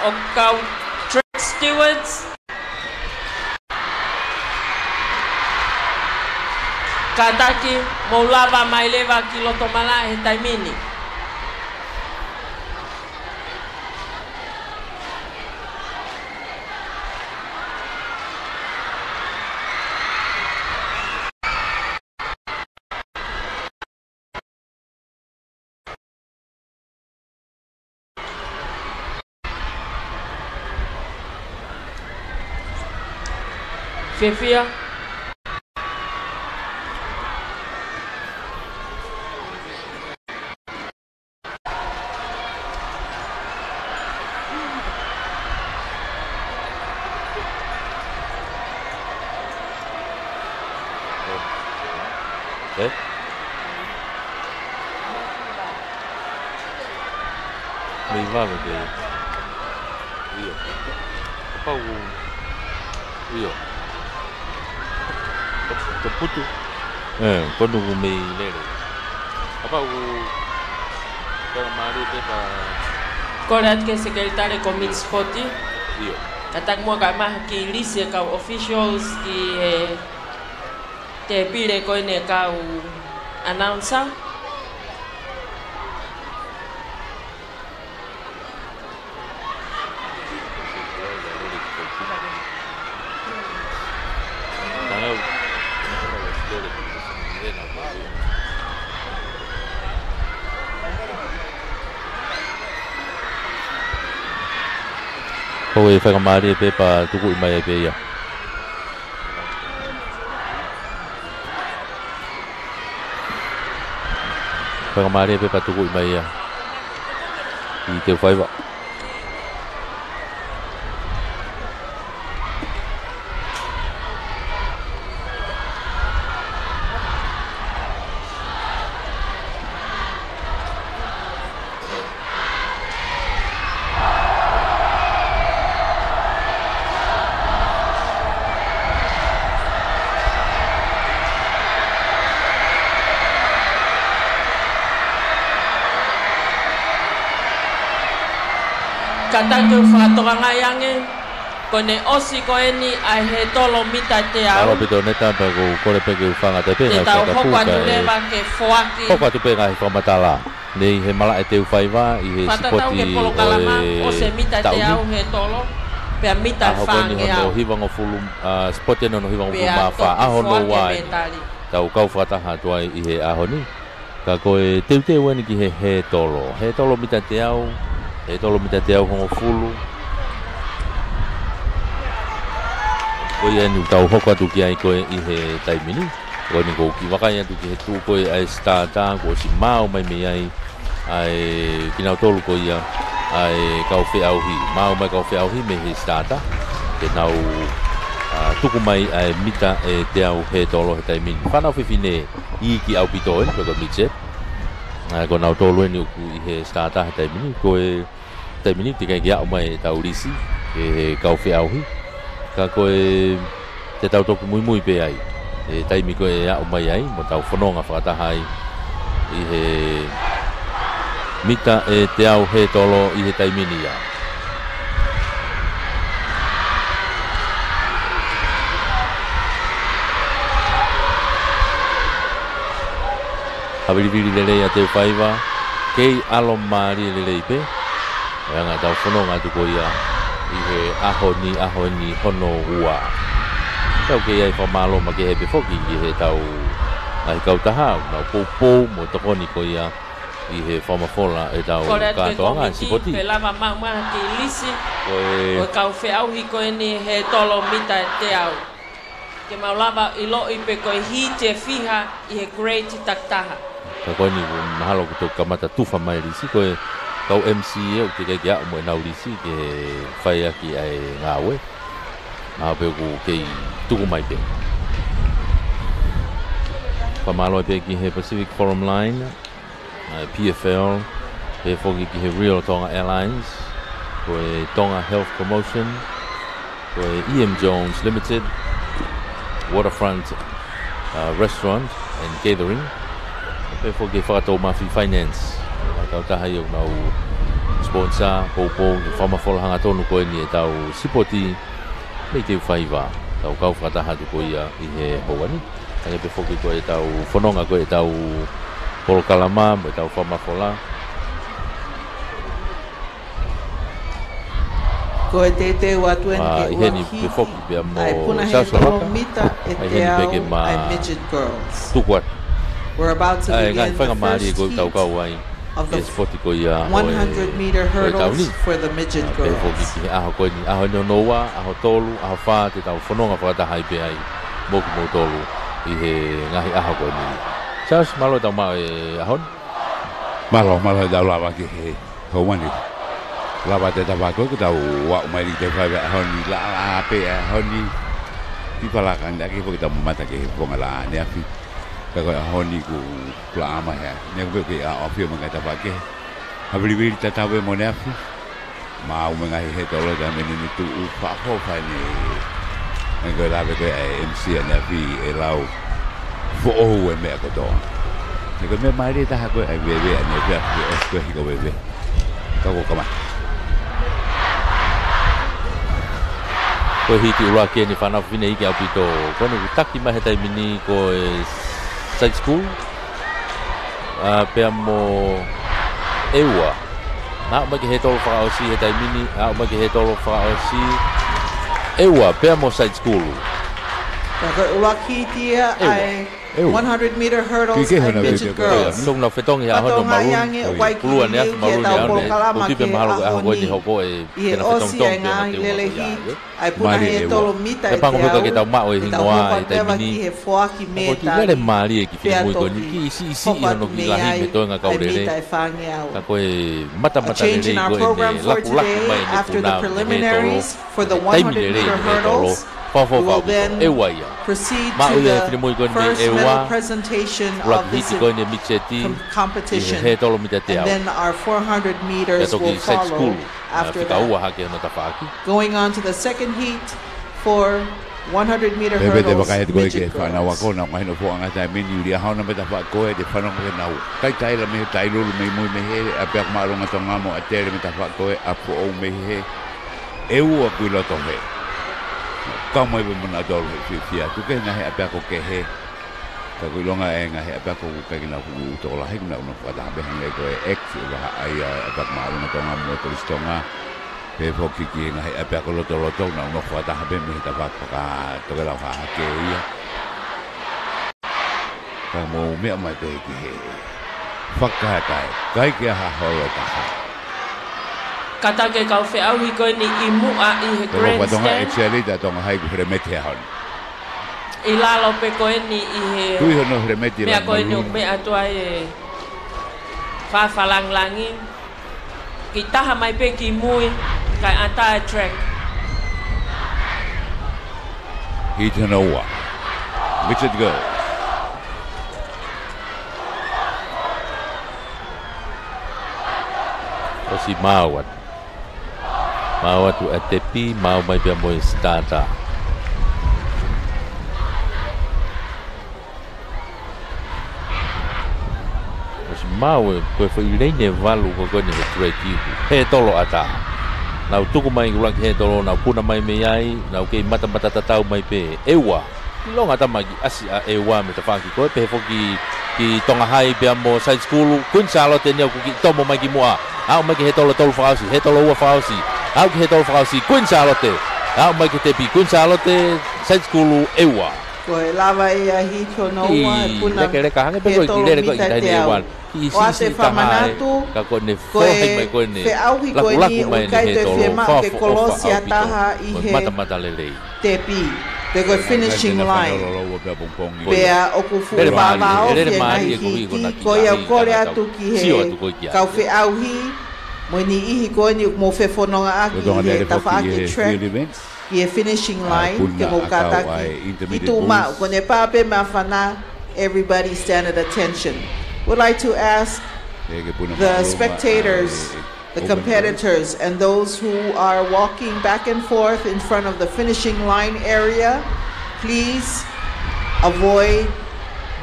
ʻo kau track stewards. Kātaki, mou lava mai leva ki loto malaʻe he taimi ni. Fiefia. ʻE? Mei vave pē. ʻIo. Kapau ʻoku, ʻio. Toputu. ʻE, ko ʻeku mei lele. Kapau ʻoku, ko e mālie pē pea. Kole atu ki he sekelitali komiti sipoti. ʻIo. Kātaki muʻa kae ʻomai ha kiʻi lisi e kau officials ki he tēpile ko ʻeni e kau announcer. Ko e faingamālie pē pea tukuʻi mai ai pē ia. Faingamālie pē pea tukuʻi mai ia ʻi he teufaiva. Kātaki ʻo fakatokangaʻi ange, ko ʻene ʻosi ko ʻeni ʻa e hētolo mita teau. Mālō ʻaupito Neta, pea ʻoku ou kole pē ke u fakaʻatā pē ngaahi fakatapu kae hoko atu leva ke foaki. Hoko atu pē ngaahi fakamatala. Nei he malaʻe teufaiva ʻi he sipoti ʻo e taʻu ni. Fakatatau ki he polokalama, ʻosi e mita teau hētolo, pea mita fāngeau. ʻAho ko ʻeni hono hivangofulu, ʻa, sipoti ʻeni hono hivangofulu mā fā, ʻaho hono ua ʻeni. Tau kau fakataha atu ai ʻi he ʻaho ni. Ka ko e teuteu ʻeni ki he hētolo. Hētolo mita teau, hētolo mita teau hongofulu. Ko ia ʻeni ʻoku tau hoko atu ki ai ko ē ʻi he taimi ni. Ko ʻeni ʻoku ou kiʻi vakai atu ki he tuʻu ko ē ʻa e sitata, kuo ʻosi maau mai mei ai ʻa e kinautolu ko ia ʻa e kau feʻauhi. Maau mai kau feʻauhi mei he sitata ke nau, ʻa, tuku mai ʻa e mita ʻe teau hētolo he taimi ni. Fānau fefine iiki ʻaupito ʻeni, ko e midget. ʻA, ko nautolu ʻeni ʻoku ʻi he sitata he taimi ni, ko e taimi ni teʻeki ai ke aʻu mai ʻetau lisi ʻe he kau feʻauhi. Ka ko e te tau toki muimui pē ai he taimi ko ē ʻe aʻu mai ai, mo tau fononga fakataha ai ʻi he mita ʻe teau hētolo ʻi he taimi ni ia. Havilivili lelei ʻa Teufaiva, kei ʻalomālie lelei pē. ʻE anga ʻetau fononga atu ko ia ʻi he ʻaho ni, ʻaho ni hono ua. Tau kei ʻai fakamālō makehe pē foki ki heʻetau ngaahi kautaha, ʻoku nau poupou mo tokoni ko ia ʻi he fakamafola ʻetau kātoanga sipoti. Pe lava maʻu mai ha kiʻi lisi ʻo e kau feʻauhi ko eni he tolo mita ʻe teau. Ke mau lava ʻiloʻi pe ko e hiti ʻe fiha ʻi he grade takitaha. Ka ko eni ʻoku mahalo kuo toki kamata tufa mai lisi, ko e kau M C ʻoku teʻeki ke aʻu mo ʻenau lisi ke fai ʻaki ʻa e ngāue. Mahalo pē ʻoku kei tuku mai pē. Fakamālō pē ki he Pacific Forum Line, ʻa e P F L, pehē foki ki he Real Tonga Airlines, ko e Tonga Health Promotion, ko e E M Jones Limited, Waterfront, uh, Restaurant and Catering, pehē foki ki he Fakatoumafi Finance, ʻa e kautaha ia ʻoku nau sponsor, poupou, ke fakamafola hangatonu ko eni ʻetau sipoti mei Teufaiva, tau kau fakataha atu ko ia ʻi he houa ni. Hangē pē foki ko ʻetau fononga ko ʻetau polokalama mo ʻetau fakamafola. Ko e teuteu atu eni ke ʻuluaki hiti ʻa e punahē tolo mita ʻe teau ʻa e midget girls. We're about to begin the first heat of the one hundred meter hurdles for the midget girls. Pehē foki ki he ʻaho ko eni, ʻaho ni hono ua, ʻaho tolu, ʻaho fā, te tau fononga fakataha ai pē ai mo kimoutolu ʻi he ngaahi ʻaho ko eni. Charles, mālō ʻetau maʻu e ʻaho ni. Mālō, mālō ʻetau lava ki he houa ni. Lava ʻetau tafaʻaki ko ē kuo tau aʻu mai ki he faiva ʻaho ni, laʻā pē ʻaho ni. Ti palaka ni ake foki tau mamata ki he fonga laʻā ʻaneafi. Ka ko e ʻaho ni kuo laʻā mai hē. Neongo pē ʻoku kei ʻaofi mo e ngaahi tafaʻaki kehe. Havilivili tatau pē mo ʻaneafi. Maʻu mo e ngaahi hētolo taimi ni, ne tuʻu fakahoko fai ni. Meʻa ko e lave ko ē ʻa e M C ʻaneafi ʻe lau foʻou e meʻa kotoa. He ko e meʻa mālie taha ko ē ʻa e veve ʻaneafi, ʻosi ko ē hiko veve. Ka kuo kamata. Ko e hiti ʻuluaki eni, fānau fefine iiki ʻaupito. Ko eni ʻoku taki mai he taimi ni ko e side school. ʻA, pea mo ʻEua. Naʻa aʻu mai ki he hētolo fakaʻosi he taimi ni, aʻu mai ki he hētolo fakaʻosi. ʻEua, pea mo side school. Ka ko e ʻuluaki hiti ia ʻa e one hundred meter hurdles ʻa e midget girls. Nau fetongi he ʻaho ni ʻo malu. Pulua ʻaneafi, malu ʻaneafi. ʻOku pē mahalo ko e ʻaho ko eni hoko e ʻi he ʻosi e ngaahi lele hiti ʻa e punahē tolo mita ʻe teau. Pea pango pē ka ke tau maʻu e hingoa ʻi he taimi ni. Ko e kiʻi lele mālie e kiʻi finemui ko eni, kiʻi siʻisiʻi hono kiʻi lahi mei he toenga kau lele. Ka ko e matamata lelei ko eni, lakulaku mai ʻene punake he hētolo. Taimi lelei he hētolo. Fakaʻofoʻofa ʻaupito. ʻEua ia. Maʻu ia he finemui ko eni mei ʻEua. ʻUluaki hiti ko eni e midget ʻi he hētolo mita ʻe teau. Pea toki side school. After that, fika ua hake hono tafaʻaki. Going on to the second heat for one hundred meter hurdles, midget girls. Pehē pē te u vakai atu ko ē ki he fānau ako, nau ngaahi nofoʻanga taimi ni, ʻuli ʻaho na mei he tafaʻaki ko ē, te fanongo ke nau kaikaila mei he Tailulu mei mui mei hē, ʻa Peakamāʻolunga Tonga mo ʻAtele mei he tafaʻaki ko ē, ʻa Foʻou mei hē, ʻEua ʻoku ʻi loto hē. Kau mai pē mo nautolu he fiefia atu ki he ngaahi ʻapiako kehe. Ka ko e ʻilonga e ngaahi ʻapiako ʻoku ʻikai ke nau fuʻu tokolahi, ʻoku nau nofo fakataha pē hangē ko e X, ʻe vahaʻa ia ʻa Peakamāʻolunga Tonga mo Kolisi Tonga. Pehē foki ki he ngaahi ʻapiako lotoloto, ʻoku nau nofo fakataha pē mei he tafaʻaki fakatokelau hahake ia. Ka mou meʻa mai pē ki he fakakae, ʻikai ke ʻi ai ha holo ʻe taha. Kātaki e kau feʻauhi ko eni ʻi muʻa ʻi he grandstand. Ko e fatongia ʻa e X L ʻa Tonga High kuo helemeti he ʻaho ni. ʻI lalo pē ko eni ʻi he tui hono helemeti meʻa ko eni ʻoku meʻa atu ai e fāfā langilangi. Kiʻi taha mai pē ki mui, kae ʻatā e track. Hiti hono ua. Midget girl. ʻOsi maau atu. Maau atu ʻa e tepi, maau mai pea mo e starter. ʻOsi maau e, ko e foʻi leini ʻe valu ko eni he track ʻi he hētolo ʻatā. Nau tuku mai ʻuluaki hētolo, nau puna mai mei ai, nau kei matamata tatau mai pē, ʻEua. Longa tama ki ʻasi ʻa ʻEua mei tafaʻaki ko ē, pehē foki ki Tonga High pea mo Side School, Queen Sālote eni ʻoku kiʻi tomo mai ki muʻa. Aʻu mai ki he tolo tolu fakaʻosi, he tolo ua fakaʻosi. Aʻu ki he tolo fakaʻosi, Queen Sālote. Aʻu mai ki he tepi, Queen Sālote, Side School ʻEua. Ko e lava ia ʻa e hiki hono ua, ʻi he puna lekeleka, hangē pē ko e kiʻi lele ko ē ʻi he taimi ʻe ua. Kiʻi siʻisiʻi taha ē, ka ko ʻene fohe mai ko ʻene feʻauhi ko eni, lakulakulaku mai ʻene he tolo, fakaʻofoʻofa ʻaupito, ʻi he matamata lelei. Tepi, pe ko e finishing line. Pea ʻoku fuʻu vāvāofi e ngaahi hiki, ko ia ʻoku kole atu ki he kau feʻauhi mo e niʻihi ko eni ʻoku mou fefonongaʻaki ʻi he tafaʻaki track, ki he finishing line, ke mou kātaki ʻi tuʻumaʻu, ko ʻene pā pē māfana, everybody stand at attention. Would like to ask the spectators, the competitors, and those who are walking back and forth in front of the finishing line area, please avoid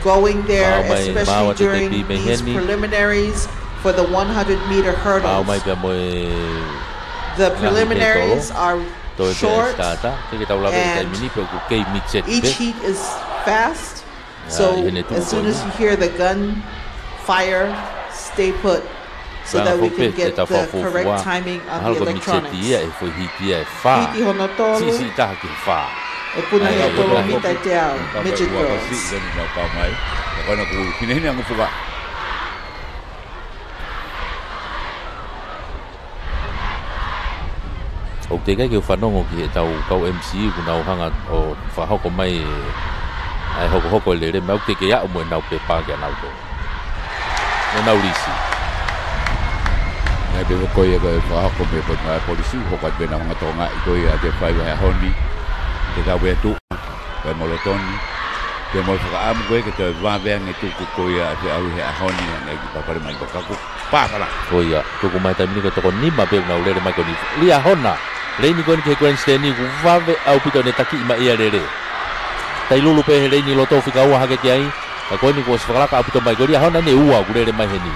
going there, especially during these preliminaries for the one hundred meter hurdles. The preliminaries are short, and each heat is fast. So as soon as you hear the gun fire, stay put so that we can get the correct timing on the electronics. Hiki hono tolu, e puna he tolo mita ʻe teau, midget girls. ʻOku teʻeki ai ke u fanongo ki heʻetau kau M C ʻoku nau hanga ʻo fakahoko mai ʻa e hokohoko e lele, pea ʻoku teʻeki ai aʻu mo ʻenau pepa kia nautolu. Mo ʻenau lisi. Naʻe pehē ko ia ko e fakahoko mei he Potungāue Polisi, hoko atu pē ʻenau hanga tokangaʻi ko ia ʻa e faiva he ʻaho ni, ke tau pē atu. Pea mo Lotoni, pea mo e fakaʻamu ko ē ke toe vave ange tuku ko ia ʻa e feʻauhi he ʻaho ni, ʻa e ngaahi kiʻi papale mai ko kaku. Pāpala. Ko ia, tuku mai taimi ni ko e toko nima pē ʻoku nau lele mai ko eni. Liahona, leini ko eni ki he grandstand ʻoku vave ʻaupito ʻene takiʻi mai ʻa e lele. Tailulu pē he leini loto fika ua hake ki ai, ka ko eni kuo ʻosi fakalaka ʻaupito mai ko Liahona ʻene ua ʻoku lele mai heni.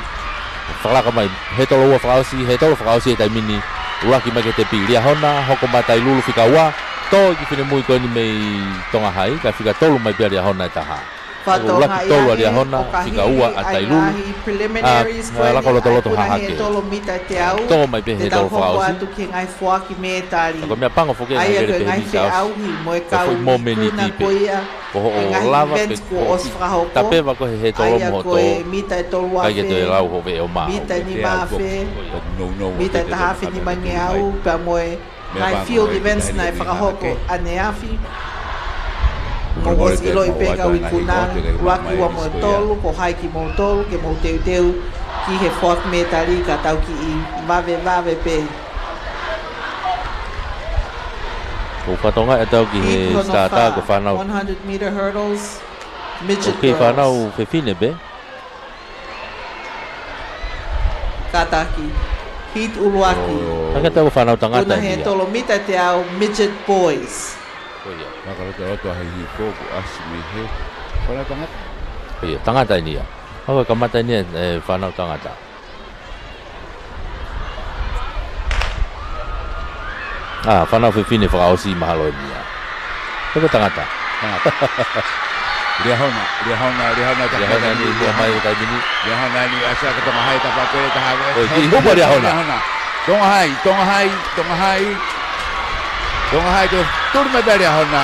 Fakalaka mai, he tolo ua fakaʻosi, he tolo fakaʻosi he taimi ni, ʻuluaki mai ki he tepi Liahona, hoko mai Tailulu fika ua, tō e kiʻi finemui ko eni mei Tonga High, ka fika tolu mai pē ʻa Liahona ʻe taha. Ko e ʻuluaki tolu ʻa Liahona, fika ua ʻa Tailulu, ʻa, ʻa, lako lotoloto hahake. Tō mai pē he tolo fakaʻosi. Ka ko e meʻapango foki ʻa e lele pē he misa ʻosi. Ko e foʻi momeniti pē. Ko hoʻo lava pe ko hoʻo tapeva ko ē he he tolo mo hoʻo tō, ʻikai ke toe lau hoʻo veʻe ʻo maʻu. Mita ʻe nima afe, mita ʻe taha afe nimangeau, pea mo e ngaahi field events naʻe fakahoko ʻaneafi. Mou ʻosi ʻiloʻi pē kau ikuna, ʻuluaki, ua mo e tolu, ko hai kimoutolu ke mou teuteu ki he foaki mētali ka tau kiʻi vavevave pē. Ko e fatongia ʻetau ki he starter ko e fānau. Hiki hono fā, one hundred meter hurdles, midget girls. ʻOku kei fānau fefine pē. Kātaki. Heat ʻuluaki. Hangē ʻoku fānau tangata ia. Puna he tolo mita ʻe teau, midget boys. Ko ia. Fakalotoloto ʻa e hihifo kuo ʻasi mei he fānau tangata. Ko ia, tangata eni ia. Hangē ʻoku kamata eni e, e fānau tangata. ʻA, fānau fefine fakaʻosi mahalo eni ia. Ko e tangata. Tangata. Liahona, Liahona, Liahona, Liahona ni, Liahona ni, Liahona ni, ʻasi ʻa Tonga High, tapa pē, taha pē. ʻOi, kiʻi upa Liahona. Liahona. Tonga High, Tonga High, Tonga High. Tonga High, tuli mai pē Liahona.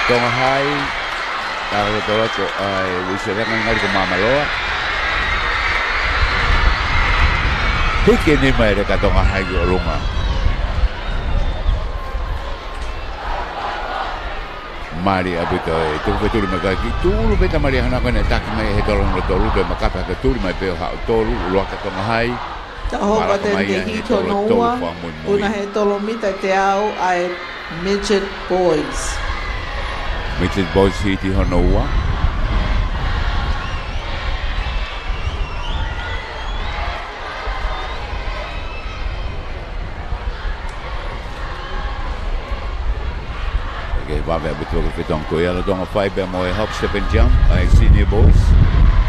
Tonga High. Ka lotoloto ʻa e uise leka ngali ko Māmaloa. Hiki nima e leka Tonga High ki ʻolunga. Mali ʻaupito e tuku fetuli mai ka kiʻi tūlu pē tama Liahona ko ʻene taki mai he tolo hono tolu toe makape hake tuli mai pē ʻo haʻu tolu, ʻuluaki Tonga High. Tau hoko atu eni ki he heat hono ua, puna he tolo mita ʻe teau ʻa e midget boys. Midget boys heat hono ua. Ke vave ʻaupito ke fetongi ko ia lolotonga fai pea mo e hop, step and jump ʻa e senior boys.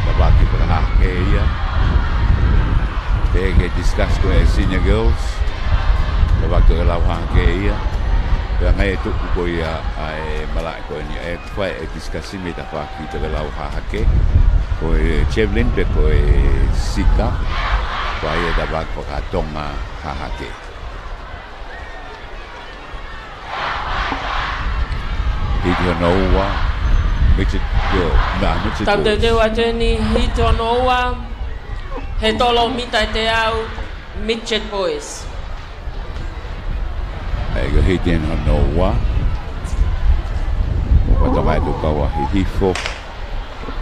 Ka vaki pē hake ia. Pea ke discuss ko e senior girls. Ka vaki ko e lau hake ia. Pea ngai e tuku ko ia ʻa e malaʻe ko eni, ʻe fai e diskasi mei he tafaʻaki tokelau hahake. Ko e javelin pe ko e sika, ko ia e tafaʻaki fakatonga hahake. Hiti hono ua, Midget, ʻio, na, Midget Tau Boys. Teuteu atu eni, hiti hono ua, he tolo mita ʻe teau, Midget Boys. ʻA ia ko e hiti eni hono ua. Ko e tamaiki ʻoku kau ai Hihifo.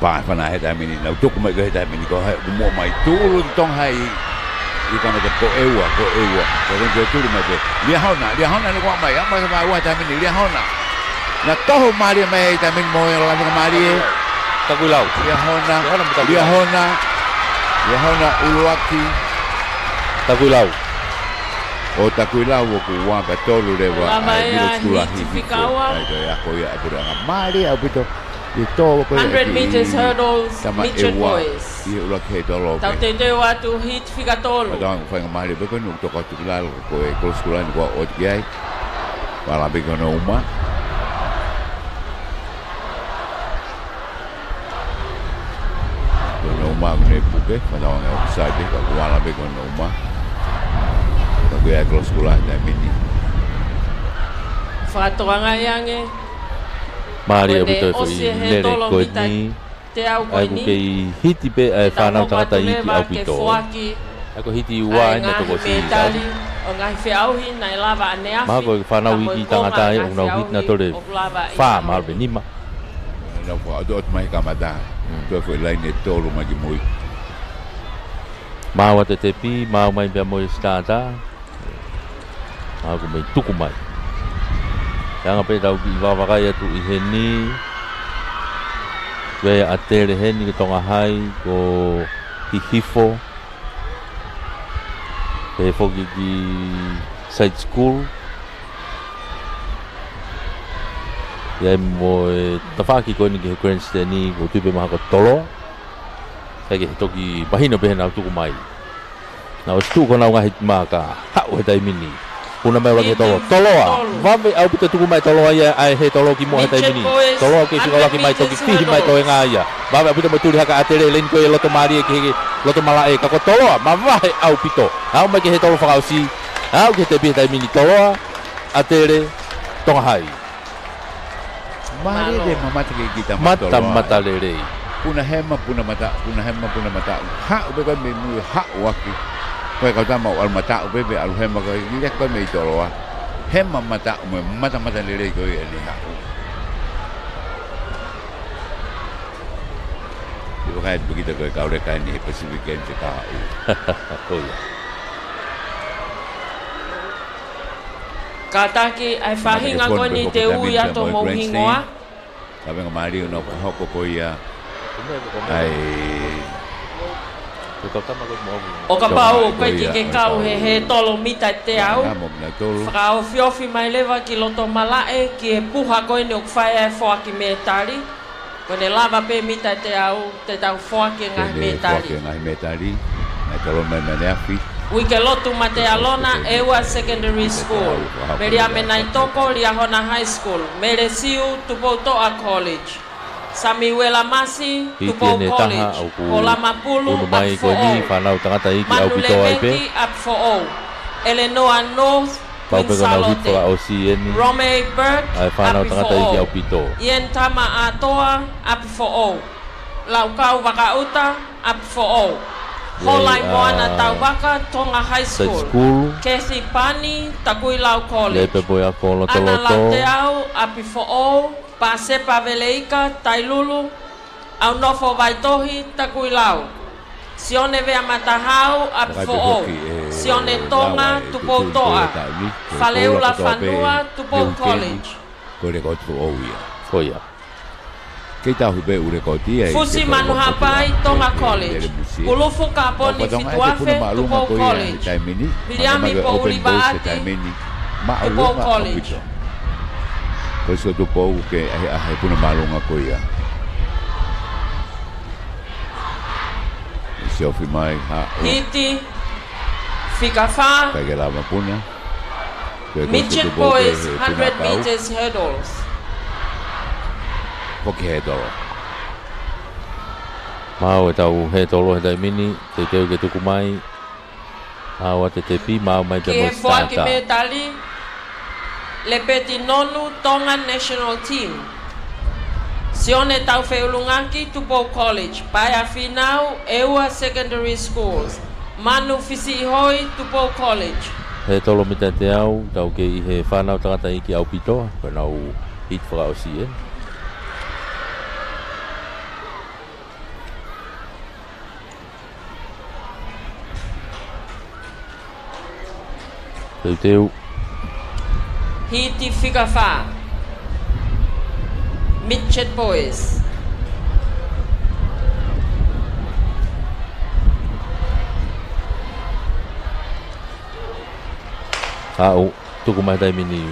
Pā e fana he taimi ni, nau tuku mai ko e he taimi ni, ko hai, ʻoku muʻa mai tulu Tonga Hai ʻi he kamata ko e ua, ko e ua. Ko e ua tulu mai ko e. Liahona, Liahona naʻe kau mai, ʻa mai sa mai ua taimi ni, Liahona. Naʻe toho mālie mai he taimi ni mo e lava mālie. Takuilau. Liahona, Liahona mo Takuilau. Liahona, Liahona ʻuluaki. Takuilau. ʻO Takuilau ʻoku ua pea tolu leva Lava ʻa e ia middle school ʻa hiti Hihifo. Fika ua. ʻA ia ko e ako ia ʻa e puleʻanga mālie ʻaupito. ʻI he tō ko ia hundred meters hurdles, Midget Boys. ʻI he ʻuluaki he tolo. Tau teuteu atu hiti fika tolu. Pea tau faingamālie pē ko eni ʻoku toko atu ki lalo ko e close ko lani kua ʻoatu ki ai. Pala pē ko hono uma. Ko hono uma ʻoku ne puke, pea tau ange ʻoku sai pē, ka kuala pē ko hono uma. Ka ko e close ko lani taimi ni. Fakatokangaʻi ange. Mālie ʻaupito e foʻi lele ko eni. Teau ko eni. ʻA ia ʻoku kei hiti pē ʻa e fānau tangata iiki ʻaupito. ʻA ia ko e hiti ua ʻa e ngaahi tokosiʻi metali ʻo e ngaahi feʻauhi naʻe lava ʻaneafi. Mahalo ko e fānau iiki tangata ʻoku nau hiti nautolu ʻe fā mahalo pē nima. Nau fakaʻotoʻoto mai he kamata. Toe foʻi laine ʻe tolu mai ki mui. Maʻu atu e tepi, maʻu mai pea mo e sitātā. ʻA ia ʻoku mei tuku mai. Te anga pē tau kiʻi vakavakai atu ʻi heni. Ko e ʻa Tele heni ko Tonga Hai, ko Hihifo. Pehē foki ki Side School. ʻA ia mo e tafaʻaki ko eni ki he grandstand ʻoku tui pē mahalo ko Toloa. ʻA ia ke toki mahino pē heʻenau tuku mai. Nau ʻosi tuʻu ko honau ngaahi maka. Haʻu he taimi ni. Puna mai ʻuluaki he tolo. Toloa. Vave ʻaupito tuku mai Toloa ia ʻa e he tolo ki muʻa he taimi ni. Toloa ke fika ʻuluaki mai toki fihi mai toenga ia. Vave ʻaupito mo e tuli hake ʻa Tele leni ko e loto mālie ki he loto malaʻe ka ko Toloa. Mavahe ʻaupito. Haʻu mai ki he tolo fakaʻosi. Haʻu ki he tepi he taimi ni Toloa. ʻA Tele Tonga Hai. Mālie e mamata ke kita mata, mata lelei. Puna hema, puna mata, puna hema, puna mata. Haʻu pē ko e mei mui haʻu ʻaki. Ko e kau tama ʻalu mata pē pē ʻalu hema ko e ia ko e mei Toloa. Hema mata mo e mata mata lelei ko e ʻene haʻu. ʻI vakai pē kita ko e kau leka eni he Pacific Games ʻe ka haʻu. Ko ia. Kātaki ʻa e faʻahinga ko eni te u ui atu homou hingoa. Ka venga mālie ʻoku nau fakahoko ko ia. ʻA e ʻo kapau ʻoku ʻikai ke ke kau he he tolo mita ʻe teau. Fakaofiofi mai leva ki loto malaʻe ki he puha ko eni ʻoku fai ai e foaki mētali. Ko ʻene lava pē mita ʻe teau te tau foaki e ngaahi mētali. Foaki e ngaahi mētali. Ngaahi tolo mai mei ʻaneafi. Uikelotu Matealona, ʻEua Secondary School. Meliame Naitoko, Liahona High School. Mele Siu, Tupoutoʻa College. Samiuela Masi, Tupou College. Ko Lama Pulu, ʻApifoʻou. Manu Lemeki, ʻApifoʻou. Eleanor North, Pau pē ko e nau hiti fakaʻosi eni. Romei Burke, ʻa e fānau tangata iiki ʻaupito. Ian Tama Atoa, ʻApifoʻou. Laukau Vakaʻuta, ʻApifoʻou. Holai Moana Tauvaka, Tonga High School. Kathy Pani, Takuilau College. Ana Lauteau, ʻApifoʻou. Pasepa Veleika, Tailulu. ʻAunofo Vaitohi, Takuilau. Sione Vea Matahau, ʻApifoʻou. Sione Tonga, Tupoutoʻa. Faleula Fanua, Tupou College. Ko e lēkooti foʻou ia. Ko ia. Kei tauhi pē ʻū lēkooti ia. Fusi Manuhapai, Tonga College. Kulufu Kaponi Fituafe, Tupou College. Viliami Poulivaati, Tupou College. Ko e sio Tupou ke ʻahiʻahi puna māʻolunga ko ia. Siofi mai, haʻu. Hiti, fika fā. Kae ke lava puna. Midget boys, hundred meters hurdles. Foki hētolo. Maau ʻetau hētolo he taimi ni, teuteu ke tuku mai. Maau ʻa e tepi, maau mai pē mo e foaki stātā. Ki he metali, Lepeti Nonu, Tonga National Team. Sione Taufeʻulungaki, Tupou College. Paea Finau, ʻEua Secondary Schools. Manu Fisiʻihoi, Tupou College. Hētolo mita teau, tau kei ʻi he fānau tangataʻeiki ʻaupito, ko ʻenau hiti fakaʻosi ē. Teuteu. Hiti fika fā. Midget boys. Aʻu, tuku mai he taimi ni.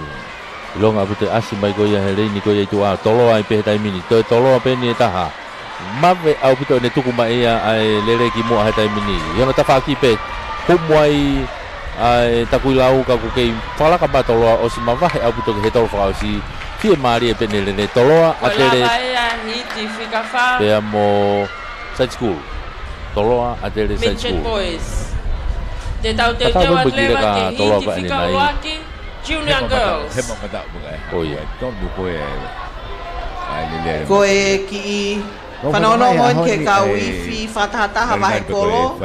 ʻIlonga ʻaupito ʻasi mai ko ia he leini ko ia ʻi tuʻa, toloa ai pē he taimi ni. Toe toloa pē eni ʻe taha. Mave ʻaupito ʻene tuku mai ia ʻa e lele ki muʻa he taimi ni. ʻI hono tafaʻaki pē, humu ai ʻa e Takuilau ka ʻoku kei fakalaka mai toloa, ʻosi mavahe ʻaupito ki he tolo fakaʻosi. Fiemālie pē ʻene lele, toloa ʻa Tele. Lava ia hiti fika fā. Pea mo Side School. Toloa ʻa Tele Side School. Midget boys. Te tau teuteu atu leva ki he hiti fika ʻuluaki, junior girls. Ko e kiʻi fanongonongo ki he kau ifi fakatahataha vahekolo,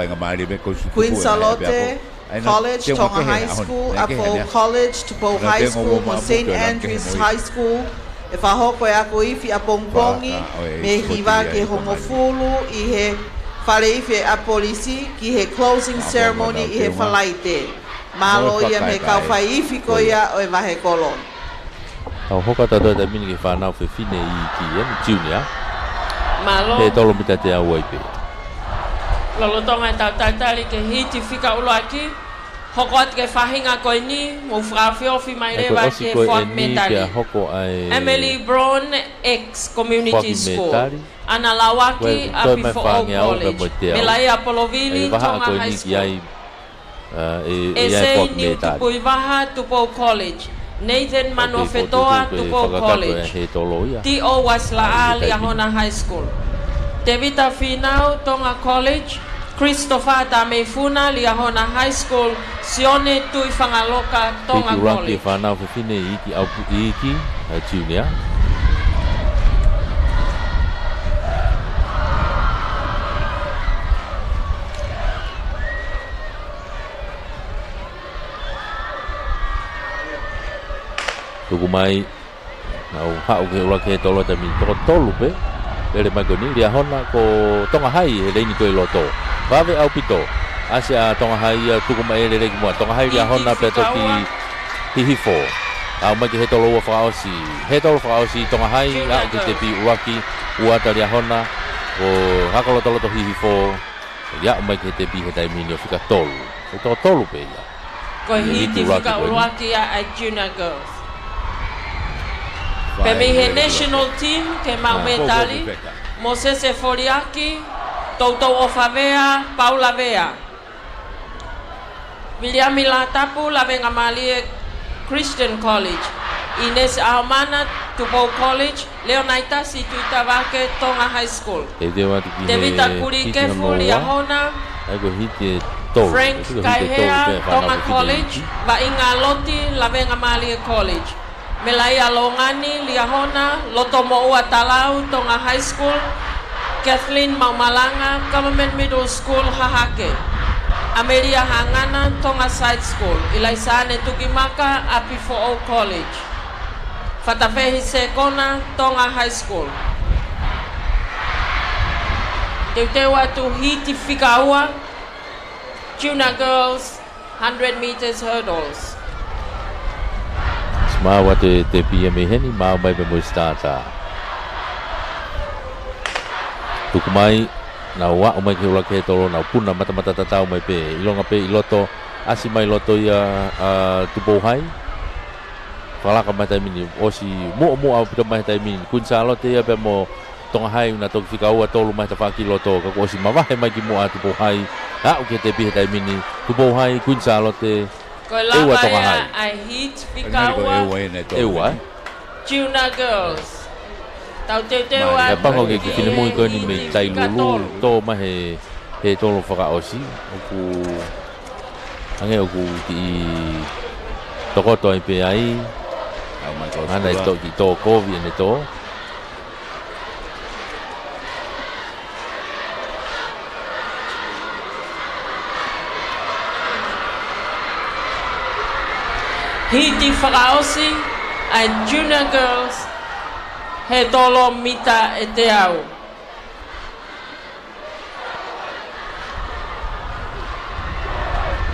Queen Sālote College, Tonga High School, ʻApifoʻou College, Tupou High School, mo Saint Andrew's High School, ʻe fakahoko e ako ifi ʻapongipongi mei he hiva ki he hongofulu ʻi he fale ifi ʻa e polisi ki he closing ceremony ʻi he Falaite. Mālō ia mei he kau fai ifi ko ia ʻo e vahekolo. Tau hoko atu he taimi ni ki he fānau fefine iiki ē, junior. Mālō. Hētolo mita teau ai pē. Lolotonga ʻetau talitali ki he hiti fika ʻuluaki, hoko atu ki he faʻahinga ko eni, mou fakaofiofi mai leva ki he foaki metali. Emily Braun, X Community School. Ana Lauaki, ʻApifoʻou College. Melaia Polovili, Tonga High School. ʻE Seini Tupuivaha, Tupou College. Nathan Manuofetoa, Tupou College. Tio Uasilaʻa, Liahona High School. Tevita Finau, Tonga College. Christopher Tameifuna, Liahona High School. Sione Tuifangaloka, Tonga College. Fānau fefine iiki ʻaupito, iiki, ʻa e junior. Tuku mai, nau haʻu ki he ʻuluaki hētolo he taimi ni, toko tolu pē. Lele mai ko eni, Liahona, ko Tonga High he leini ko ē ʻi loto. Vave ʻaupito. ʻAsi ʻa Tonga High ia, tuku mai e lele ki muʻa. Tonga High, Liahona pea toki hihifo. Aʻu mai ki he hētolo ua fakaʻosi. Hētolo fakaʻosi Tonga High, aʻu ki he tepi ʻuluaki, ʻuata Liahona, ko Hakalotoloto hihifo. Ia aʻu mai ki he tepi he taimi ni ʻo fika tolu. Ko e toko tolu pē ia. Ko e hiti fika ʻuluaki ia ʻa e junior girls. Pea mei he national team ke maʻu metali, Mosese Foliaki, Toutou ʻOfavea, Paula Vea. Viliami Latapu, Lavengamālie Christian College. Inesi ʻAhomana, Tupou College. Leonaitasi Tuitavake, Tonga High School. Tevita Kulikefu, Liahona. Frank Kaihea, Tonga College. Vaʻinga Loti, Lavengamālie College. Melaia Longani, Liahona, Lotomoʻua Talau, Tonga High School, Kathleen Maumalanga, Government Middle School, Hahake. ʻAmelia Hangana, Tonga Side School, ʻIlaisane Tukimaka, ʻApifoʻou College. Fatafehi Sekona, Tonga High School. Teuteu atu hiti fika ua, Junior Girls, hundred meters hurdles. Maau atu e tepi ia mei heni, maau mai pē mo e stātā. Tuku mai, nau aʻu mai ki he ʻuluaki hētolo, nau puna matamata tatau mai pē, ʻilonga pē ʻi loto, ʻasi mai loto ia ʻa Tupou High. Fakalaka mai taimi ni, ʻosi muʻomuʻa ʻaupito mai taimi ni, Kuini Sālote ia pea mo Tonga High, naʻa nau toki fika ua tolu mai tafaʻaki loto, ka kuo ʻosi mavahe mai ki muʻa ʻa Tupou High, aʻu ki he tepi he taimi ni, Tupou High, Kuini Sālote, Ko e lava ia ʻa e heat fika ua. ʻEua, ē? Junior girls. Tau teuteu atu. Pango ke kiʻi finemui ko eni mei Tailulu, tō mai he, he tolo fakaʻosi. ʻOku, hangē ʻoku kiʻi tokoto ai pē ai. Hana e tō, kiʻi tō kovi ʻene tō. Hiti fakaʻosi ʻa e Junior Girls he tolo mita ʻe teau.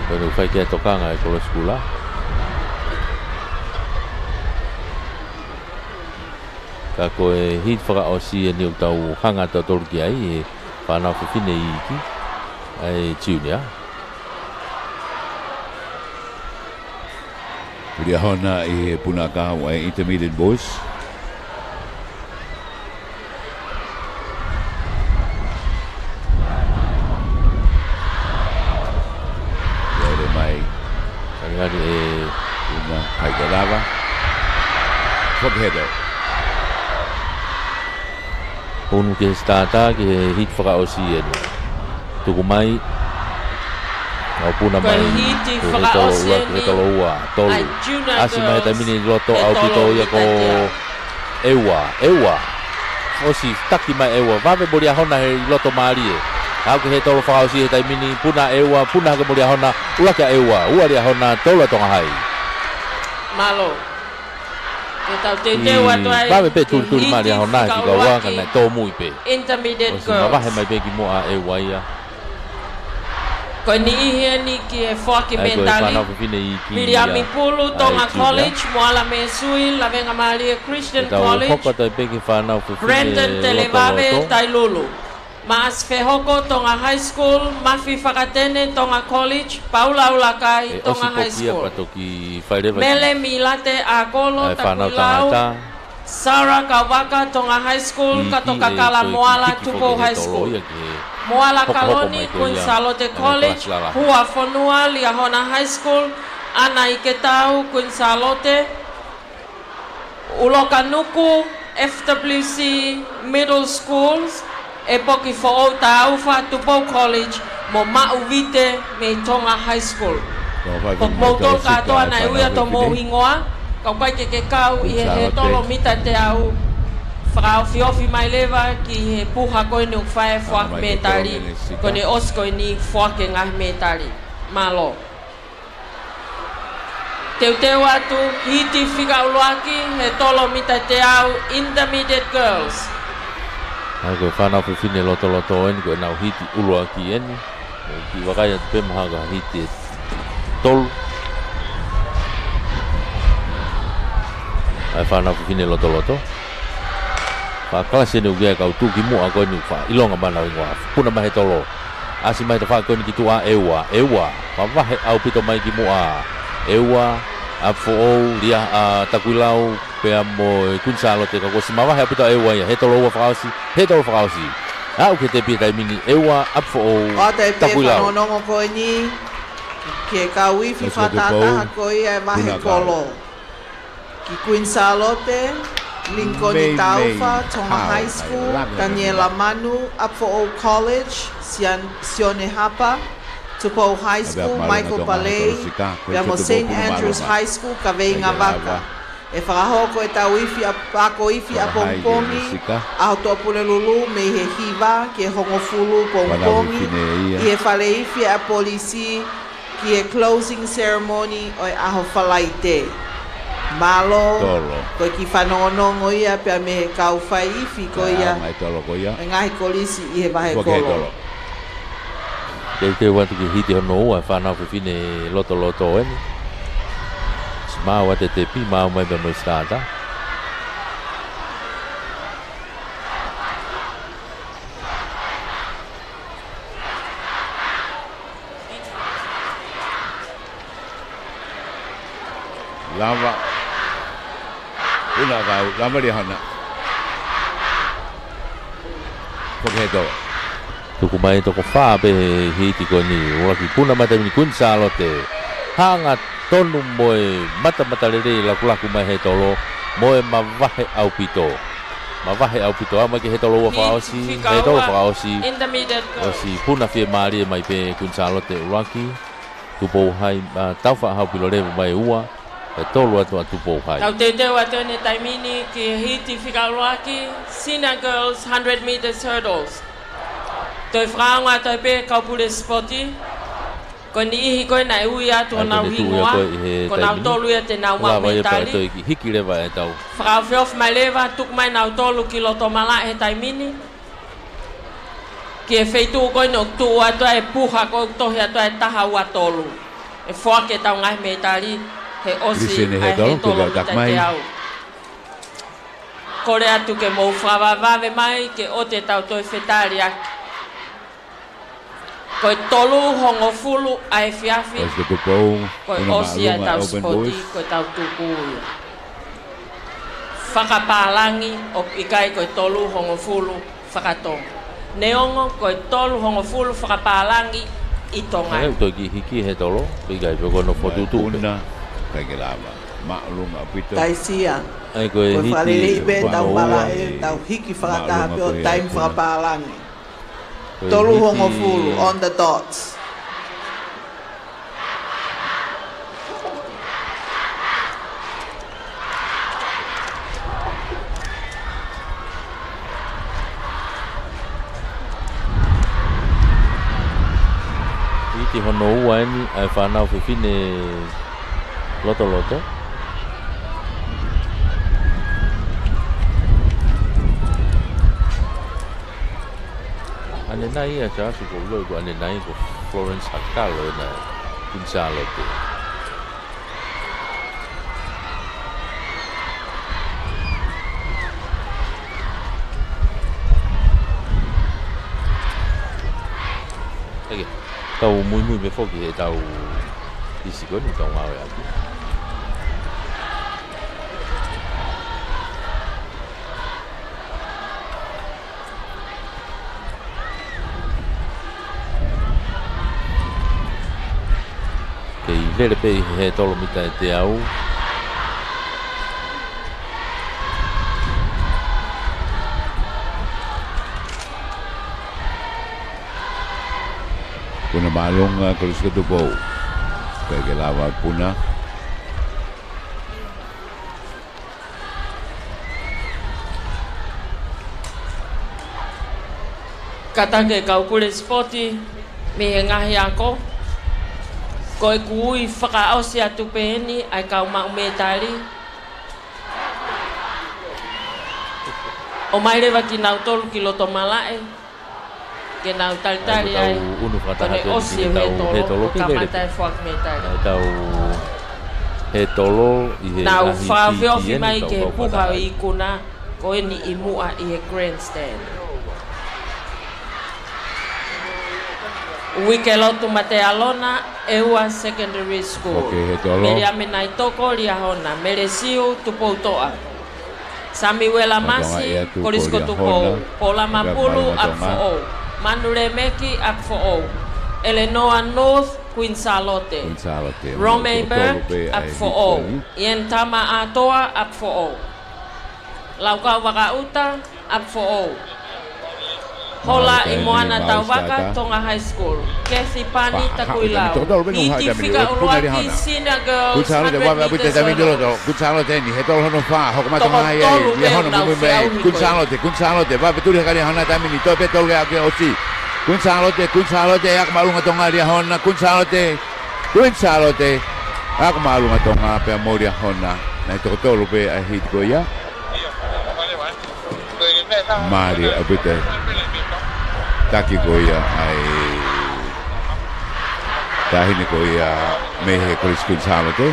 Ko eni ʻoku fai ki ai e tokanga ʻa e kolo sikula. Ka ko e hiti fakaʻosi eni ʻoku tau hanga ʻe tautolu ki ai, ʻa e fānau fefine iiki, ʻa e junior. Liahona ʻi he puna ʻakau ʻa e intermediate boys. Lele mai. Kani kani e. Una kai ke lava. Foki he tau. Punu ki he starter, ki he hiti fakaʻosi eni. Tuku mai. ʻO puna mai. Ko e hiti fakaʻosi eni. He tolo ua, tolu. ʻAsi mai he taimi ni loto ʻaupito ia ko ʻEua, ʻEua. ʻOsi taki mai ʻEua. Vave mo Liahona he loto mālie. Aʻu ki he tolo fakaʻosi he taimi ni, puna ʻEua, puna hake mo Liahona, ʻuluaki ʻa ʻEua, ua Liahona, tolu ʻa Tonga Hai. Mālō. Ke tau teuteu atu ai. Vave pē tulituli mai Liahona, fika ua ka naʻe tōmui pē. Intermediate girls. ʻOsi mavahe mai pē ki muʻa ʻEua ia. Ko e niʻihi eni ki he foaki mētali. Viliami Pulu, Tonga College, Moala Mēsui, Lavengamālie Christian College, Brandon Televave, Tailulu. Maʻasi Fehoko, Tonga High School, Mafi Fakatene, Tonga College, Paula ʻUlakai, Tonga High School. Mele Milate ʻAkolo, Takuilau, Sara Kauvaka, Tonga High School, Kato Kakala Moala, Tupou High School. Moala Kaloni, Queen Sālote College, Hua Fonua, Liahona High School, ʻAna ʻIketau, Queen Sālote, ʻUloka Nuku, F W C Middle Schools, ʻEpoki Foʻou Taufa, Tupou College, mo Maʻu Vite mei Tonga High School. Ko moutolu kātoa naʻe ui atu homou hingoa, ka ʻoku ʻikai ke ke kau ʻi he tolo mita teau. Fakaofiofi mai leva ki he puha ko eni ʻoku fai e foaki mētali, ko ʻene ʻosi ko eni foaki e ngaahi mētali. Mālō. Teuteu atu, hiti fika ʻuluaki, he tolo mita teau, intermediate girls. ʻA ia ko e fānau fefine lotoloto eni, ko ʻenau hiti ʻuluaki eni. ʻOku kiʻi vakai atu pē mahalo ko ha hiti ʻe tolu. ʻA e fānau fefine lotoloto. Fakakalasi eni ʻoku ʻi ai e kau tuʻukimuʻa ko eni ʻoku faʻa ʻilonga mai ʻenau hingoa. Puna mai he tolo. ʻAsi mai he tafaʻaki ko eni ki tuʻa ʻEua, ʻEua. Mavahe ʻaupito mai ki muʻa. ʻEua, ʻApifoʻou, Lia, ʻa, Takuilau, pea mo e Kuini Sālote ka kuo ʻosi mavahe ʻaupito ʻEua ia. He tolo ua fakaʻosi, he tolo fakaʻosi. Aʻu ki he tepi he taimi ni ʻEua, ʻApifoʻou, Takuilau. Fanongonongo ko eni, ke kau ifi fakatātā ko ia e vahe kolo. Ki Kuini Sālote, Lincoln Taufa, Tonga High School, Taniela Manu, ʻApifoʻou College, Sian-, Sione Hapa, Tupou High School, Michael Palei, pea mo Saint Andrew's High School, Kaveingavaka. ʻE fakahoko ʻetau ifi ʻa-, ako ifi ʻapongipongi, ʻaho Tuʻapulelulu, mei he hiva ki he hongofulu pongipongi, ʻi he fale ifi ʻa e polisi, ki he closing ceremony ʻo e ʻaho Falaite. Mālō, ko e kiʻi fanongonongo ia pea mei he kau fai ifi ko ia. ʻE ngaahi kolisi ʻi he vahe kolo. Teuteu atu ki he hiti hono ua, fānau fefine lotoloto eni. Siʻi maʻu atu e tepi, maʻu mai pea mo e starter. Lava. Ula kau, lava Liahona. Foki he tolo. Tuku mai toko fā pē he hiti ko eni, ʻuluaki puna mai taimi ni Kuini Sālote. Hangatonu mo e matamatalelei lakulaku mai Hetolo, mo e mavahe ʻaupito. Mavahe ʻaupito, ʻa mai ki Hetolo ua fakaʻosi, Hetolo fakaʻosi, ʻosi puna fiemālie mai pē Kuini Sālote ʻuluaki, Tupou Hai, ʻa, tau fakahau pilo levu mai ua, ʻe tolu atu ʻa Tupou Hai. Tau teuteu atu eni he taimi ni ki he hiti fika ʻuluaki, Senior Girls hundred meters hurdles. Toe fakaongo atu ai pē kau pule sipoti. Ko e niʻihi ko ē naʻe ui atu honau hingoa, ko nautolu ia te nau maʻu mētali. Fakaofiofi mai leva, tuku mai nautolu ki loto malaʻe he taimi ni. Ki he feituʻu ko eni ʻoku tuʻu atu ai e puha ko ē ʻoku tohi atu ai taha ua tolu. ʻE foaki ʻetau ngaahi mētali he ʻosi ʻa e Hetolo mita teau. Kole atu ke mou fakavavevave mai ke ʻoua te tau toe fetaliʻaki. Ko e tolu hongofulu ʻa e efiafi, ko e ʻosi ʻa ʻetau sipoti, ko ʻetau tuku ia. Fakapālangi ʻoku ʻikai ko e tolu hongofulu faka-Tonga. Neongo ko e tolu hongofulu fakapālangi ʻi Tonga. ʻE, ʻoku toe kiʻi hiki Hetolo, ʻikai pē ko hono fokotuʻutuʻu pē. Taisia. Ko e hiti fakalelei pē ʻetau malaʻe, tau hiki fakataha pē ʻo taimi fakapālangi. Tolu hongofulu, on the dot. Hiti hono ua eni ʻa e fānau fefine lotoloto. ʻAnenai ia Charles, ko ʻiloa ko ʻanenai ko Florence Hakalo ena, Kuini Sālote. ʻEke, tau muimui pē foki he tau ʻisi ko eni tau ngāueʻaki. Kei lele pē ʻi he tolo mita ʻe teau. Puna māʻolunga, Kolisi ko Tupou. Pea ke lava puna. Kātaki e kau pule sipoti mei he ngaahi ako, ko ʻeku ui fakaʻosi atu pē eni ʻa e kau maʻu mētali. ʻOmai leva kinautolu ki loto malaʻe. Ke nau talitali ai, ko ʻene ʻosi e hetolo, ko e kamata e foaki mētali. Nau fakaofiofi mai ki he puha ʻo e ikuna ko eni ʻi muʻa ʻi he grandstand. Uikelotu Matealona, ʻEua Secondary School. Meliame Naitoko, Liahona. Melesiu Tupoutoʻa. Samiuela Masi, Kolisi ko Tupou. Paula Mapulu, ʻApifoʻou. Manu Lemeki, ʻApifoʻou. Eleanor North, Kuini Sālote. Romei Burke, ʻApifoʻou. Ian Tama Atoa, ʻApifoʻou. Laukau Vakaʻuta, ʻApifoʻou. Hola ʻi Moana Tauvaka, Tonga High School. Kethi Pani Takuilau. Hiti fika ʻuluaki, Senior Girls, hundred meters hurdles. Kuini Sālote eni, he tolo hono fā, hoko mai Tonga ai, Liahona muimui mai. Kuini Sālote, Kuini Sālote, vave tuli hake Liahona taimi ni, toe pē tolu ke ʻosi ʻaki. Kuini Sālote, Kuini Sālote, ako māʻolunga Tonga Liahona, Kuini Sālote, Kuini Sālote, ako māʻolunga Tonga pea mo Liahona. Naʻe toko tolu pē ʻa e hiti ko ia. Mālie ʻaupito e taki ko ia ʻa e taʻahine ko ia mei he Kolisi Kuini Sālote.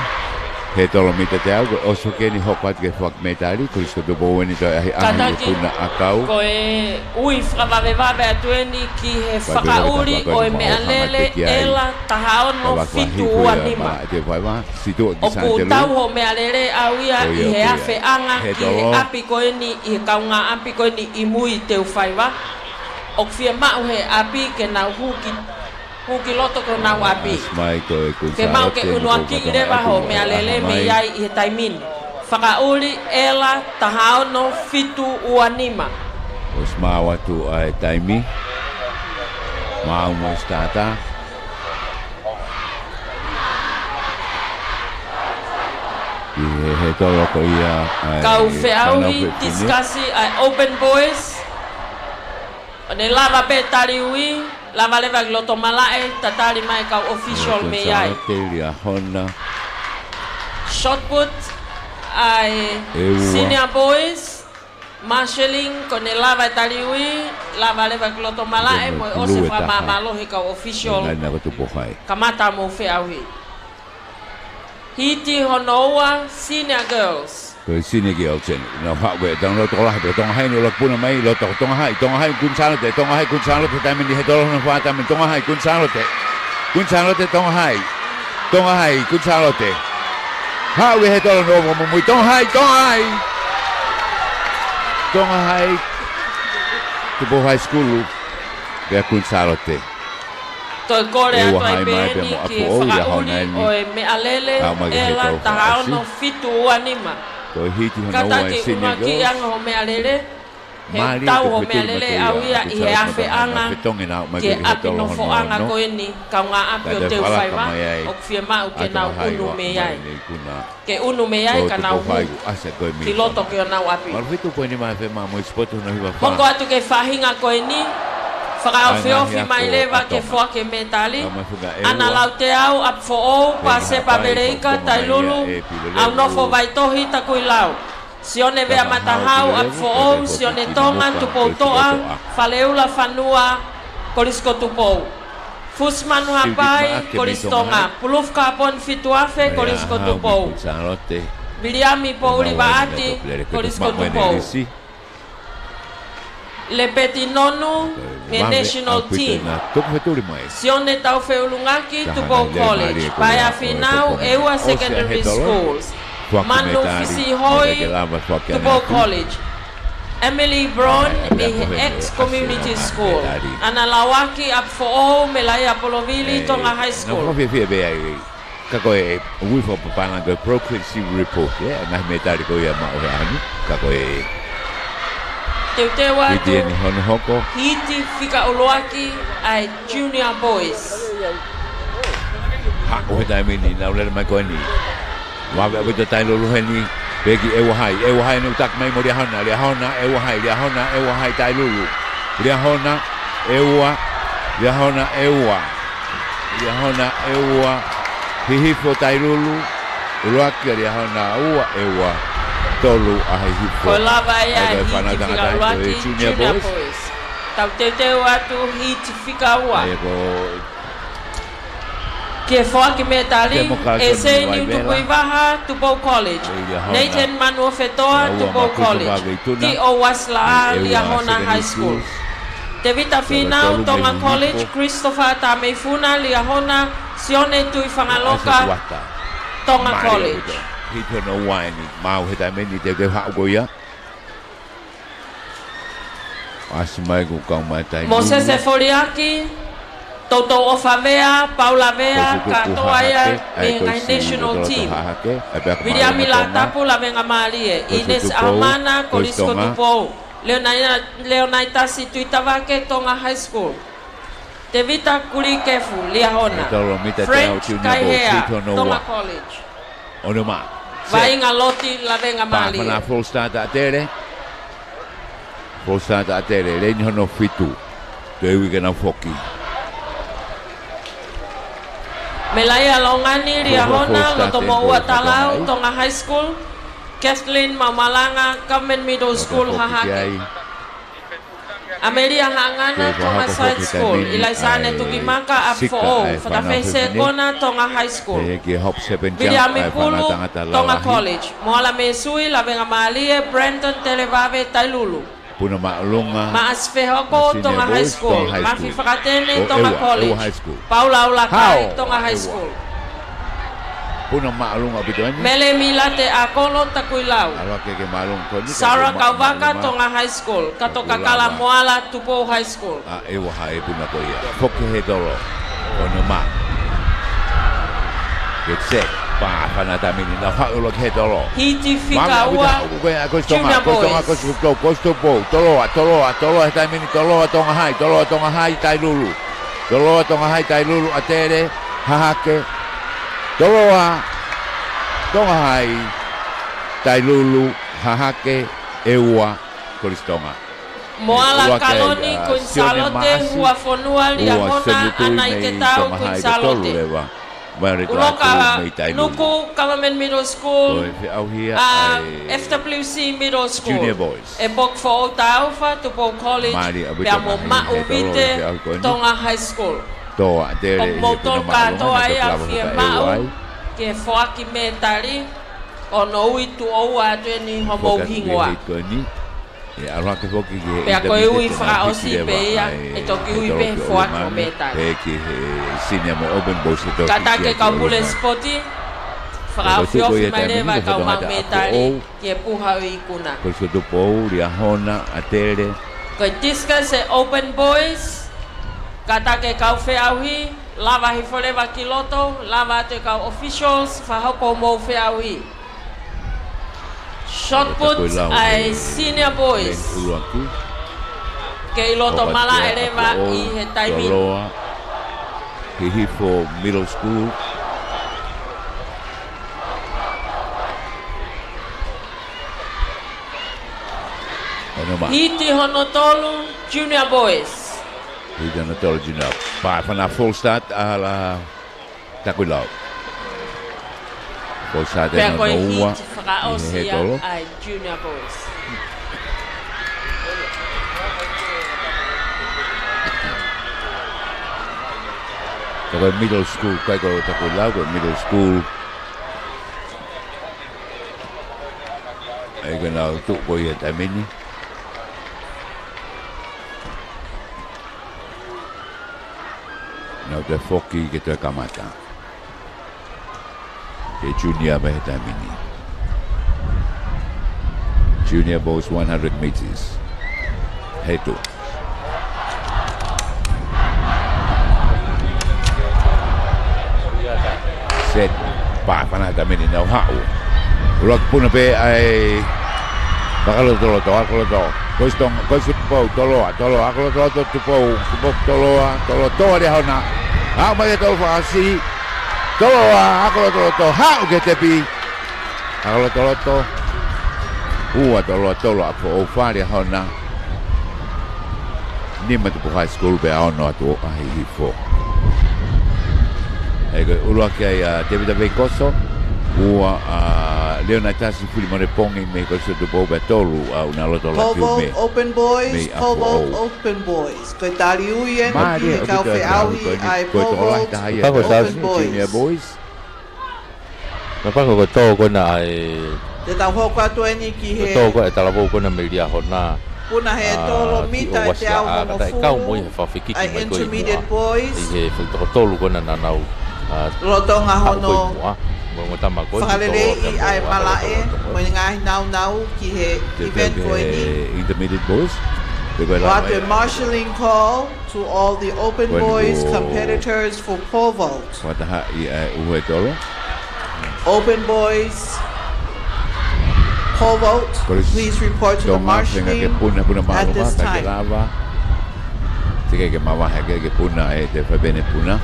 He tolo mita teau, ko e ʻosi foki eni hoko atu ki he foaki mētali, Kolisi ko Tupou eni toe ʻahiʻahi ʻi he puna ʻakau. Ko e ui fakavavevave atu eni ki he fakaʻuli ʻo e meʻalele ʻEla taha ono fitu ua nima. ʻOku tau hoʻo meʻalele ʻau ia ʻi he afeʻanga ki he ʻapi ko eni, ʻi he kaungāʻapi ko eni ʻi mui Teufaiva. ʻOku fiemaʻu he ʻapi ke nau hū ki Hū ki loto ki honau ʻapi. Āsmai ko e Kuini Sālote. Ke maʻu ke ʻunuaki leva hoʻo meʻalele mei ai ʻi he taimi ni. Fakaʻuli ʻEla taha ono fitu ua nima. ʻOsi maʻu atu ʻa e taimi. Maʻu mo e sitata. ʻI he, he tolo ko ia ʻa e kau feʻauhi, fānau fefine. Tisikasi ʻa e Open Boys. ʻO ne lava pē tali ui, lava leva ki loto malaʻe, tatali mai kau official mei ai. Kuini Sālote, Liahona. Shot put ʻa e senior boys, marshalling, ko ʻene lava e tali ui, lava leva ki loto malaʻe, mo e ʻosi e fakamālō he kau official. Kamata mo feʻauhi. Hiti hono ua, senior girls. Ko e senior girls eni. Nau haʻu ē, tau nau tokolahi, pea Tonga Hai, nau laka puna mai, loto Tonga Hai, Tonga Hai, Kuini Sālote, Tonga Hai, Kuini Sālote, taimi ni he tolo hono fā, taimi Tonga Hai, Kuini Sālote. Kuini Sālote, Tonga Hai. Tonga Hai, Kuini Sālote. Haʻu ē he tolo hono ua mo mui, Tonga Hai, Tonga Hai. Tonga Hai, Tupou High School, pea Kuini Sālote. Toe kole atu ai pē eni ki he fakaʻuli ʻo e meʻalele, ʻEla taha ono fitu ua nima. Kātaki ʻunuaki ange hoʻo meʻalele, he ʻoku tau hoʻo meʻalele ʻau ia ʻi he afeʻanga ki he ʻapi nofoʻanga ko eni, kaungāʻapi ʻo Teufaiva, ʻoku fiemaʻu ke nau ʻunu mei ai. Ke ʻunu mei ai ka nau hū ki loto ki honau ʻapi. Malu fitu poini mai fe ma mo sipoti hono hiva fā. Hoko atu ki he faʻahinga ko eni, fakaofiofi mai leva ke foaki e mētali. ʻAna Lauteau, ʻApifoʻou, Pasepa Veleika, Tailulu, ʻAunofo Vaitohi, Takuilau. Sione Vea Matahau, ʻApifoʻou, Sione Tonga, Tupoutoʻa, Faleula Fanua, Kolisi ko Tupou. Fusi Manu Hapai, Kolisi Tonga. Pulufu Kaponi Fituafe, Kolisi ko Tupou. Viliami Pouli Vaati, Kolisi ko Tupou. Lepeti Nonu, he national team. Sione Taufeʻulungaki, Tupou College. Paea Finau, ʻEua Secondary Schools. Manu Fisihoi, Tupou College. Emily Brown, mei he X Community School. ʻAna Lauaki, ʻApifoʻou, Melaia Polovili, Tonga High School. Ka ko e ui fakapapālangi ko e progressive report, ē, ngaahi mētali ko ia maʻu he ʻaho ni, ka ko e teuteu atu eni hono hoko. Hiti fika ʻuluaki ʻa e Junior Boys. Haʻu he taimi ni, nau lele mai ko eni. Vave ʻaupito Tailulu heni, peki ʻEua Hai, ʻEua Hai ne utaki mai mo Liahona, Liahona, ʻEua Hai, Liahona, ʻEua Hai, Tailulu. Liahona, ʻEua, Liahona, ʻEua. Liahona, ʻEua, Hihifo, Tailulu, ʻuluaki ʻa Liahona, ua, ʻEua, tolu ʻa Hihifo. Ko e lava ia ʻa e hiti fika ʻuluaki, Junior Boys. Tau teuteu atu hiti fika ua. Ki he foaki mētali, ʻEseni Utukuivaha, Tupou College. Nathan Manuofetoa, Tupou College. T O Uasilaʻa, Liahona High School. Tevita Finau, Tonga College. Christopher Tameifuna, Liahona. Sione Tuifangaloka, Tonga College. Hiti hono ua eni, maʻu he taimi ni teuteu haʻu ko ia. ʻAsi mai ko e kau mai Tailulu. Mosese Foliaki, Toutou ʻOfa Vea, Paula Vea, kātoa ia mei he ngaahi national team. Viliami Latapu, Lavengamālie. Ines Aumana, Kolisi ko Tupou. Leonaitasi Tuitavake, Tonga High School. Tevita Kulikefu, Liahona. French Kaihea, Tonga College. Ono ma. Vainga Loti, Lavengamālie. Pāfana full start ʻa Tele. Full start ʻa Tele, leni hono fitu. Toe ui ke nau foki. Melaia Longani, Liahona, Lotomoʻua Talau, Tonga High School. Kathleen Maumalanga, Government Middle School, Hahake. ʻAmelia Haʻangana, Tonga Side School. ʻIlaisane Tukimaka, ʻApifoʻou, Fatafehi Sekona, Tonga High School. Viliami Pulu, Tonga College. Moala Mesui, Lavengamālie. Brandon Televave, Tailulu. Maʻasi Fehoko, Tonga High School. Mafi Fakatene, Tonga College. Paula Ulakai, Tonga High School. Mele Milate ʻAkolo, Takuilau. Sara Kauvaka, Tonga High School. Kato Kakala Moala, Tupou High School. ʻEua Hai, puna ko ia. Foki he tolo. Ono mā. Get set. Pāfana taimi ni, nau haʻu ʻo loki he tolo. Hiti fika ua, Kolisi Tonga, Junior Boys. Kolisi Tonga, Kolisi Tupou, Kolisi Tupou. Toloa, toloa, toloa he taimi ni, toloa Tonga Hai, toloa Tonga Hai, Tailulu. Toloa Tonga Hai, Tailulu, ʻAtele, Hahake. Toloa Tonga Hai, Tailulu, Hahake, ʻEua, Kolisi Tonga. Moala Kaloni, Kuini Sālote, Huafonua, Liahona, ʻAnaiketau, Kuini Sālote. ʻUloka Nuku Government Middle School, F W C Middle School. ʻE poki foʻou Taufa, Tupou College, pea mo Maʻu Vite, Tonga High School. Ko moutolu kātoa ia fiemaʻu ke foaki mētali, ʻo ui tuʻo ua atu eni homou hingoa. Pea ko e ui fakaʻosi pē ia, ʻe toki ui pē he foaki ʻo mētali. Pea ki he senior mo e open boys ʻe toki. Kātaki e kau pule sipoti, fakaofiofi mai leva e kau maʻu mētali ki he puha ʻo e ikuna. Kolisi Tupou, Liahona, ʻAtele. Ko e discus e open boys, kātaki e kau feʻauhi, lava hifo leva ki loto, lava atu e kau officials, fakahoko hoʻomou feʻauhi. Shot put ʻa e senior boys. Kei loto malaʻe leva ʻi he taimi ni. Hihifo Middle School. Hiti hono tolu, Junior Boys. Hiti hono tolu, Junior. Pāfana full start, ʻa la Takuilau. Ko e sāte pea ko e hono ua hiti fakaʻosi ʻi he tolo ʻa e Junior Boys. Ko e middle school, ko e ko Takuilau, ko e middle school. ʻA ia ko ʻenau tuʻu ko ia he taimi ni. Nau toe foki ke toe kamata. Ko e junior mei he taimi ni. Junior boys one hundred meters. Hetu. Set. Pāfana taimi ni nau haʻu. ʻUluaki puna pē ʻa e fakalotoloto, ʻakoloto. Kolisi Tonga, Kolisi Tupou, toloa, toloa, ʻakoloto Tupou, Tupou toloa, toloa Liahona. Haʻu mai e tau fasi. Toloa, ʻakoloto, haʻu ki he tepi. ʻAkoloto, ua toloa, toloa ʻApifoʻou, fā Liahona. Nima Tupou High School pea ono atu ʻa Hihifo. ʻA ia ko e ʻuluaki ʻa Tēvita Veikoso, ua ʻa Leonaitasi Filimone Pongi mei Kolisi Tupou pea tolu ʻa ʻUnalotolatu Mē. Pole vault open boys, pole vault open boys. Ko e tali ui eni ki he kau feʻauhi ʻa e pole vault open boys. Napango ko e tō ko ena ʻa e, te tau hoko atu eni ki he tō ko e talavou ko ena mei Liahona. Puna he tolo mita ʻe teau hongofulu ʻa e intermediate boys. ʻI he fuʻu toko tolu ko ena naʻa nau lolotonga hono fakaleleiʻi ʻa e malaʻe mo e ngaahi naunau ki he event ko eni. Intermediate boys. Ko e ʻoatu e marshalling call to all the open boys competitors for pole vault. Fakatahaʻi ʻa e ʻuhe tolo. Open boys, pole vault, please report to the marshalling at this time. Kolisi Tonga, feinga ke puna, puna mālōlō, ka ke lava. Teʻeki ke mavahe ke, ke puna ʻe he faipene puna.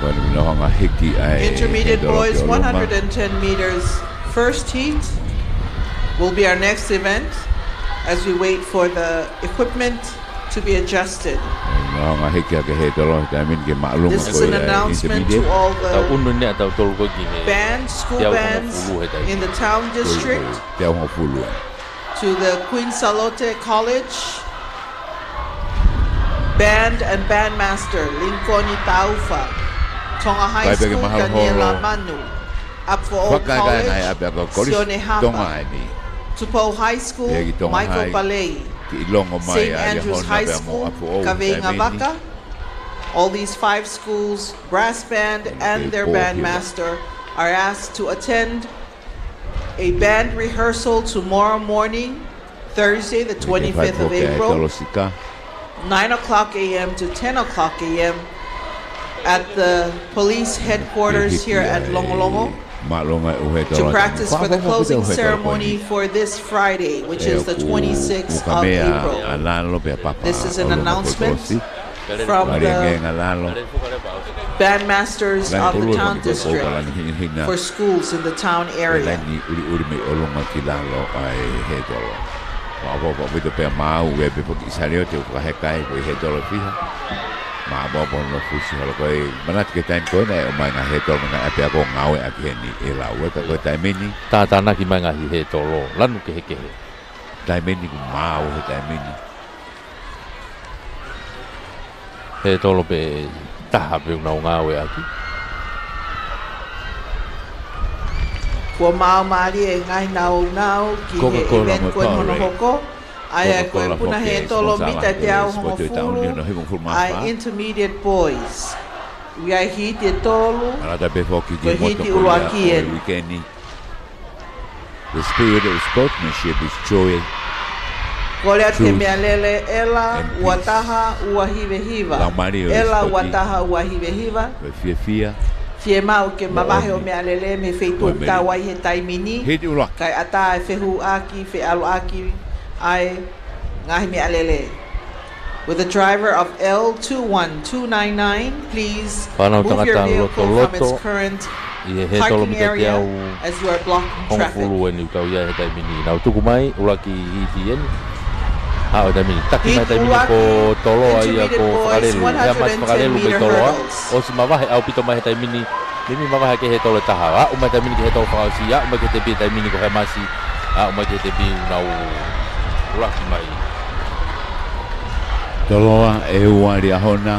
Ko eni nau hanga hiki ʻa e intermediate boys, one hundred and ten meters. First heat will be our next event as we wait for the equipment to be adjusted. Nau hanga hiki hake he tolo he taimi ni ke māʻolunga ko ia e intermediate. This is an announcement to all the band, school bands in the town district, to the Queen Sālote College band and bandmaster, Linkoni Taufa, Tonga High School, Taniela Manu, ʻApifoʻou College, Sione Hapa. Tupou High School, Michael Palei. Saint Andrew's High School, Kaveinga Vaka. All these five schools, brass band and their bandmaster are asked to attend a band rehearsal tomorrow morning, Thursday, the twenty-fifth of April. nine o'clock a m to ten o'clock a m at the police headquarters here at Longolongo to practice for the closing ceremony for this Friday, which is the twenty-sixth of April. This is an announcement from the bandmasters of the town district for schools in the town area. Maʻapopo vito pea mau, ue pe poki salio te uka hekai, ko e hetolo fiha. Maʻapopo no fusi holo ko e manatu ke taimi ko ena e ʻomai ngaahi hetolo ngaahi ʻapiako ngāueʻaki heni ʻe lau ē ka ko e taimi ni. Tātānaki mai ngaahi hetolo, lanu kehekehe. Taimi ni ku mau he taimi ni. Hetolo pē taha pē ʻoku nau ngāueʻaki. Kuo mau mālie e ngaahi nāunau ki he event ko ē hono hoko. ʻA ia ko e puna hetolo mita ʻe teau hongofulu ʻa e Intermediate Boys. ʻOku ʻi ai hiti ʻe tolu. Ko e hiti ʻuluaki eni. The spirit of sportsmanship is joy. Kole atu he meʻalele, ʻEla ua taha ua hiva hiva. ʻEla ua taha ua hiva hiva. Fiemaʻu ke mavahe ʻo meʻalele mei he feituʻu ʻoku tau ai he taimi ni. Kae ʻatā e fehuʻaki, feʻaluʻaki ʻa e ngaahi meʻalele. With the driver of L two one two nine nine, please move your vehicle from its current parking area as you are blocking traffic. Fānau tangata lotoloto ʻi he hetolo mita teau hongofulu eni ʻoku tau ʻi ai he taimi ni. Nau tuku mai, ʻuluaki hiti eni. Haʻu he taimi ni. Taki mai he taimi ni ko Toloa ia ko Fakalelu. He ʻamasi Fakalelu mei Toloa. ʻOsi mavahe ʻaupito mai he taimi ni. Mimi mavahe ki he hetolo ʻe taha. Aʻu mai taimi ni ki he hetolo fakaʻosi. Aʻu mai ki he tepi taimi ni ko Hemasi. Aʻu mai ki he tepi nau ʻuluaki mai. Toloa ʻe ua Liahona.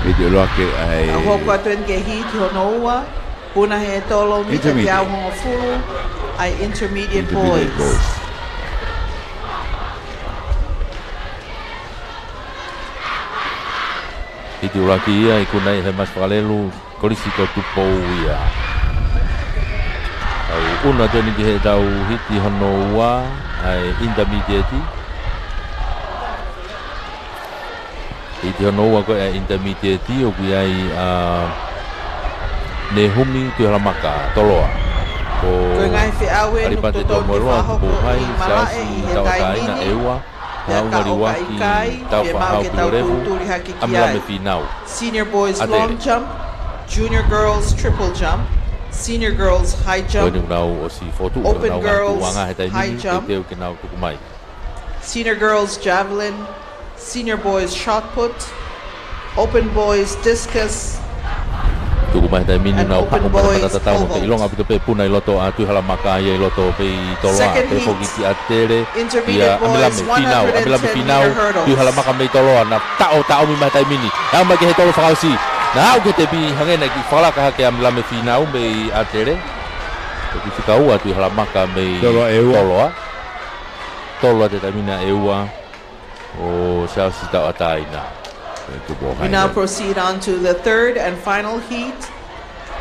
Hiti ʻuluaki ʻa e. Hoko atu eni ki he hiti hono ua. Puna hetolo mita ʻe teau hongofulu ʻa e Intermediate Boys. Hiti ʻuluaki ia ʻoku ʻi ai ʻe Hemasi Fakalelu, Kolisi ko Tupou ia. Tau ʻunu atu eni ki heʻetau hiti hono ua ʻa e Intermediate. Hiti hono ua ko e Intermediate ʻoku ʻi ai ʻa Nehumi Tuʻihalamaka Toloa. Ko e ngaahi feʻau eni ʻoku totonu ke fakahoko ʻi Malaʻe ʻi he taimi ni. Pea ka ʻoka ʻikai, fiemaʻu ke tau tūtuli hake ki ai. Senior boys long jump, junior girls triple jump, senior girls high jump, open girls high jump, senior girls javelin, senior boys shot put, open boys discus, Tuku mai he taimi ni nau paʻo mo e tangata tau mo ke ʻilonga ʻaupito pē puna ʻi loto ʻa Tuʻihalamaka ia ʻi loto pē ʻi Toloa. Pea foki ki ʻAtele, ʻia ʻAmelame Finau, ʻAmelame Finau, Tuʻihalamaka mei Toloa, naʻe taʻotaʻomi mai he taimi ni. Naʻe aʻu mai ki he hetolo fakaʻosi. Naʻe aʻu ki he tepi hangē naʻe kiʻi fakalaka hake ʻa ʻAmelame Finau mei ʻAtele. Toki fika ua Tuʻihalamaka mei Toloa. Toloa he taimi ni ʻe ua. ʻO Siaosi Tauʻatāina. We now proceed on to the third and final heat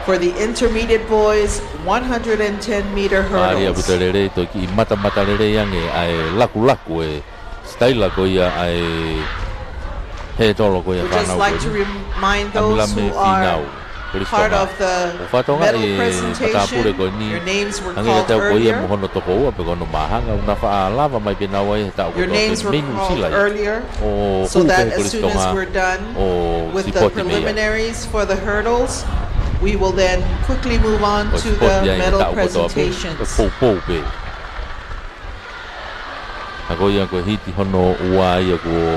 for the intermediate boys one hundred and ten meter hurdles. Mālie ʻaupito lelei, toe kiʻi matamatalelei ange ʻa e lakulaku e sitaila ko ia ʻa e hetolo ko ia fānau ko eni. We'd just like to remind those who are part of the medal presentation, your names were called earlier. Hangē ko ia mo hono tokoua pe ko hono māhanga, ʻoku na faʻa lava mai pē naua he taʻu kotoa pē mei Nuʻusila ia. Your names were called earlier, so that as soon as we're done with the preliminaries for the hurdles, we will then quickly move on to the medal presentations. Poupou pē. ʻA ko ia ko e hiti hono ua ia kuo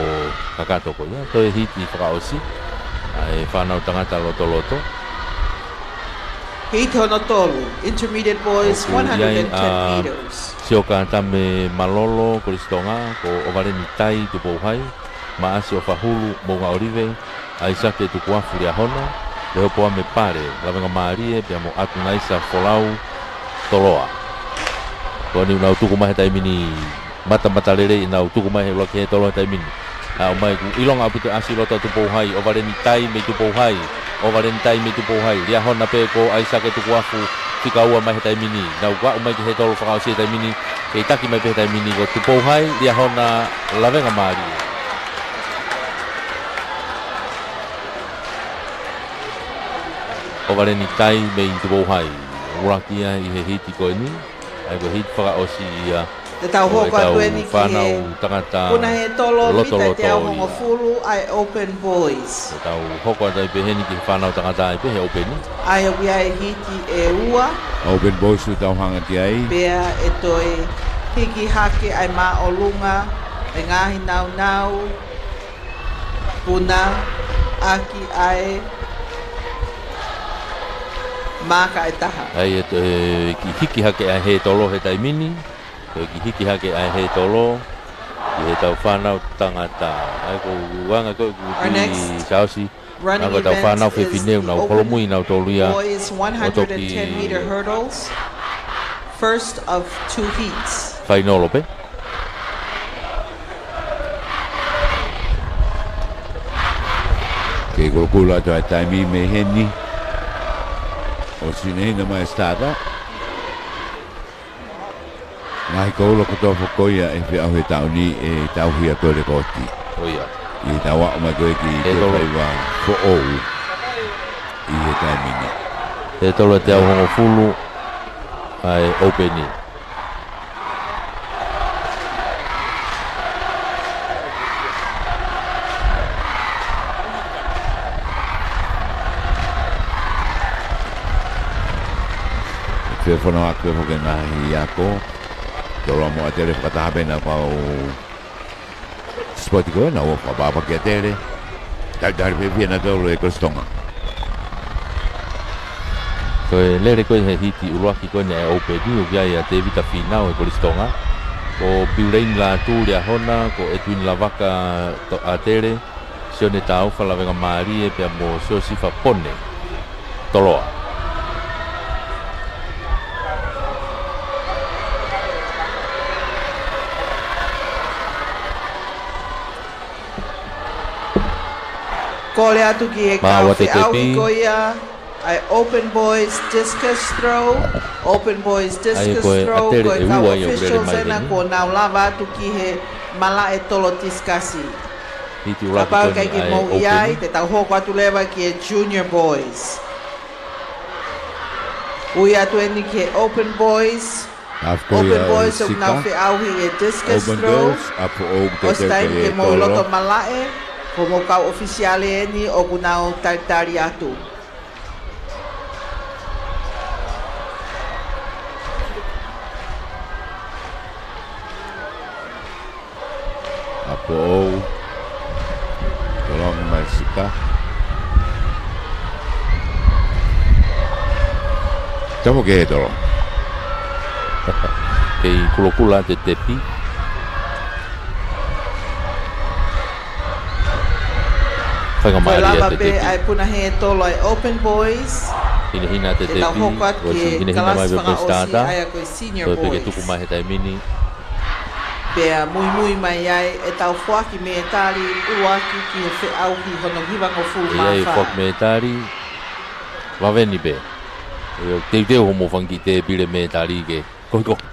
kakato ko ia. Toe hiti fakaʻosi ʻa e fānau tangata lotoloto. Hiti hono tolu, intermediate boys, one hundred and ten meters. Sioka Tame Malolo, Kolisi Tonga, ko ʻOvaleni Tai, Tupou Hai, Maʻasi ʻOfahulu, Moʻunga ʻOlive, ʻAisake Tukuafu Liahona, Lehopoame Pale, Lavenga Mālie, pea mo ʻAtunaisa Folau, Toloa. Ko eni ʻoku nau tuku mai he taimi ni matamatalelei, nau tuku mai he ʻuluaki hetolo he taimi ni. Aʻu mai kuo ʻilonga ʻaupito ʻasi ʻi loto ʻa Tupou Hai, ʻOvaleni Tai mei Tupou Hai, ʻOvaleni Tai mei Tupou Hai, Liahona pē ko ʻAisake Tukuafu, fika ua mai he taimi ni. Nau aʻu mai ki he tolo fakaʻosi he taimi ni. Kei taki mai pē he taimi ni ko Tupou Hai, Liahona Lavengamālie. ʻOvaleni Tai mei Tupou Hai. ʻUluaki ia ʻi he hiti ko eni. ʻA ia ko e hiti fakaʻosi ia. Te tau hoko atu eni ki he fānau tangata puna he tolo, mita teau hongofulu, ʻa e Open Boys. Te tau hoko atu ai pē heni ki he fānau tangata ai pē he Open. ʻA ia ʻoku ʻi ai e hiti ʻe ua. Open Boys ʻoku tau hanga ki ai. Pea ʻe toe hiki hake ʻa e māʻolunga, ʻa e ngaahi naunau, puna ʻaki ʻa e maaka ʻe taha. ʻA ia ʻe toe kiʻi hiki hake ʻa e he tolo he taimi ni. Toe kiʻi hiki hake ʻa e he tolo. ʻI he tau fānau tangata. ʻA ia ko e anga ko ē ʻoku tui Saosi. Anga ko e tau fānau fefine ʻoku nau holomui nautolu ia ʻo toki fainolo pē. Kei kolokolo atu ʻa e taimi mei heni. ʻOsi hinehina mai e starter. Ngaahi koula kotoa foki ia ʻe feʻauhi he taʻu ni ʻe tauhi ʻa e lekooti. ʻI he tau aʻu mai ko ē ki he faiva foʻou ʻi he taimi ni. He tolo teau hongofulu ʻa e Open ni. Fefano ake foki ngaahi ako. Tolo mo ʻAtele fakataha pē na kau sipoti ko ena ʻo fakapapaki ʻAtele. Talitali pē pia na tolo e Kolisi Tonga. Ko e lele ko ē he hiti ʻuluaki ko ena e Open ʻoku ʻi ai ʻa Tevita Finau e Kolisi Tonga. Ko Piuleini Lātū Liahona, ko Edwin Lavaka ʻAtele, Sione Taufa Lavengamālie pea mo Siosifa Pone Toloa. Kole atu ki he kau feʻauhi ko ia ʻa e Open Boys Discus Throw. Open Boys Discus Throw, ko e kau officials ena kuo nau lava atu ki he malaʻe tolo tisikasi. Kapau ʻoku ʻikai ke mou ʻi ai, te tau hoko atu leva ki he Junior Boys. Ui atu eni ki he Open Boys. Open Boys ʻoku nau feʻauhi e Discus Throw. ʻOsi taimi ke mou loto malaʻe, ko homou kau ʻofisiale eni ʻoku nau talitali atu. ʻApoʻou. Tolongi mai sika. Tamo ke he tolo. Kei kulokula te tepi. Faingamālie ʻa e tepi. Ko e lava pē ʻa e puna he tolo ʻa e Open Boys. Hinehina te tepi. Te tau hoko atu ki he kalasi fakaʻosi ʻa ia ko e Senior Boys. Ko e peke tuku mai he taimi ni. Pea muimui mai ai ʻetau foaki mētali ʻuluaki ki he feʻauhi hono hivangofulu mā fā. ʻE foaki mētali. Vave ni pē. ʻE teuteu homo fanga kiʻi tēpile mētali ke kohikohi.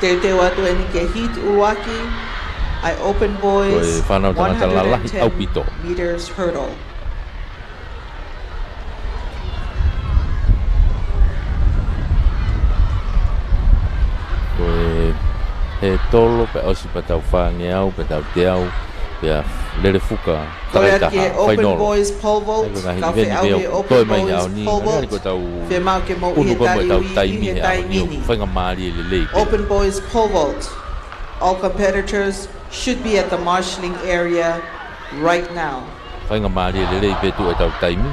Teuteu atu eni ki he hiti ʻuluaki ʻa e Open Boys. Ko e fānau tangata lalahi ʻaupito. Meters hurdle. Ko e he tolo pea ʻosi pea tau fāngeau, pea tau teau, pea lele fuka. Kole atu ki he Open Boys Pole Vault, kau feʻauhi e Open Boys Pole Vault. Fiemaʻu ke mou ʻi he tali ui ʻi he taimi ni. Open Boys Pole Vault. All competitors should be at the marshalling area right now. Faingamālie lelei pē tuʻu ʻetau taimi.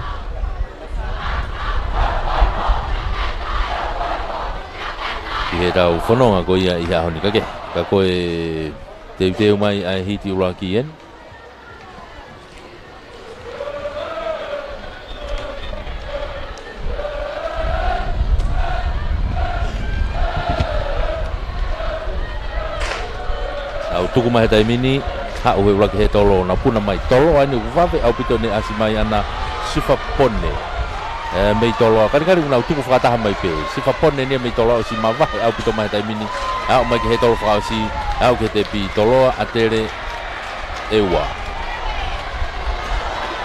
Ki heʻetau fononga ko ia ʻi he ʻaho ni ka ke. Ka ko e teuteu mai ʻa e hiti ʻuluaki eni. ʻOku tuku mai he taimi ni, haʻu he ʻuluaki he Toloa, nau puna mai. Toloa eni ʻoku vave ʻaupito ne ʻasi mai ʻana, Sifapone. Ē, mei Toloa, kalikali ʻoku nau tuku fakataha mai pē. Sifapone eni ia mei Toloa ʻosi mavahe ʻaupito mai he taimi ni. Aʻu mai ki he tolo fakaʻosi, aʻu ki he tepi, Toloa, ʻAtele, ʻEua.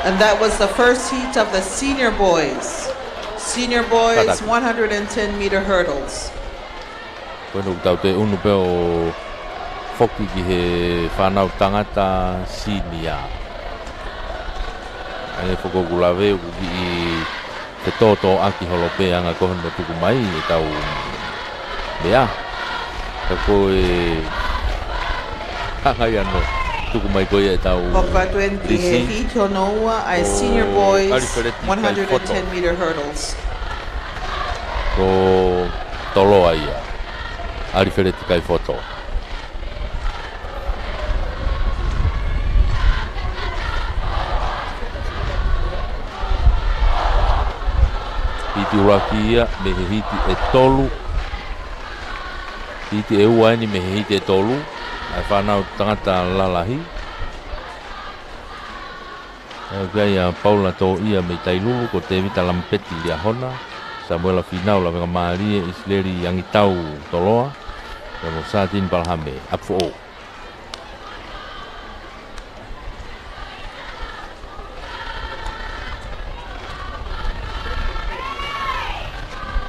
And that was the first heat of the senior boys. Senior boys, one hundred and ten meter hurdles. Ko eni ʻoku tau toe ʻunu pē ʻo foki ki he fānau tangata senior. ʻA ia foki ʻoku lave ʻoku kiʻi fetōtōʻaki holo pē anga ko hono tuku mai ʻetau meʻa. Ka ko e hangē ʻanai tuku mai ko ia ʻetau Hoko atu eni ki he lisi. Heat hono ua ʻa e senior boys, ʻAlifeleti Kaifoto. One hundred and ten meter hurdles. Ko Toloa ia. ʻAlifeleti Kaifoto. Hiti ʻuluaki ia mei he hiti ʻe tolu. Hiti ʻe ua eni mei he hiti ʻe tolu. ʻA e fānau tangata lalahi. ʻOku ʻi ai ʻa Paula Toʻia mei Tailulu, ko Tēvita Lamipeti Liahona, Samuela Fīnau Lavengamālie, ʻIsileli Angitau Toloa, pea mo Sātini Palahame, ʻApifoʻou.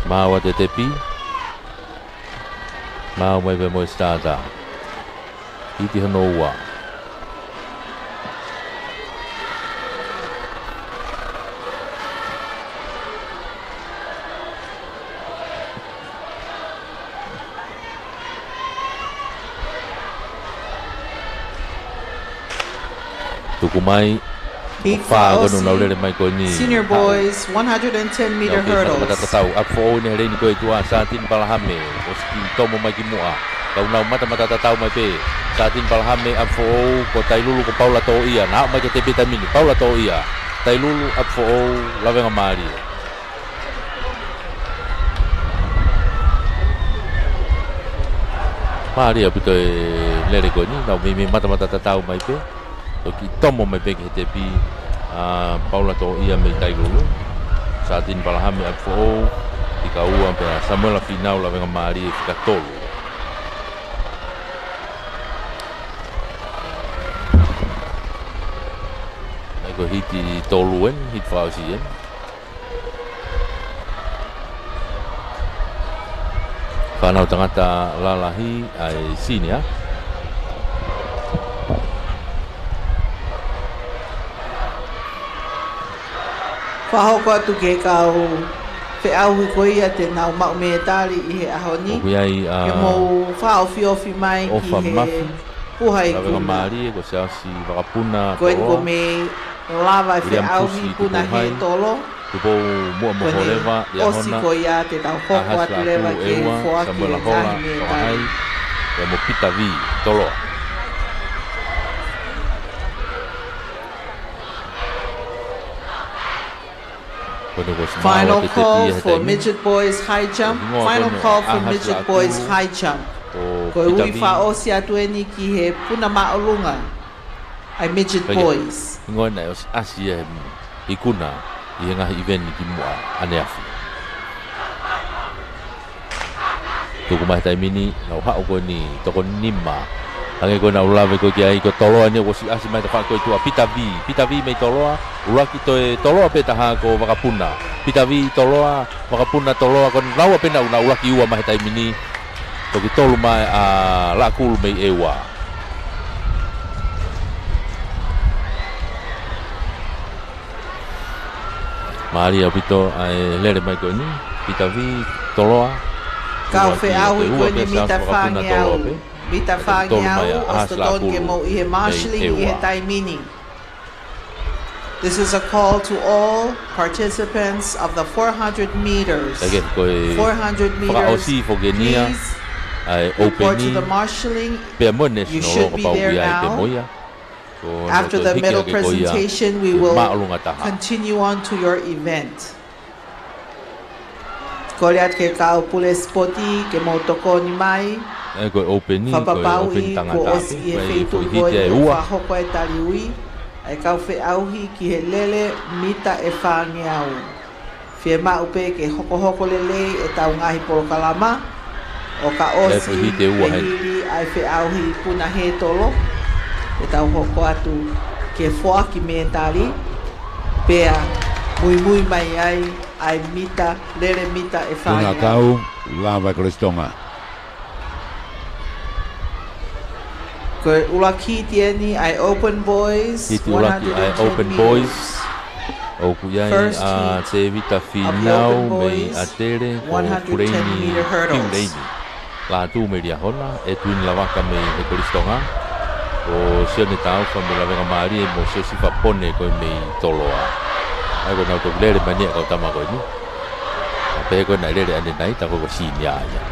Maʻu ʻa e tepi. Maʻu mai pē mo e sitaata. Hiti hono ua. Tuku mai. Heat fā ko eni ʻoku nau lele mai ko eni. Senior boys, one hundred and ten meter hurdles. Nau kei matamata tatau. ʻApifoʻou eni he leini ko ē tuʻa, Sātini Palahame, ʻosi kiʻi tomo mai ki muʻa. Ka ʻoku nau matamata tatau mai pē. Sātini Palahame, ʻApifoʻou, ko Tailulu, ko Paula Toʻia. Naʻa mai ke tepi taimi ni, Paula Toʻia. Tailulu, ʻApifoʻou, Lavengamālie. Mālie ʻaupito e lele ko eni, nau meimei matamata tatau mai pē. Toki tomo mai pē ki he tepi ʻa Paula Toʻia mei Tailulu. Sātini Palahame, ʻApifoʻou, fika ua, pea Samuela Fīnau Lavengamālie, fika tolu. ʻA ia ko e hiti tolu eni, hiti fakaʻosi eni. Fānau tangata lalahi ʻa e senior. Fakahoko atu ki he kau feʻauhi ko ia te nau maʻu mētali ʻi he ʻaho ni. ʻOku ʻi ai ʻa Ke mou fakaofiofi mai ki he puha ikuna. Lavengamālie, ko Siaosi Vakapuna Toloa. Ko eni kuo mei lava e feʻauhi ikuna he tolo. Tupou Muʻa mo Holeva Liahona, ʻosi ko ia te tau hoko atu leva ki he foaki e ngaahi mētali. Pea mo Pita Vī Toloa. Final call for midget boys high jump. Final call for midget boys high jump. Ko e ui fakaʻosi atu eni ki he puna māʻolunga ʻa e midget boys. Hingoa naʻe ʻosi ʻasi ia he ikuna ʻi he ngaahi ʻiveni ki muʻa ʻaneafi. Tuku mai he taimi ni, nau haʻu ko eni toko nima. Hangē ko ʻenau lave ko ē ki ai, ko Toloa eni ʻoku ʻosi ʻasi mai he tafaʻaki ko ē tuʻa, Pita Vī. Pita Vī mei Toloa, ʻuluaki toe Toloa pē taha ko Vakapuna. Pita Vī Toloa, Vakapuna Toloa, ko naua pē naʻa nau ʻuluaki ua mai he taimi ni. Toki tolu mai ʻa Laʻakulu mei ʻEua. Mālie ʻaupito ʻa e lele mai ko eni, Pita Vī Toloa. Kau feʻauhi ko eni mita fāngeau. Mita fāngeau, ʻosi totonu ke mou ʻi he marshalling ʻi he taimi ni. This is a call to all participants of the four hundred meters. Ko e four hundred meters, fakaʻosi foki eni ia, please report to the marshalling. Pea mo e national, you should be there now. After the medal presentation, we will continue on to your event. Kole atu ki he kau pule sipoti ke mou tokoni mai. ʻE, ko e open, ko e open tangata. Fakapapauʻi kuo ʻosi ʻi he feituʻu ko eni ʻe fakahoko e tali ui ʻa e kau feʻauhi ki he lele mita ʻe fāngeau. Fiemaʻu pē ke hokohoko lelei ʻetau ngaahi polokalama, ʻo ka ʻosi pē hili ʻa e feʻauhi puna hētolo, te tau hoko atu ki he foaki mētali, pea muimui mai ai ʻa e mita, lele mita ʻe fāngeau. Tuna kau, lava e Kolisi Tonga. Ko e ʻuluaki hiti eni ʻa e Open Boys, hiti ʻuluaki ʻa e Open Boys. One hundred and ten meters. ʻOku ʻi ai ʻa Tēvita Fīnau mei ʻAtele, ko Kuleini Piuleini Lātū mei Liahona, ʻEtuini Lavaka mei he Kolisi Tonga, ko Sione Taufa mei Lavengamālie mo Siosifa Pone ko e mei Toloa. ʻA ia ko ʻenau toki lele mai eni ʻa e kau tama ko eni. Pehē ko ē naʻe lele ʻanenai, tā ko ē ko e senior ia.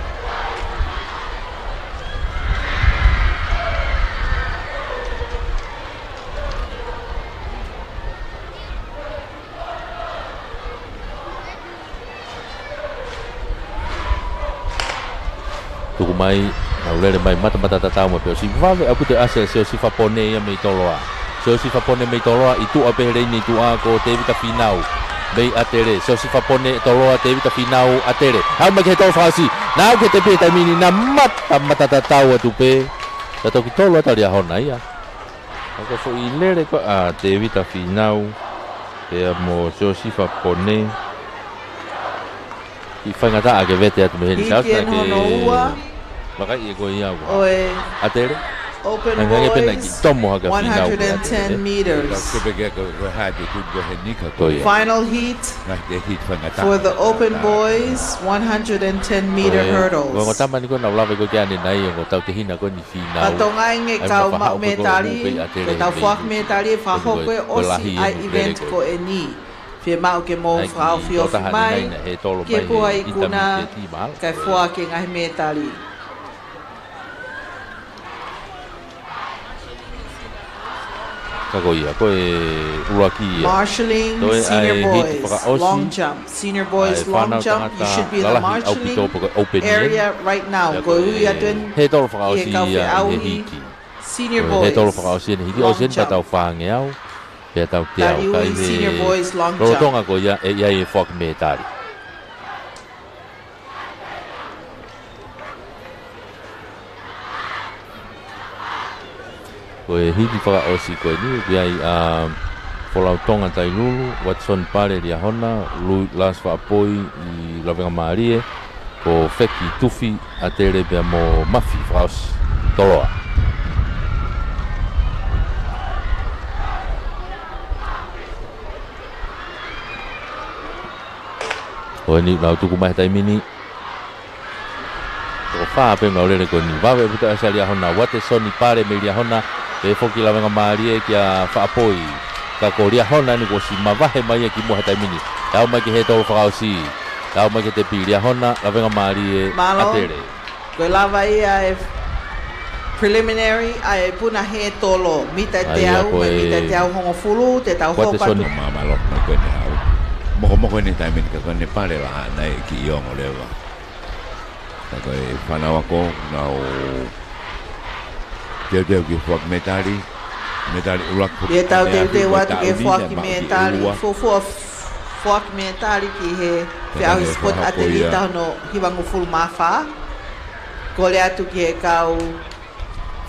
Tuku mai, nau lele mai matamata tatau mai pē ʻosi. Vave ʻaupito e ʻasi ʻa Siosifa Pone ia mei Toloa. Siosifa Pone mei Toloa, ʻi tuʻa pē he leini ʻi tuʻa ko Tēvita Fīnau mei ʻAtele. Siosifa Pone Toloa, Tēvita Fīnau ʻAtele. Aʻu mai ki he tolo fakaʻosi. Naʻa ku ke tepi he taimi ni, naʻe matamata tatau atu pē. Ka toki tolo atu ʻa Liahona ia. Ka ko e foʻi lele ko ē ʻa Tēvita Fīnau pea mo Siosifa Pone. Kiʻi faingataʻa ke vete atu mei heni. Hiki eni hono ua. Vakai ē ko ia ʻoku hā. ʻAtele. Open boys, hangē pē naʻe kiʻi tomo hake ʻa Fīnau ki he ʻAtele. One hundred and ten meters. Tau kepe ke ko, ko hai te tut ko he nika ko ia. Final heat. Ngaahi te hit faingataʻa. For the open boys, one hundred and ten meter hurdles. Ko e ongo tama eni ko ē naʻa ku lave ko ē ki ai ʻanenai, ongo tautehina ko eni Fīnau. Ka Tonga ʻi he kau maʻu mētali, ko ʻetau foaki mētali ʻe fakahoko ʻosi ʻa e event ko eni. Fiemaʻu ke mou fakaʻofiʻofi mai ki he puha ikuna kae foaki e ngaahi mētali. Ka ko ia, ko e ʻuluaki ia. Marshalling, senior boys, long jump. Senior boys, long jump. You should be in the marshalling area right now. Ko e ui atu eni ki he kau feʻauhi senior boys, long jump. Pea tau teau, ka ʻi he lolotonga ko ia, ʻe ʻi ai e foaki mētali. Ko e hiti fakaʻosi ko eni, ʻoku ʻi ai ʻa Folau Tonga Tailulu, Watson Pale Liahona, Lui Lars Faʻapoi ʻi Lavengamālie, ko Feki Tufi ʻAtele pea mo Mafi fakaʻosi Toloa. Ko eni ʻoku nau tuku mai he taimi ni. Toko fā pē ʻoku nau lele ko eni. Vave ʻaupito e ʻasi ʻa Liahona, Watson Pale mei Liahona, pea foki Lavengamālie kia Faʻapoi. Ka ko Liahona eni kuo ʻosi mavahe mai ia ki muʻa he taimi ni. Aʻu mai ki he tolo fakaʻosi. Aʻu mai ki he tepi, Liahona, Lavengamālie, ʻAtele. Ko e lava ia e preliminary ʻa e puna hētolo, mita ʻe teau, mita ʻe teau hongofulu, te tau hoko atu. Māmālohi mai ko eni hau. Mokomoko eni taimi ni ka ko eni Pale la naʻe kiʻi ongo leva. Ka ko e fānau ako, nau teuteu ki he foaki mētali. Mētali ʻuluaki. Pea tau teuteu atu ki he foaki mētali. Fuofua foaki mētali ki he feʻauhi sipoti ʻatelita hono hivangofulu mā fā. Kole atu ki he kau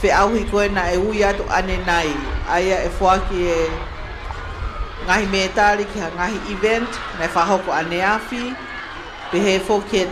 feʻauhi ko ē naʻe ui atu ʻanenai, ʻa ia ʻe foaki e ngaahi mētali ki ha ngaahi event naʻe fakahoko ʻaneafi. Pehē foki ki he